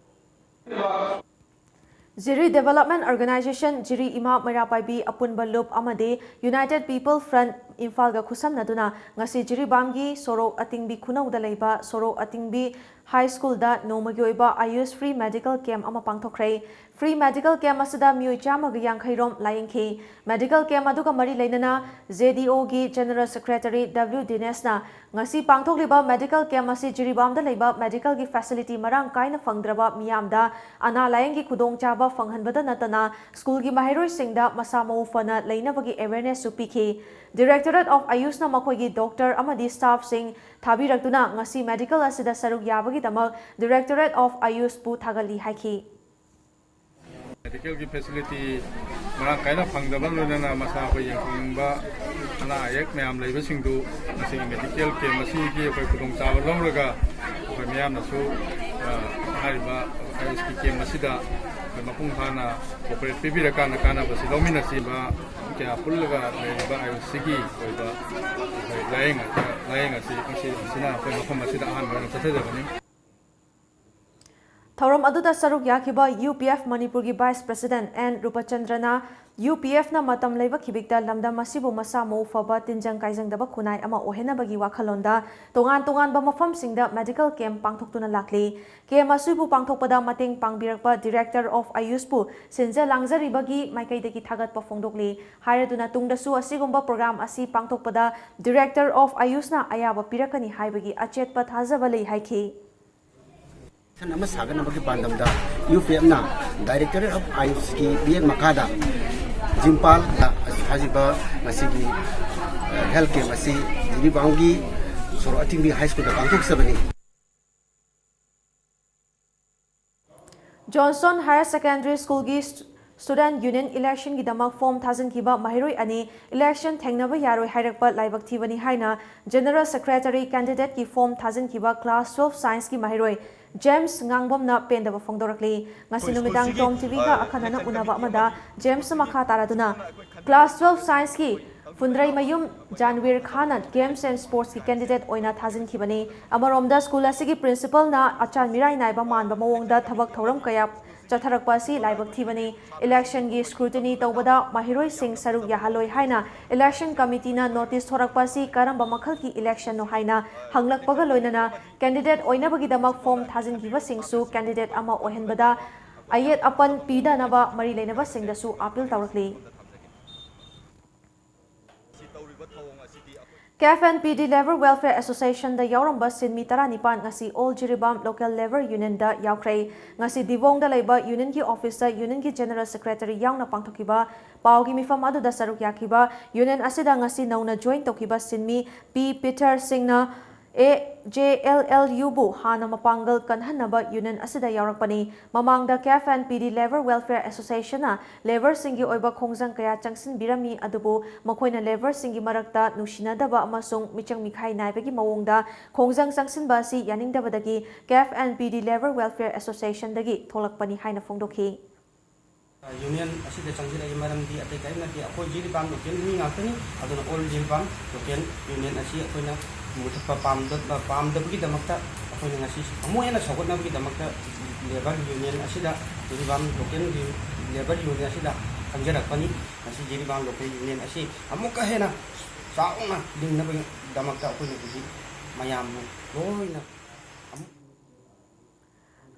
ꯖꯤꯔꯤ ꯗꯦꯚꯦꯂꯞꯃꯦꯟꯠ ꯑꯣꯔꯒꯅꯥꯏꯖꯦꯁꯟ, ꯖꯤꯔꯤ ꯏꯃꯥ ꯃꯩꯔꯥ ꯄꯥꯏꯕꯤ ꯑꯄꯨꯟꯕ ꯂꯨꯞ ꯑꯃꯗꯤ ꯌꯨꯅꯥꯏꯇꯦꯗ ꯄꯤꯄꯜ ꯐ꯭ꯔꯟꯠ ꯏꯝꯐꯥꯜꯒ ꯈꯨꯠꯁꯝꯅꯗꯨꯅ ꯉꯁꯤ ꯖꯤꯔꯤꯕꯥꯝꯒꯤ ꯁꯣꯔꯣꯛ ꯑꯇꯤꯡꯕꯤ ꯈꯨꯅꯧꯗ ꯂꯩꯕ ꯁꯣꯔꯣꯛ ꯑꯇꯤꯡꯕꯤ ꯍꯥꯏ ꯁ꯭ꯀꯨꯜꯗ ꯅꯣꯡꯃꯒꯤ ꯑꯣꯏꯕ ꯑꯥꯌꯨꯁ ꯐ꯭ꯔꯤ ꯃꯦꯗꯤꯀꯦꯜ ꯀꯦꯝꯞ ꯑꯃ ꯄꯥꯡꯊꯣꯛꯈ꯭ꯔꯦ꯫ ꯐ꯭ꯔꯤ ꯃꯦꯗꯤꯀꯦꯜ ꯀꯦꯝꯞ ꯑꯁꯤꯗ ꯃꯤꯑꯣꯏ ꯆꯥꯝꯃꯒ ꯌꯥꯡꯈꯩ ꯔꯣꯝ ꯂꯥꯌꯦꯡꯈꯤ꯫ ꯃꯦꯗꯤꯀꯦꯜ ꯀꯦꯝꯞ ꯑꯗꯨꯒ ꯃꯔꯤ ꯂꯩꯅꯅ ꯖꯦ ꯗꯤ ꯑꯣꯒꯤ ꯖꯦꯅꯔꯦꯜ ꯁꯦꯀ꯭ꯔꯦꯇꯔꯤ ꯗꯕ꯭ꯂꯤꯎ ꯗꯤꯅꯦꯁꯅ ꯉꯁꯤ ꯄꯥꯡꯊꯣꯛꯂꯤꯕ ꯃꯦꯗꯤꯀꯦꯜ ꯀꯦꯝꯞ ꯑꯁꯤ ꯖꯤꯔꯤꯕꯥꯝꯗ ꯂꯩꯕ ꯃꯦꯗꯤꯀꯦꯜꯒꯤ ꯐꯦꯁꯤꯂꯤꯇꯤ ꯃꯔꯥꯡ ꯀꯥꯏꯅ ꯐꯪꯗ꯭ꯔꯕ ꯃꯤꯌꯥꯝꯗ ꯑꯅꯥ ꯂꯥꯌꯦꯡꯒꯤ ꯈꯨꯗꯣꯡꯆꯥꯕ ꯐꯪꯍꯟꯕꯗ ꯅꯠꯇꯅ ꯁ꯭ꯀꯨꯜꯒꯤ ꯃꯍꯩꯔꯣꯏꯁꯤꯡꯗ ꯃꯁꯥ ꯃꯎ ꯐꯅ ꯂꯩꯅꯕꯒꯤ ꯑꯦꯋꯦꯔꯅꯦꯁꯁꯨ ꯄꯤꯈꯤ꯫ ꯗꯤꯔꯦꯛꯇꯣꯔꯦꯠ ꯑꯣꯐ ꯑꯥꯌꯨꯁꯅ ꯃꯈꯣꯏꯒꯤ ꯗꯣꯛꯇꯔ ꯑꯃꯗꯤ ꯁ꯭ꯇꯥꯐꯁꯤꯡ ꯊꯥꯕꯤꯔꯛꯇꯨꯅ ꯉꯁꯤ ꯃꯦꯗꯤꯀꯦꯜ ꯑꯁꯤꯗ ꯁꯔꯨꯛ ꯌꯥꯕꯒꯤꯗꯃꯛ ꯗꯤꯔꯦꯛꯇꯣꯔꯦꯠ ꯑꯣꯐ ꯑꯥꯌꯨꯁꯄꯨ ꯊꯥꯒꯠꯂꯤ ꯍꯥꯏꯈꯤ꯫ ꯃꯦꯗꯤꯀꯦꯜꯒꯤ ꯐꯦꯁꯤꯂꯤꯇꯤ ꯃꯔꯥꯡ ꯀꯥꯏꯅ ꯐꯪꯗꯕ ꯂꯣꯏꯅꯅ ꯃꯁꯥ ꯑꯩꯈꯣꯏ ꯌꯦꯡꯊꯣꯛꯅꯤꯡꯕ ꯑꯅꯥ ꯑꯌꯦꯛ ꯃꯌꯥꯝ ꯂꯩꯕꯁꯤꯡꯗꯨ ꯉꯁꯤꯒꯤ ꯃꯦꯗꯤꯀꯦꯜ ꯀꯦꯝꯞ ꯑꯁꯤꯒꯤ ꯑꯩꯈꯣꯏ ꯈꯨꯗꯣꯡꯆꯥꯕ ꯂꯧꯔꯒ ꯑꯩꯈꯣꯏ ꯃꯤꯌꯥꯝꯅꯁꯨ, ꯑ, ꯍꯥꯏꯔꯤꯕ ꯑꯥꯌꯨꯁꯀꯤ ꯀꯦꯝꯞ ꯑꯁꯤꯗ ꯑꯩꯈꯣꯏ ꯃꯄꯨꯡ ꯐꯥꯅ ꯀꯣꯑꯣꯄꯔꯦꯠ ꯄꯤꯕꯤꯔꯀꯥꯟꯗ ꯀꯥꯟꯅꯕꯁꯤ ꯂꯧꯃꯤꯟꯅꯁꯤꯕ ꯀꯌꯥ ꯄꯨꯜꯂꯒ ꯂꯩꯔꯤꯕ ꯑꯥꯌꯨꯁꯁꯤꯒꯤ ꯑꯣꯏꯕ ꯑꯩꯈꯣꯏ ꯂꯥꯌꯦꯡ, ꯂꯥꯌꯦꯡ ꯑꯁꯤ ꯉꯁꯤ, ꯃꯁꯤꯅ ꯑꯩꯈꯣꯏ ꯃꯐꯝ ꯑꯁꯤꯗ ꯑꯍꯥꯟꯕ ꯑꯣꯏꯅ ꯆꯠꯊꯖꯕꯅꯤ꯫ ꯊꯧꯔꯝ ꯑꯗꯨꯗ ꯁꯔꯨꯛ ꯌꯥꯈꯤꯕ ꯌꯨ ꯄꯤ ꯑꯦꯐ ꯃꯅꯤꯄꯨꯔꯒꯤ ꯚꯥꯏꯁ ꯄ꯭ꯔꯁꯤꯗꯦꯟꯠ ꯑꯦꯟ ꯔꯨꯄꯆꯟꯗ꯭ꯔꯅ ꯌꯨ ꯄꯤ ꯑꯦꯐꯅ ꯃꯇꯝ ꯂꯩꯕ ꯈꯤꯕꯤꯛꯇ ꯂꯝꯗꯝ ꯑꯁꯤꯕꯨ ꯃꯁꯥ ꯃꯎ ꯐꯕ, ꯇꯤꯟꯖꯪ ꯀꯥꯏꯖꯪꯗꯕ ꯈꯨꯟꯅꯥꯏ ꯑꯃ ꯑꯣꯏꯍꯟꯅꯕꯒꯤ ꯋꯥꯈꯜꯂꯣꯟꯗ ꯇꯣꯉꯥꯟ ꯇꯣꯉꯥꯟꯕ ꯃꯐꯝꯁꯤꯡꯗ ꯃꯦꯗꯤꯀꯦꯜ ꯀꯦꯝꯞ ꯄꯥꯡꯊꯣꯛꯇꯨꯅ ꯂꯥꯛꯂꯤ꯫ ꯀꯦꯝꯞ ꯑꯁꯤꯕꯨ ꯄꯥꯡꯊꯣꯛꯄꯗ ꯃꯇꯦꯡ ꯄꯥꯡꯕꯤꯔꯛꯄ ꯗꯤꯔꯦꯛꯇꯔ ꯑꯣꯐ ꯑꯥꯌꯨꯁꯄꯨ ꯁꯤꯟꯖ ꯂꯥꯡꯖꯔꯤꯕꯒꯤ ꯃꯥꯏꯀꯩꯗꯒꯤ ꯊꯥꯒꯠꯄ ꯐꯣꯡꯗꯣꯛꯂꯤ꯫ ꯍꯥꯏꯔꯗꯨꯅ ꯇꯨꯡꯗꯁꯨ ꯑꯁꯤꯒꯨꯝꯕ ꯄ꯭ꯔꯣꯒ꯭ꯔꯥꯝ ꯑꯁꯤ ꯄꯥꯡꯊꯣꯛꯄꯗ ꯗꯤꯔꯦꯛꯇꯔ ꯑꯣꯐ ꯑꯥꯌꯨꯁꯅ ꯑꯌꯥꯕ ꯄꯤꯔꯛꯀꯅꯤ ꯍꯥꯏꯕꯒꯤ ꯑꯆꯦꯠꯄ ꯊꯥꯖꯕ ꯂꯩ ꯍꯥꯏꯈꯤ꯫ ꯁꯟ ꯑꯃ ꯁꯥꯒꯠꯅꯕꯒꯤ ꯄꯥꯟꯗꯝꯗ ꯌꯨ ꯄꯤ ꯑꯦꯐꯅ ꯗꯥꯏꯔꯦꯛꯇꯣꯔꯦꯠ ꯑꯣꯐ ꯑꯥꯌꯨꯁꯀꯤ ꯃꯤꯠꯌꯦꯡ ꯃꯈꯥꯗ ꯖꯤꯝꯄꯥꯜꯗ ꯍꯥꯏꯔꯤꯕ ꯉꯁꯤꯒꯤ ꯍꯦꯜꯊ ꯀꯦꯝꯞ ꯑꯁꯤ ꯖꯤꯔꯤꯕꯥꯝꯒꯤ ꯁꯣꯔꯣꯛ ꯑꯊꯤꯡꯕꯤ ꯍꯥꯏ ꯁ꯭ꯀꯨꯜꯗ ꯄꯥꯡꯊꯣꯛꯆꯕꯅꯤ꯫ ꯖꯣꯟꯁꯟ ꯍꯥꯌꯔ ꯁꯦꯀꯦꯟꯗꯔꯤ ꯁ꯭ꯀꯨꯜꯒꯤ ꯁ꯭ꯇꯨ-, ꯁ꯭ꯇꯨꯗꯦꯟꯠ ꯌꯨꯅꯤꯌꯟ ꯏꯂꯦꯛꯁꯟꯒꯤꯗꯃꯛ ꯐꯣꯔꯝ ꯊꯥꯖꯤꯟꯈꯤꯕ ꯃꯍꯩꯔꯣꯏ ꯑꯅꯤ ꯏꯂꯦꯛꯁꯟ ꯊꯦꯡꯅꯕ ꯌꯥꯔꯣꯏ ꯍꯥꯏꯔꯛꯄ ꯂꯥꯏꯕꯛ ꯊꯤꯕꯅꯤ ꯍꯥꯏꯅ ꯖꯦꯅꯔꯦꯜ ꯁꯦꯀ꯭ꯔꯦꯇꯔꯤ ꯀꯦꯟꯗꯤꯗꯦꯠꯀꯤ ꯐꯣꯔꯝ ꯊꯥꯖꯤꯟꯈꯤꯕ ꯀ꯭ꯂꯥꯁ ꯇꯨꯋꯦꯜꯐ ꯁꯥꯏꯟꯁꯀꯤ ꯃꯍꯩꯔꯣꯏ ꯖꯦꯝꯁ ꯉꯥꯡꯕꯝꯅ ꯄꯦꯟꯗꯕ ꯐꯣꯡꯗꯣꯔꯛꯂꯤ꯫ ꯉꯁꯤ ꯅꯨꯃꯤꯗꯥꯡ ꯇꯣꯝ ꯇꯤꯚꯤꯒ ꯑꯈꯟꯅꯅ ꯎꯅꯕ ꯑꯃꯗ ꯖꯦꯝꯁꯅ ꯃꯈꯥ ꯇꯥꯔꯗꯨꯅ ꯀ꯭ꯂꯥꯁ ꯇꯨꯋꯦꯜꯐ ꯁꯥꯏꯟꯁꯀꯤ ꯐꯨꯟꯗ꯭ꯔꯩꯃꯌꯨꯝ ꯖꯥꯟꯋꯤꯔ ꯈꯥꯟꯅ ꯒꯦꯝꯁ ꯑꯦꯟ ꯁ꯭ꯄꯣꯔꯠꯁꯀꯤ ꯀꯦꯟꯗꯤꯗꯦꯠ ꯑꯣꯏꯅ ꯊꯥꯖꯤꯟꯈꯤꯕꯅꯤ꯫ ꯑꯃꯔꯣꯝꯗ ꯁ꯭ꯀꯨꯜ ꯑꯁꯤꯒꯤ ꯄ꯭ꯔꯤꯟꯁꯤꯄꯜꯅ ꯑꯆꯥꯟ ꯃꯤꯔꯥꯏ ꯅꯥꯏꯕ ꯃꯥꯟꯕ ꯃꯑꯣꯡꯗ ꯊꯕꯛ ꯊꯧꯔꯝ ꯀꯌꯥ ꯆꯠꯊꯔꯛꯄ ꯑꯁꯤ ꯂꯥꯏꯕꯛ ꯊꯤꯕꯅꯤ꯫ ꯏꯂꯦꯛꯁꯟꯒꯤ ꯁ꯭ꯀ꯭ꯔꯨꯇꯤꯅꯤ ꯇꯧꯕꯗ ꯃꯍꯩꯔꯣꯏꯁꯤꯡ ꯁꯔꯨꯛ ꯌꯥꯍꯜꯂꯣꯏ ꯍꯥꯏꯅ ꯏꯂꯦꯛꯁꯟ ꯀꯃꯤꯇꯤꯅ ꯅꯣꯇꯤꯁ ꯊꯣꯔꯛꯄ ꯑꯁꯤ ꯀꯔꯝꯕ ꯃꯈꯜꯒꯤ ꯏꯂꯦꯛꯁꯟꯅꯣ ꯍꯥꯏꯅ ꯍꯪꯂꯛꯄꯒ ꯂꯣꯏꯅꯅ ꯀꯦꯟꯗꯤꯗꯦꯠ ꯑꯣꯏꯅꯕꯒꯤꯗꯃꯛ ꯐꯣꯔꯝ ꯊꯥꯖꯤꯟꯈꯤꯕꯁꯤꯡꯁꯨ ꯀꯦꯟꯗꯤꯗꯦꯠ ꯑꯃ ꯑꯣꯏꯍꯟꯕꯗ ꯑꯌꯦꯠ ꯑꯄꯟ ꯄꯤꯗꯅꯕ ꯃꯔꯤ ꯂꯩꯅꯕꯁꯤꯡꯗꯁꯨ appeal ꯇꯧꯔꯛꯂꯤ꯫ K F and P D Labour Welfare Associationꯗ ꯌꯥꯎꯔꯝꯕ ꯁꯤꯟꯃꯤ ꯇꯔꯥꯅꯤꯄꯥꯟ ꯉꯁꯤ ꯑꯣꯜ ꯖꯤꯔꯤꯕꯥꯝ ꯂꯣꯀꯦꯜ ꯂꯦꯕꯔ ꯌꯨꯅꯤꯌꯟꯗ ꯌꯥꯎꯈ꯭ꯔꯦ꯫ ꯉꯁꯤ ꯗꯤꯕꯣꯡꯗ ꯂꯩꯕ ꯌꯨꯅꯤꯌꯟꯒꯤ ꯑꯣꯐꯤꯁꯇ ꯌꯨꯅꯤꯌꯟꯒꯤ ꯖꯦꯅꯔꯦꯜ ꯁꯦꯀ꯭ꯔꯦꯇꯔꯤ ꯌꯥꯎꯅ ꯄꯥꯡꯊꯣꯛꯈꯤꯕ ꯄꯥꯎꯒꯤ ꯃꯤꯐꯝ ꯑꯗꯨꯗ ꯁꯔꯨꯛ ꯌꯥꯈꯤꯕ ꯌꯨꯅꯤꯌꯟ ꯑꯁꯤꯗ ꯉꯁꯤ ꯅꯧꯅ ꯖꯣꯏꯟ ꯇꯧꯈꯤꯕ ꯁꯤꯟꯃꯤ ꯄꯤ ꯄꯤꯇꯔ ꯁꯤꯡꯅ ꯑꯦ ꯖꯦ ꯑꯦꯜ ꯑꯦꯜ ꯌꯨꯕꯨ ꯍꯥꯟꯅ ꯃꯄꯥꯡꯒꯜ ꯀꯟꯍꯟꯅꯕ ꯌꯨꯅꯤꯌꯟ ꯑꯁꯤꯗ ꯌꯥꯎꯔꯛꯄꯅꯤ꯫ ꯃꯃꯥꯡꯗ ꯀꯦ F and P D Labour Welfare Associationꯅ ꯂꯦꯕꯔꯁꯤꯡꯒꯤ ꯑꯣꯏꯕ ꯈꯣꯡꯖꯪ ꯀꯌꯥ ꯆꯪꯁꯤꯟꯕꯤꯔꯝꯃꯤ, ꯑꯗꯨꯕꯨ ꯃꯈꯣꯏꯅ ꯂꯦꯕꯔꯁꯤꯡꯒꯤ ꯃꯔꯛꯇ ꯅꯨꯡꯁꯤꯅꯗꯕ ꯑꯃꯁꯨꯡ ꯃꯤꯆꯪ ꯃꯤꯈꯥꯏ ꯅꯥꯏꯕꯒꯤ ꯃꯑꯣꯡꯗ ꯈꯣꯡꯖꯪ ꯆꯪꯁꯤꯟꯕ ꯑꯁꯤ ꯌꯥꯅꯤꯡꯗꯕꯗꯒꯤ ꯀꯦ F and P D Labour Welfare Associationꯗꯒꯤ ꯊꯣꯛꯂꯛꯄꯅꯤ ꯍꯥꯏꯅ ꯐꯣꯡꯗꯣꯛꯈꯤ꯫ ꯌꯨꯅꯤꯌꯟ ꯑꯁꯤꯗ ꯆꯪꯖꯔꯛꯏ ꯃꯔꯝꯗꯤ ꯑꯇꯩ ꯀꯔꯤꯝ ꯅꯠꯇꯦ, ꯑꯩꯈꯣꯏ ꯖꯤꯔꯤꯕꯥꯝ ꯂꯣꯀꯦꯜ ꯃꯤ ꯉꯥꯛꯇꯅꯤ꯫ ꯑꯗꯨꯅ ꯑꯣꯜ ꯖꯤꯔꯤꯕꯥꯝ ꯂꯣꯀꯦꯜ ꯌꯨꯅꯤꯌꯟ ꯑꯁꯤ ꯑꯩꯈꯣꯏꯅ ꯃꯨꯊꯠꯄ ꯄꯥꯝꯗ-, ꯄꯥꯝꯗꯕꯒꯤꯗꯃꯛꯇ ꯑꯩꯈꯣꯏꯅ ꯉꯁꯤ ꯑꯃꯨꯛ ꯍꯦꯟꯅ ꯁꯧꯒꯠꯅꯕꯒꯤꯗꯃꯛꯇ ꯂꯦꯕꯔ ꯌꯨꯅꯤꯌꯟ ꯑꯁꯤꯗ, ꯖꯤꯔꯤꯕꯥꯝ ꯂꯣꯀꯦꯜ ꯂꯦꯕꯔ ꯌꯨꯅꯤꯌꯟ ꯑꯁꯤꯗ ꯆꯪꯖꯔꯛꯄꯅꯤ꯫ ꯉꯁꯤ ꯖꯤꯔꯤꯕꯥꯝ ꯂꯣꯀꯦꯜ ꯌꯨꯅꯤꯌꯟ ꯑꯁꯤ ꯑꯃꯨꯛꯀ ꯍꯦꯟꯅ ꯆꯥꯎꯅ ꯂꯤꯡꯅꯕꯒꯤꯗꯃꯛꯇ ꯑꯩꯈꯣꯏꯅ ꯍꯧꯖꯤꯛ ꯃꯌꯥꯝꯕꯨ ꯂꯣꯏꯅ ꯑꯃꯨꯛ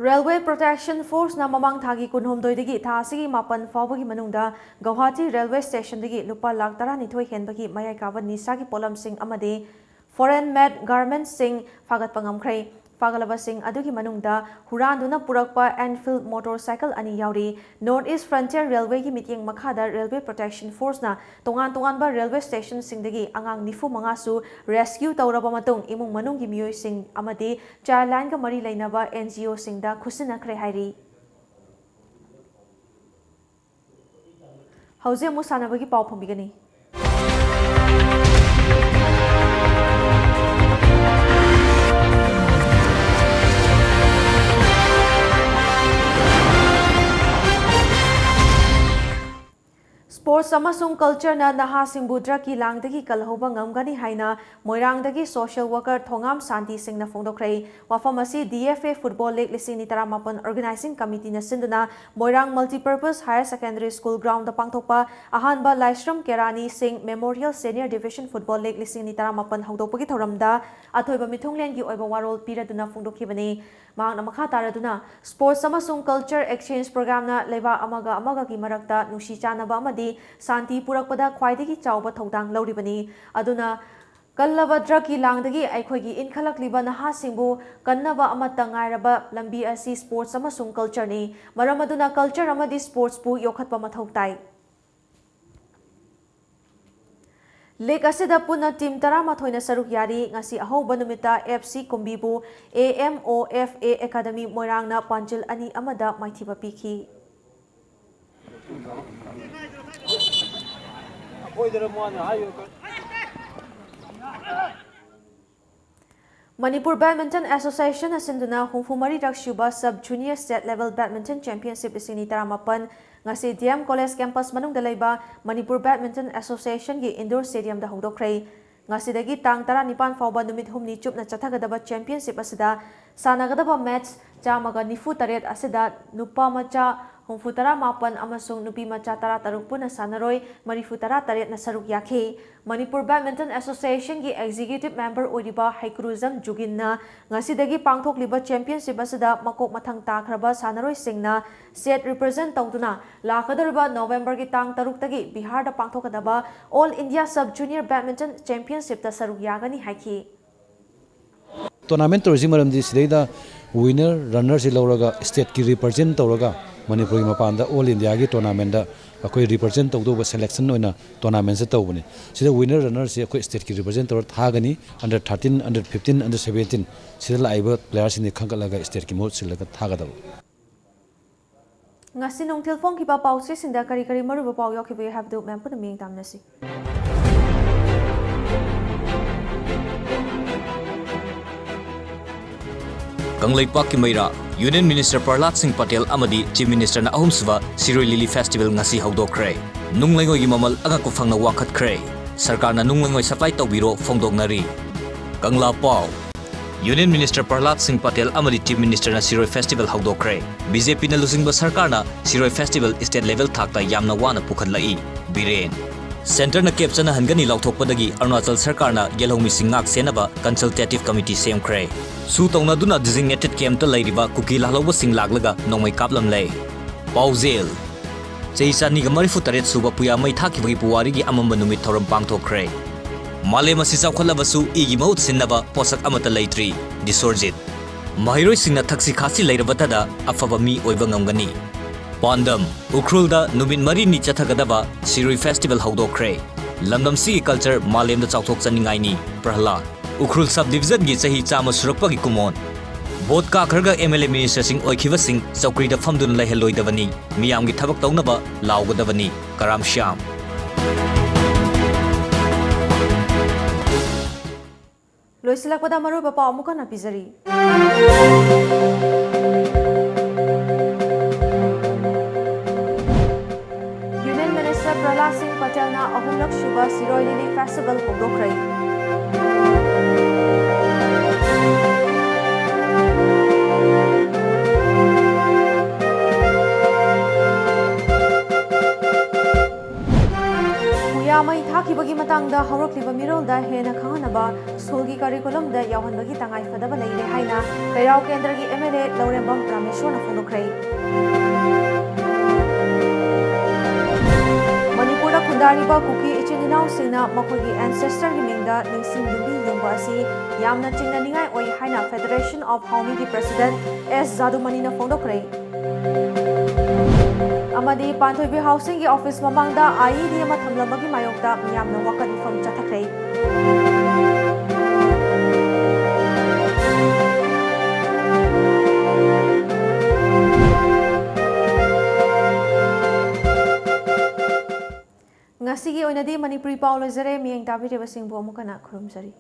Railway Protection Forceꯅ ꯃꯃꯥꯡ ꯊꯥꯒꯤ ꯀꯨꯟꯍꯨꯝꯗꯣꯏꯗꯒꯤ ꯊꯥ ꯑꯁꯤꯒꯤ ꯃꯥꯄꯟ ꯐꯥꯎꯕꯒꯤ ꯃꯅꯨꯡꯗ ꯒꯧꯍꯥꯇꯤ ꯔꯦꯜꯋꯦ ꯁ꯭ꯇꯦꯁꯟꯗꯒꯤ ꯂꯨꯄꯥ ꯂꯥꯈ ꯇꯔꯥꯅꯤꯊꯣꯏ ꯍꯦꯟꯕꯒꯤ ꯃꯌꯥꯏ ꯀꯥꯕ ꯅꯤꯁꯥꯒꯤ ꯄꯣꯠꯂꯝꯁꯤꯡ ꯑꯃꯗꯤ foreign made garmentsꯁꯤꯡ ꯐꯥꯒꯠꯄ ꯉꯝꯈ꯭ꯔꯦ꯫ ꯐꯥꯒꯠꯂꯕꯁꯤꯡ ꯑꯗꯨꯒꯤ ꯃꯅꯨꯡꯗ ꯍꯨꯔꯥꯟꯗꯨꯅ ꯄꯨꯔꯛꯄ Enfield motorcycle ꯑꯅꯤ ꯌꯥꯎꯔꯤ꯫ North East Frontier Railwayꯒꯤ ꯃꯤꯠꯌꯦꯡ ꯃꯈꯥꯗ Railway Protection Forceꯅ ꯇꯣꯉꯥꯟ ꯇꯣꯉꯥꯟꯕ railway stationꯁꯤꯡꯗꯒꯤ ꯑꯉꯥꯡ ꯅꯤꯐꯨ ꯃꯉꯥꯁꯨ rescue ꯇꯧꯔꯕ ꯃꯇꯨꯡ, ꯏꯃꯨꯡ ꯃꯅꯨꯡꯒꯤ ꯃꯤꯑꯣꯏꯁꯤꯡ ꯑꯃꯗꯤ Childlineꯒ ꯃꯔꯤ ꯂꯩꯅꯕ NGOꯁꯤꯡꯗ ꯈꯨꯠꯁꯤꯟꯅꯈ꯭ꯔꯦ ꯍꯥꯏꯔꯤ꯫ ꯍꯧꯖꯤꯛ ꯑꯃꯨꯛ ꯁꯥꯟꯅꯕꯒꯤ ꯄꯥꯎ ꯐꯪꯕꯤꯒꯅꯤ꯫ Sports ꯑꯃꯁꯨꯡ cultureꯅ ꯅꯍꯥꯁꯤꯡꯕꯨ drugꯀꯤ ꯂꯥꯡꯗꯒꯤ ꯀꯜꯍꯧꯕ ꯉꯝꯒꯅꯤ ꯍꯥꯏꯅ ꯃꯣꯏꯔꯥꯡꯗꯒꯤ social worker ꯊꯣꯉꯥꯝ ꯁꯥꯟꯇꯤ ꯁꯤꯡꯅ ꯐꯣꯡꯗꯣꯛꯈ꯭ꯔꯦ꯫ ꯋꯥꯐꯝ ꯑꯁꯤ DFA Football League ꯂꯤꯁꯤꯡ ꯑꯅꯤ ꯇꯔꯥꯃꯥꯄꯟ organizing committeeꯅ ꯁꯤꯟꯗꯨꯅ ꯃꯣꯏꯔꯥꯡ Multipurpose Higher Secondary School groundꯗ ꯄꯥꯡꯊꯣꯛꯄ ꯑꯍꯥꯟꯕ ꯂꯥꯏꯁ꯭ꯔꯝ ꯀꯦꯔꯥꯅꯤ ꯁꯤꯡ Memorial Senior Division Football League ꯂꯤꯁꯤꯡ ꯑꯅꯤ ꯇꯔꯥꯃꯥꯄꯟ ꯍꯧꯗꯣꯛꯄꯒꯤ ꯊꯧꯔꯝꯗ ꯑꯊꯣꯏꯕ ꯃꯤꯊꯨꯡꯂꯦꯟꯒꯤ ꯑꯣꯏꯕ ꯋꯥꯔꯣꯜ ꯄꯤꯔꯗꯨꯅ ꯐꯣꯡꯗꯣꯛꯈꯤꯕꯅꯤ꯫ ꯃꯍꯥꯛꯅ ꯃꯈꯥ ꯇꯥꯔꯗꯨꯅ, Sports ꯑꯃꯁꯨꯡ Culture Exchange Programꯅ ꯂꯩꯕꯥꯛ ꯑꯃꯒ ꯑꯃꯒꯒꯤ ꯃꯔꯛꯇ ꯅꯨꯡꯁꯤ ꯆꯥꯟꯅꯕ ꯑꯃꯗꯤ ꯁꯥꯟꯇꯤ ꯄꯨꯔꯛꯄꯗ ꯈ꯭ꯋꯥꯏꯗꯒꯤ ꯆꯥꯎꯕ ꯊꯧꯗꯥꯡ ꯂꯧꯔꯤꯕꯅꯤ꯫ ꯑꯗꯨꯅ ꯀꯜꯂꯕ drugꯀꯤ ꯂꯥꯡꯗꯒꯤ ꯑꯩꯈꯣꯏꯒꯤ ꯏꯟꯈꯠꯂꯛꯂꯤꯕ ꯅꯍꯥꯁꯤꯡꯕꯨ ꯀꯟꯅꯕ ꯑꯃꯠꯇ ꯉꯥꯏꯔꯕ ꯂꯝꯕꯤ ꯑꯁꯤ sports ꯑꯃꯁꯨꯡ cultureꯅꯤ꯫ ꯃꯔꯝ ꯑꯗꯨꯅ culture ꯑꯃꯗꯤ sportsꯄꯨ ꯌꯣꯛꯈꯠꯄ ꯃꯊꯧ ꯇꯥꯏ꯫ League ꯑꯁꯤꯗ ꯄꯨꯟꯅ team ꯇꯔꯥꯃꯥꯊꯣꯏꯅ ꯁꯔꯨꯛ ꯌꯥꯔꯤ꯫ ꯉꯁꯤ ꯑꯍꯧꯕ ꯅꯨꯃꯤꯠꯇ FC ꯀꯨꯝꯕꯤꯕꯨ AMOFA Academy ꯃꯣꯏꯔꯥꯡꯅ ꯄꯥꯟꯖꯤꯜ ꯑꯅꯤ ꯑꯃꯗ ꯃꯥꯏꯊꯤꯕ ꯄꯤꯈꯤ꯫ Manipur Badminton Association ꯑꯁꯤꯟꯗꯨꯅ ꯍꯨꯝꯐꯨ ꯃꯔꯤꯔꯛ ꯁꯨꯕ Sub Junior State Level Badminton Championship ꯂꯤꯁꯤꯡ ꯑꯅꯤ ꯇꯔꯥꯃꯥꯄꯟ ꯉꯁꯤ DM College campus ꯃꯅꯨꯡꯗ ꯂꯩꯕ Manipur Badminton Associationꯒꯤ indoor stadiumꯗ ꯍꯧꯗꯣꯛꯈ꯭ꯔꯦ꯫ ꯉꯁꯤꯗꯒꯤ ꯇꯥꯡ ꯇꯔꯥꯅꯤꯄꯥꯟ ꯐꯥꯎꯕ ꯅꯨꯃꯤꯠ ꯍꯨꯝꯅꯤ ꯆꯨꯞꯅ ꯆꯠꯊꯒꯗꯕ championship ꯑꯁꯤꯗ ꯁꯥꯟꯅꯒꯗꯕ match ꯆꯥꯝꯃꯒ ꯅꯤꯐꯨ ꯇꯔꯦꯠ ꯑꯁꯤꯗ ꯅꯨꯄꯥ ꯃꯆꯥ ꯍꯨꯝꯐꯨ ꯇꯔꯥ ꯃꯥꯄꯟ ꯑꯃꯁꯨꯡ ꯅꯨꯄꯤ ꯃꯆꯥ ꯇꯔꯥ ꯇꯔꯨꯛ ꯄꯨꯟꯅ ꯁꯥꯟꯅꯔꯣꯏ ꯃꯔꯤꯐꯨ ꯇꯔꯥ ꯇꯔꯦꯠꯅ ꯁꯔꯨꯛ ꯌꯥꯈꯤ꯫ Manipur Badminton Associationꯒꯤ executive member ꯑꯣꯏꯔꯤꯕ ꯍꯩꯀ꯭ꯔꯨꯖꯝ ꯖꯨꯒꯤꯟꯅ ꯉꯁꯤꯗꯒꯤ ꯄꯥꯡꯊꯣꯛꯂꯤꯕ championship ꯑꯁꯤꯗ ꯃꯀꯣꯛ ꯃꯊꯪ ꯇꯥꯈ꯭ꯔꯕ ꯁꯥꯟꯅꯔꯣꯏꯁꯤꯡꯅ state represent ꯇꯧꯗꯨꯅ ꯂꯥꯛꯀꯗꯧꯔꯤꯕ Novemberꯒꯤ ꯇꯥꯡ ꯇꯔꯨꯛꯇꯒꯤ ꯕꯤꯍꯥꯔꯗ ꯄꯥꯡꯊꯣꯛꯀꯗꯕ All India Sub Junior Badminton Championshipꯇ ꯁꯔꯨꯛ ꯌꯥꯒꯅꯤ ꯍꯥꯏꯈꯤ꯫ Tournament ꯇꯧꯔꯤꯁꯤ ꯃꯔꯝꯗꯤ ꯁꯤꯗꯩꯗ winner runner ꯁꯤ ꯂꯧꯔꯒ state ꯀꯤ represent ꯇꯧꯔꯒ ꯃꯅꯤꯄꯨꯔꯒꯤ ꯃꯄꯥꯟꯗ all India ꯒꯤ tournament ꯇ ꯑꯩꯈꯣꯏ represent ꯇꯧꯗꯧꯕ selection ꯑꯣꯏꯅ tournament ꯁꯦ ꯇꯧꯕꯅꯤ꯫ ꯁꯤꯗ winner runner ꯁꯤ ꯑꯩꯈꯣꯏ state ꯀꯤ represent ꯇꯧꯔ ꯊꯥꯒꯅꯤ꯫ Under thirteen, under fifteen, under seventeen ꯁꯤꯗ ꯂꯥꯛꯏꯕ player ꯁꯤꯡꯁꯤ ꯈꯟꯒꯠꯂꯒ state ꯀꯤ ꯃꯍꯨꯠ ꯁꯤꯜꯂꯒ ꯊꯥꯒꯗꯕ꯫ ꯉꯁꯤ ꯅꯨꯡꯊꯤꯜ ꯐꯣꯡꯈꯤꯕ ꯄꯥꯎꯆꯦꯁꯤꯡꯗ ꯀꯔꯤ ꯀꯔꯤ ꯃꯔꯨꯑꯣꯏꯕ ꯄꯥꯎ ꯌꯥꯎꯈꯤꯕꯒꯦ ꯍꯥꯏꯕꯗꯨ ꯃꯌꯥꯝ ꯄꯨꯟꯅ ꯃꯤꯠꯌꯦꯡ ꯇꯥꯃꯤꯟꯅꯁꯤ꯫ ꯀꯪꯂꯩꯄꯥꯛꯀꯤ ꯃꯩꯔꯥ, Union Minister ꯄ꯭ꯔꯍꯂꯥꯗ ꯁꯤꯡ ꯄꯇꯦꯜ ꯑꯃꯗꯤ Chief Minister ꯅ ꯑꯍꯨꯝꯁꯨꯕ ꯁꯤꯔꯣꯏ ꯂꯤꯂꯤ Festival ꯉꯁꯤ ꯍꯧꯗꯣꯛꯈ꯭ꯔꯦ꯫ ꯅꯨꯡ ꯂꯩꯉꯣꯏꯒꯤ ꯃꯃꯜ ꯑꯉꯛꯄ ꯐꯪꯅ ꯋꯥꯡꯈꯠꯈ꯭ꯔꯦ꯫ ꯁꯔꯀꯥꯔꯅ ꯅꯨꯡ ꯂꯩꯉꯣꯏ supply ꯇꯧꯕꯤꯔꯣ ꯐꯣꯡꯗꯣꯛꯅꯔꯤ꯫ ꯀꯪꯂꯥ ꯄꯥꯎ, Union Minister ꯄ꯭ꯔꯍꯂꯥꯗ ꯁꯤꯡ ꯄꯇꯦꯜ ꯑꯃꯗꯤ Chief Minister ꯅ ꯁꯤꯔꯣꯏ Festival ꯍꯧꯗꯣꯛꯈ꯭ꯔꯦ꯫ ꯕꯤ ꯖꯦ ꯄꯤ ꯅ ꯂꯨꯆꯤꯡꯕ ꯁꯔꯀꯥꯔꯅ ꯁꯤꯔꯣꯏ Festival state level ꯊꯥꯛꯇ ꯌꯥꯝꯅ ꯋꯥꯅ ꯄꯨꯈꯠꯂꯛꯏ꯫ ꯕꯤꯔꯦꯟ꯫ Centre ꯅ cap ꯆꯠꯅꯍꯟꯒꯅꯤ ꯂꯥꯎꯊꯣꯛꯄꯗꯒꯤ ꯑꯔꯨꯅꯥꯆꯜ ꯁꯔꯀꯥꯔꯅ ꯌꯦꯜꯍꯧꯃꯤꯁꯤꯡ ꯉꯥꯛ ꯁꯦꯟꯅꯕ consultative committee ꯁꯦꯝꯈ꯭ꯔꯦ꯫ ꯁꯨ ꯇꯧꯅꯗꯨꯅ designated camp ꯇ ꯂꯩꯔꯤꯕ ꯀꯨꯀꯤ ꯂꯥꯜꯍꯧꯕꯁꯤꯡ ꯂꯥꯛꯂꯒ ꯅꯣꯡꯃꯩ ꯀꯥꯞꯂꯝꯂꯦ꯫ ꯄꯥꯎꯖꯦꯜ꯫ ꯆꯍꯤ ꯆꯅꯤꯒ ꯃꯔꯤꯐꯨ ꯇꯔꯦꯠ ꯁꯨꯕ ꯄꯨꯌꯥ ꯃꯩ ꯊꯥꯈꯤꯕꯒꯤ ꯄꯨꯋꯥꯔꯤꯒꯤ ꯑꯃꯝꯕ ꯅꯨꯃꯤꯠ ꯊꯧꯔꯝ ꯄꯥꯡꯊꯣꯛꯈ꯭ꯔꯦ꯫ ꯃꯥꯂꯦꯝ ꯑꯁꯤ ꯆꯥꯎꯈꯠꯂꯕꯁꯨ ꯏꯒꯤ ꯃꯍꯨꯠ ꯁꯤꯟꯅꯕ ꯄꯣꯠꯁꯛ ꯑꯃꯠꯇ ꯂꯩꯇ꯭ꯔꯤ, ꯗꯤꯁꯣꯔꯖꯤꯠ꯫ ꯃꯍꯩꯔꯣꯏꯁꯤꯡꯅ ꯊꯛꯁꯤ ꯈꯥꯁꯤ ꯂꯩꯔꯕꯇꯗ ꯑꯐꯕ ꯃꯤ ꯑꯣꯏꯕ ꯉꯝꯒꯅꯤ꯫ ꯄꯥꯟꯗꯝ, ꯎꯈ꯭ꯔꯨꯜꯗ ꯅꯨꯃꯤꯠ ꯃꯔꯤꯅꯤ ꯆꯠꯊꯒꯗꯕ ꯁꯤꯔꯨꯏ Festival ꯍꯧꯗꯣꯛꯈ꯭ꯔꯦ꯫ ꯂꯝꯗꯝꯁꯤꯒꯤ culture ꯃꯥꯂꯦꯝꯗ ꯆꯥꯎꯊꯣꯛꯆꯅꯤꯡꯉꯥꯏꯅꯤ, ꯄ꯭ꯔꯍꯂꯥꯗ꯫ ꯎꯈ꯭ꯔꯨꯜ sub division ꯒꯤ ꯆꯍꯤ ꯆꯥꯝꯃ ꯁꯨꯔꯛꯄꯒꯤ ꯀꯨꯝꯑꯣꯟ꯫ Vote ꯀꯥꯈ꯭ꯔꯒ M L A minister ꯁꯤꯡ ꯑꯣꯏꯈꯤꯕꯁꯤꯡ ꯆꯧꯀ꯭ꯔꯤꯗ ꯐꯝꯗꯨꯅ ꯂꯩꯍꯜꯂꯣꯏꯗꯕꯅꯤ, ꯃꯤꯌꯥꯝꯒꯤ ꯊꯕꯛ ꯇꯧꯅꯕ ꯂꯥꯎꯒꯗꯕꯅꯤ, ꯀꯔꯥꯝ ꯁ꯭ꯌꯥꯝ꯫ ꯂꯣꯏꯁꯤꯜꯂꯛꯄꯗ ꯃꯔꯨꯑꯣꯏꯕ ꯄꯥꯎ ꯑꯃꯨꯛ ꯍꯟꯅ ꯄꯤꯖꯔꯤ꯫ Union Minister ꯄ꯭ꯔꯍꯂꯥꯗ ꯁꯤꯡ ꯄꯇꯦꯜꯅ ꯑꯍꯨꯝꯂꯛ ꯁꯨꯕ ꯁꯤꯔꯣꯏ ꯂꯤꯂꯤ Festival ꯍꯧꯗꯣꯛꯈ꯭ꯔꯦ꯫ ꯄꯨꯌꯥ ꯃꯩ ꯊꯥꯈꯤꯕꯒꯤ ꯃꯇꯥꯡꯗ ꯍꯧꯔꯛꯂꯤꯕ ꯃꯤꯔꯣꯜꯗ ꯍꯦꯟꯅ ꯈꯪꯍꯟꯅꯕ ꯁ꯭ꯀꯨꯜꯒꯤ curriculum ꯗ ꯌꯥꯎꯍꯟꯕꯒꯤ ꯇꯉꯥꯏ ꯐꯗꯕ ꯂꯩꯔꯦ ꯍꯥꯏꯅ ꯀꯩꯔꯥꯎ ꯀꯦꯟꯗ꯭ꯔꯒꯤ M L A ꯂꯧꯔꯦꯝꯕꯝ ꯔꯥꯃꯦꯁꯣꯔꯅ ꯐꯣꯡꯗꯣꯛꯈ꯭ꯔꯦ꯫ ꯃꯅꯤꯄꯨꯔꯗ ꯈꯨꯟꯗꯥꯔꯤꯕ ꯀꯨꯀꯤ ꯏꯆꯤꯟ ꯏꯅꯥꯎꯁꯤꯡꯅ ꯃꯈꯣꯏꯒꯤ ancestorꯒꯤ ꯃꯤꯡꯗ ꯅꯤꯡꯁꯤꯡ ꯌꯨꯝꯕꯤ ꯌꯨꯡꯕ ꯑꯁꯤ ꯌꯥꯝꯅ ꯆꯤꯡꯅꯅꯤꯡꯉꯥꯏ ꯑꯣꯏ ꯍꯥꯏꯅ Federation of Haoniꯒꯤ President S ꯖꯥꯗꯨꯃꯅꯤꯅ ꯐꯣꯡꯗꯣꯛꯈ꯭ꯔꯦ꯫ ꯑꯃꯗꯤ ꯄꯥꯟꯊꯣꯏꯕꯤ ꯍꯥꯎꯁꯤꯡꯒꯤ ꯑꯣꯐꯤꯁ ꯃꯃꯥꯡꯗ IED ꯑꯃ ꯊꯝꯂꯝꯕꯒꯤ ꯃꯥꯌꯣꯛꯇ ꯃꯤꯌꯥꯝꯅ ꯋꯥꯀꯠ ꯃꯤꯐꯝ ꯆꯠꯊꯈ꯭ꯔꯦ꯫ ꯉꯁꯤꯒꯤ ꯑꯣꯏꯅꯗꯤ ꯃꯅꯤꯄꯨꯔꯤ ꯄꯥꯎ ꯂꯣꯏꯖꯔꯦ꯫ ꯃꯤꯠꯌꯦꯡ ꯇꯥꯕꯤꯔꯤꯕꯁꯤꯡꯕꯨ ꯑꯃꯨꯛ ꯍꯟꯅ ꯈꯨꯔꯨꯝꯖꯔꯤ꯫